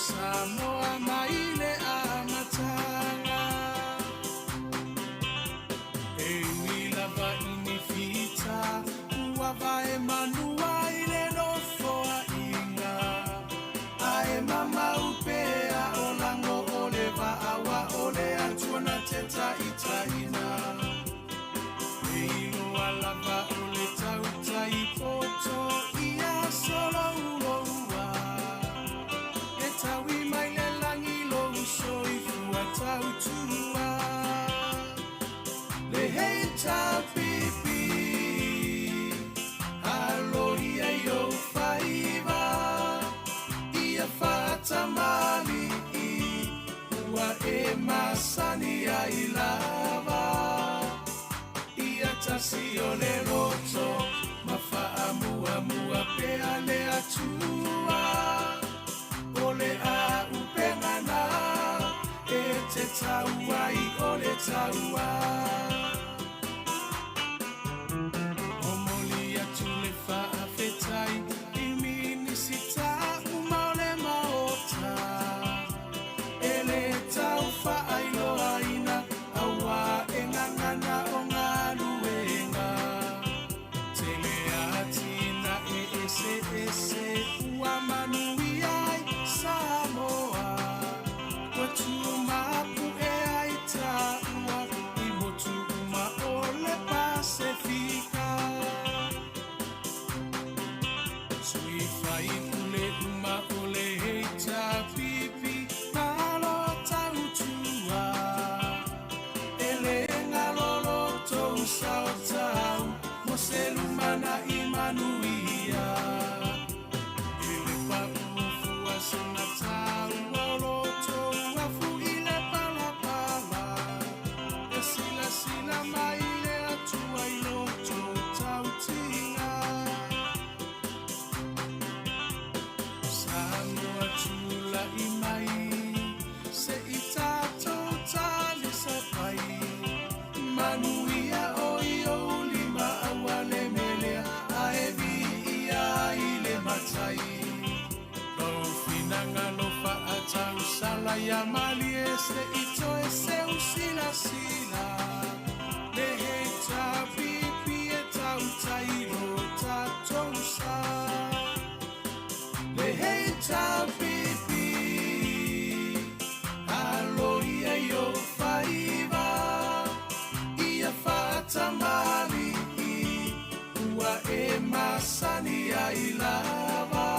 Samoa mai le amataga. E ui lava i ni fita ua vae manua i le nofoaiga, ae mamau pea o lago o le vaaua o le Atua na te taʻitaʻina. E iloa lava o le tautai poto ia solouloua, e taui mai le lagi lou soifua tautua. Le HLPP, aloia i ou faiva, ia faatamali'i ua e masani ai lava. Ia tasi o le loto ma faamuamua pea le Atua, o le auupega na e te tau ai o le taua. Momoli atu le faafetai i Minisita uma o le Maota, e le tau faailoaina auā e gagana o galuega. Tele atinae eseese ua manuia ai Samoa, ua tumapuʻe ai taua i motu uma o le Pasefika. Sui faipule uma o le HRPP, malo tautua, e le galo lo tou saotau mo se lumanaʻi manuia. E le paʻu fua sina taua o lo tou afu i le palapala, e silasila mai le Atua i lo tou tautiga. Samoa tulaʻi mai seʻi tatou talisapai, manuia o i ou lima aua le melea ae viia i le matai. Lou finagalo faatausala ia malie seʻi toe seusilasila, le HRPP e tautai lo tatou sa. Le HRPP, aloia i ou faiva, ia faatamali'i ua e masani ai lava.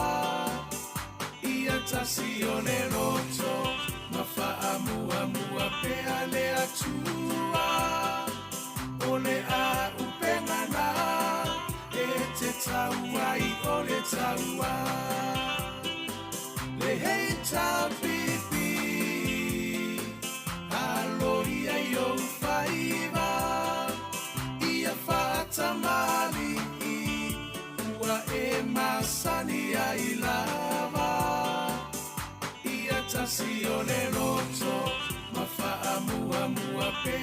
Ia tasi o le loto ma faamuamua pea le Atua, o le auupega na e te tau ai o le taua. Le HRPP, aloia i ou faiva, ia faatamali'i ua e masani ai lava. Ia tasi o le loto ma faamuamua pea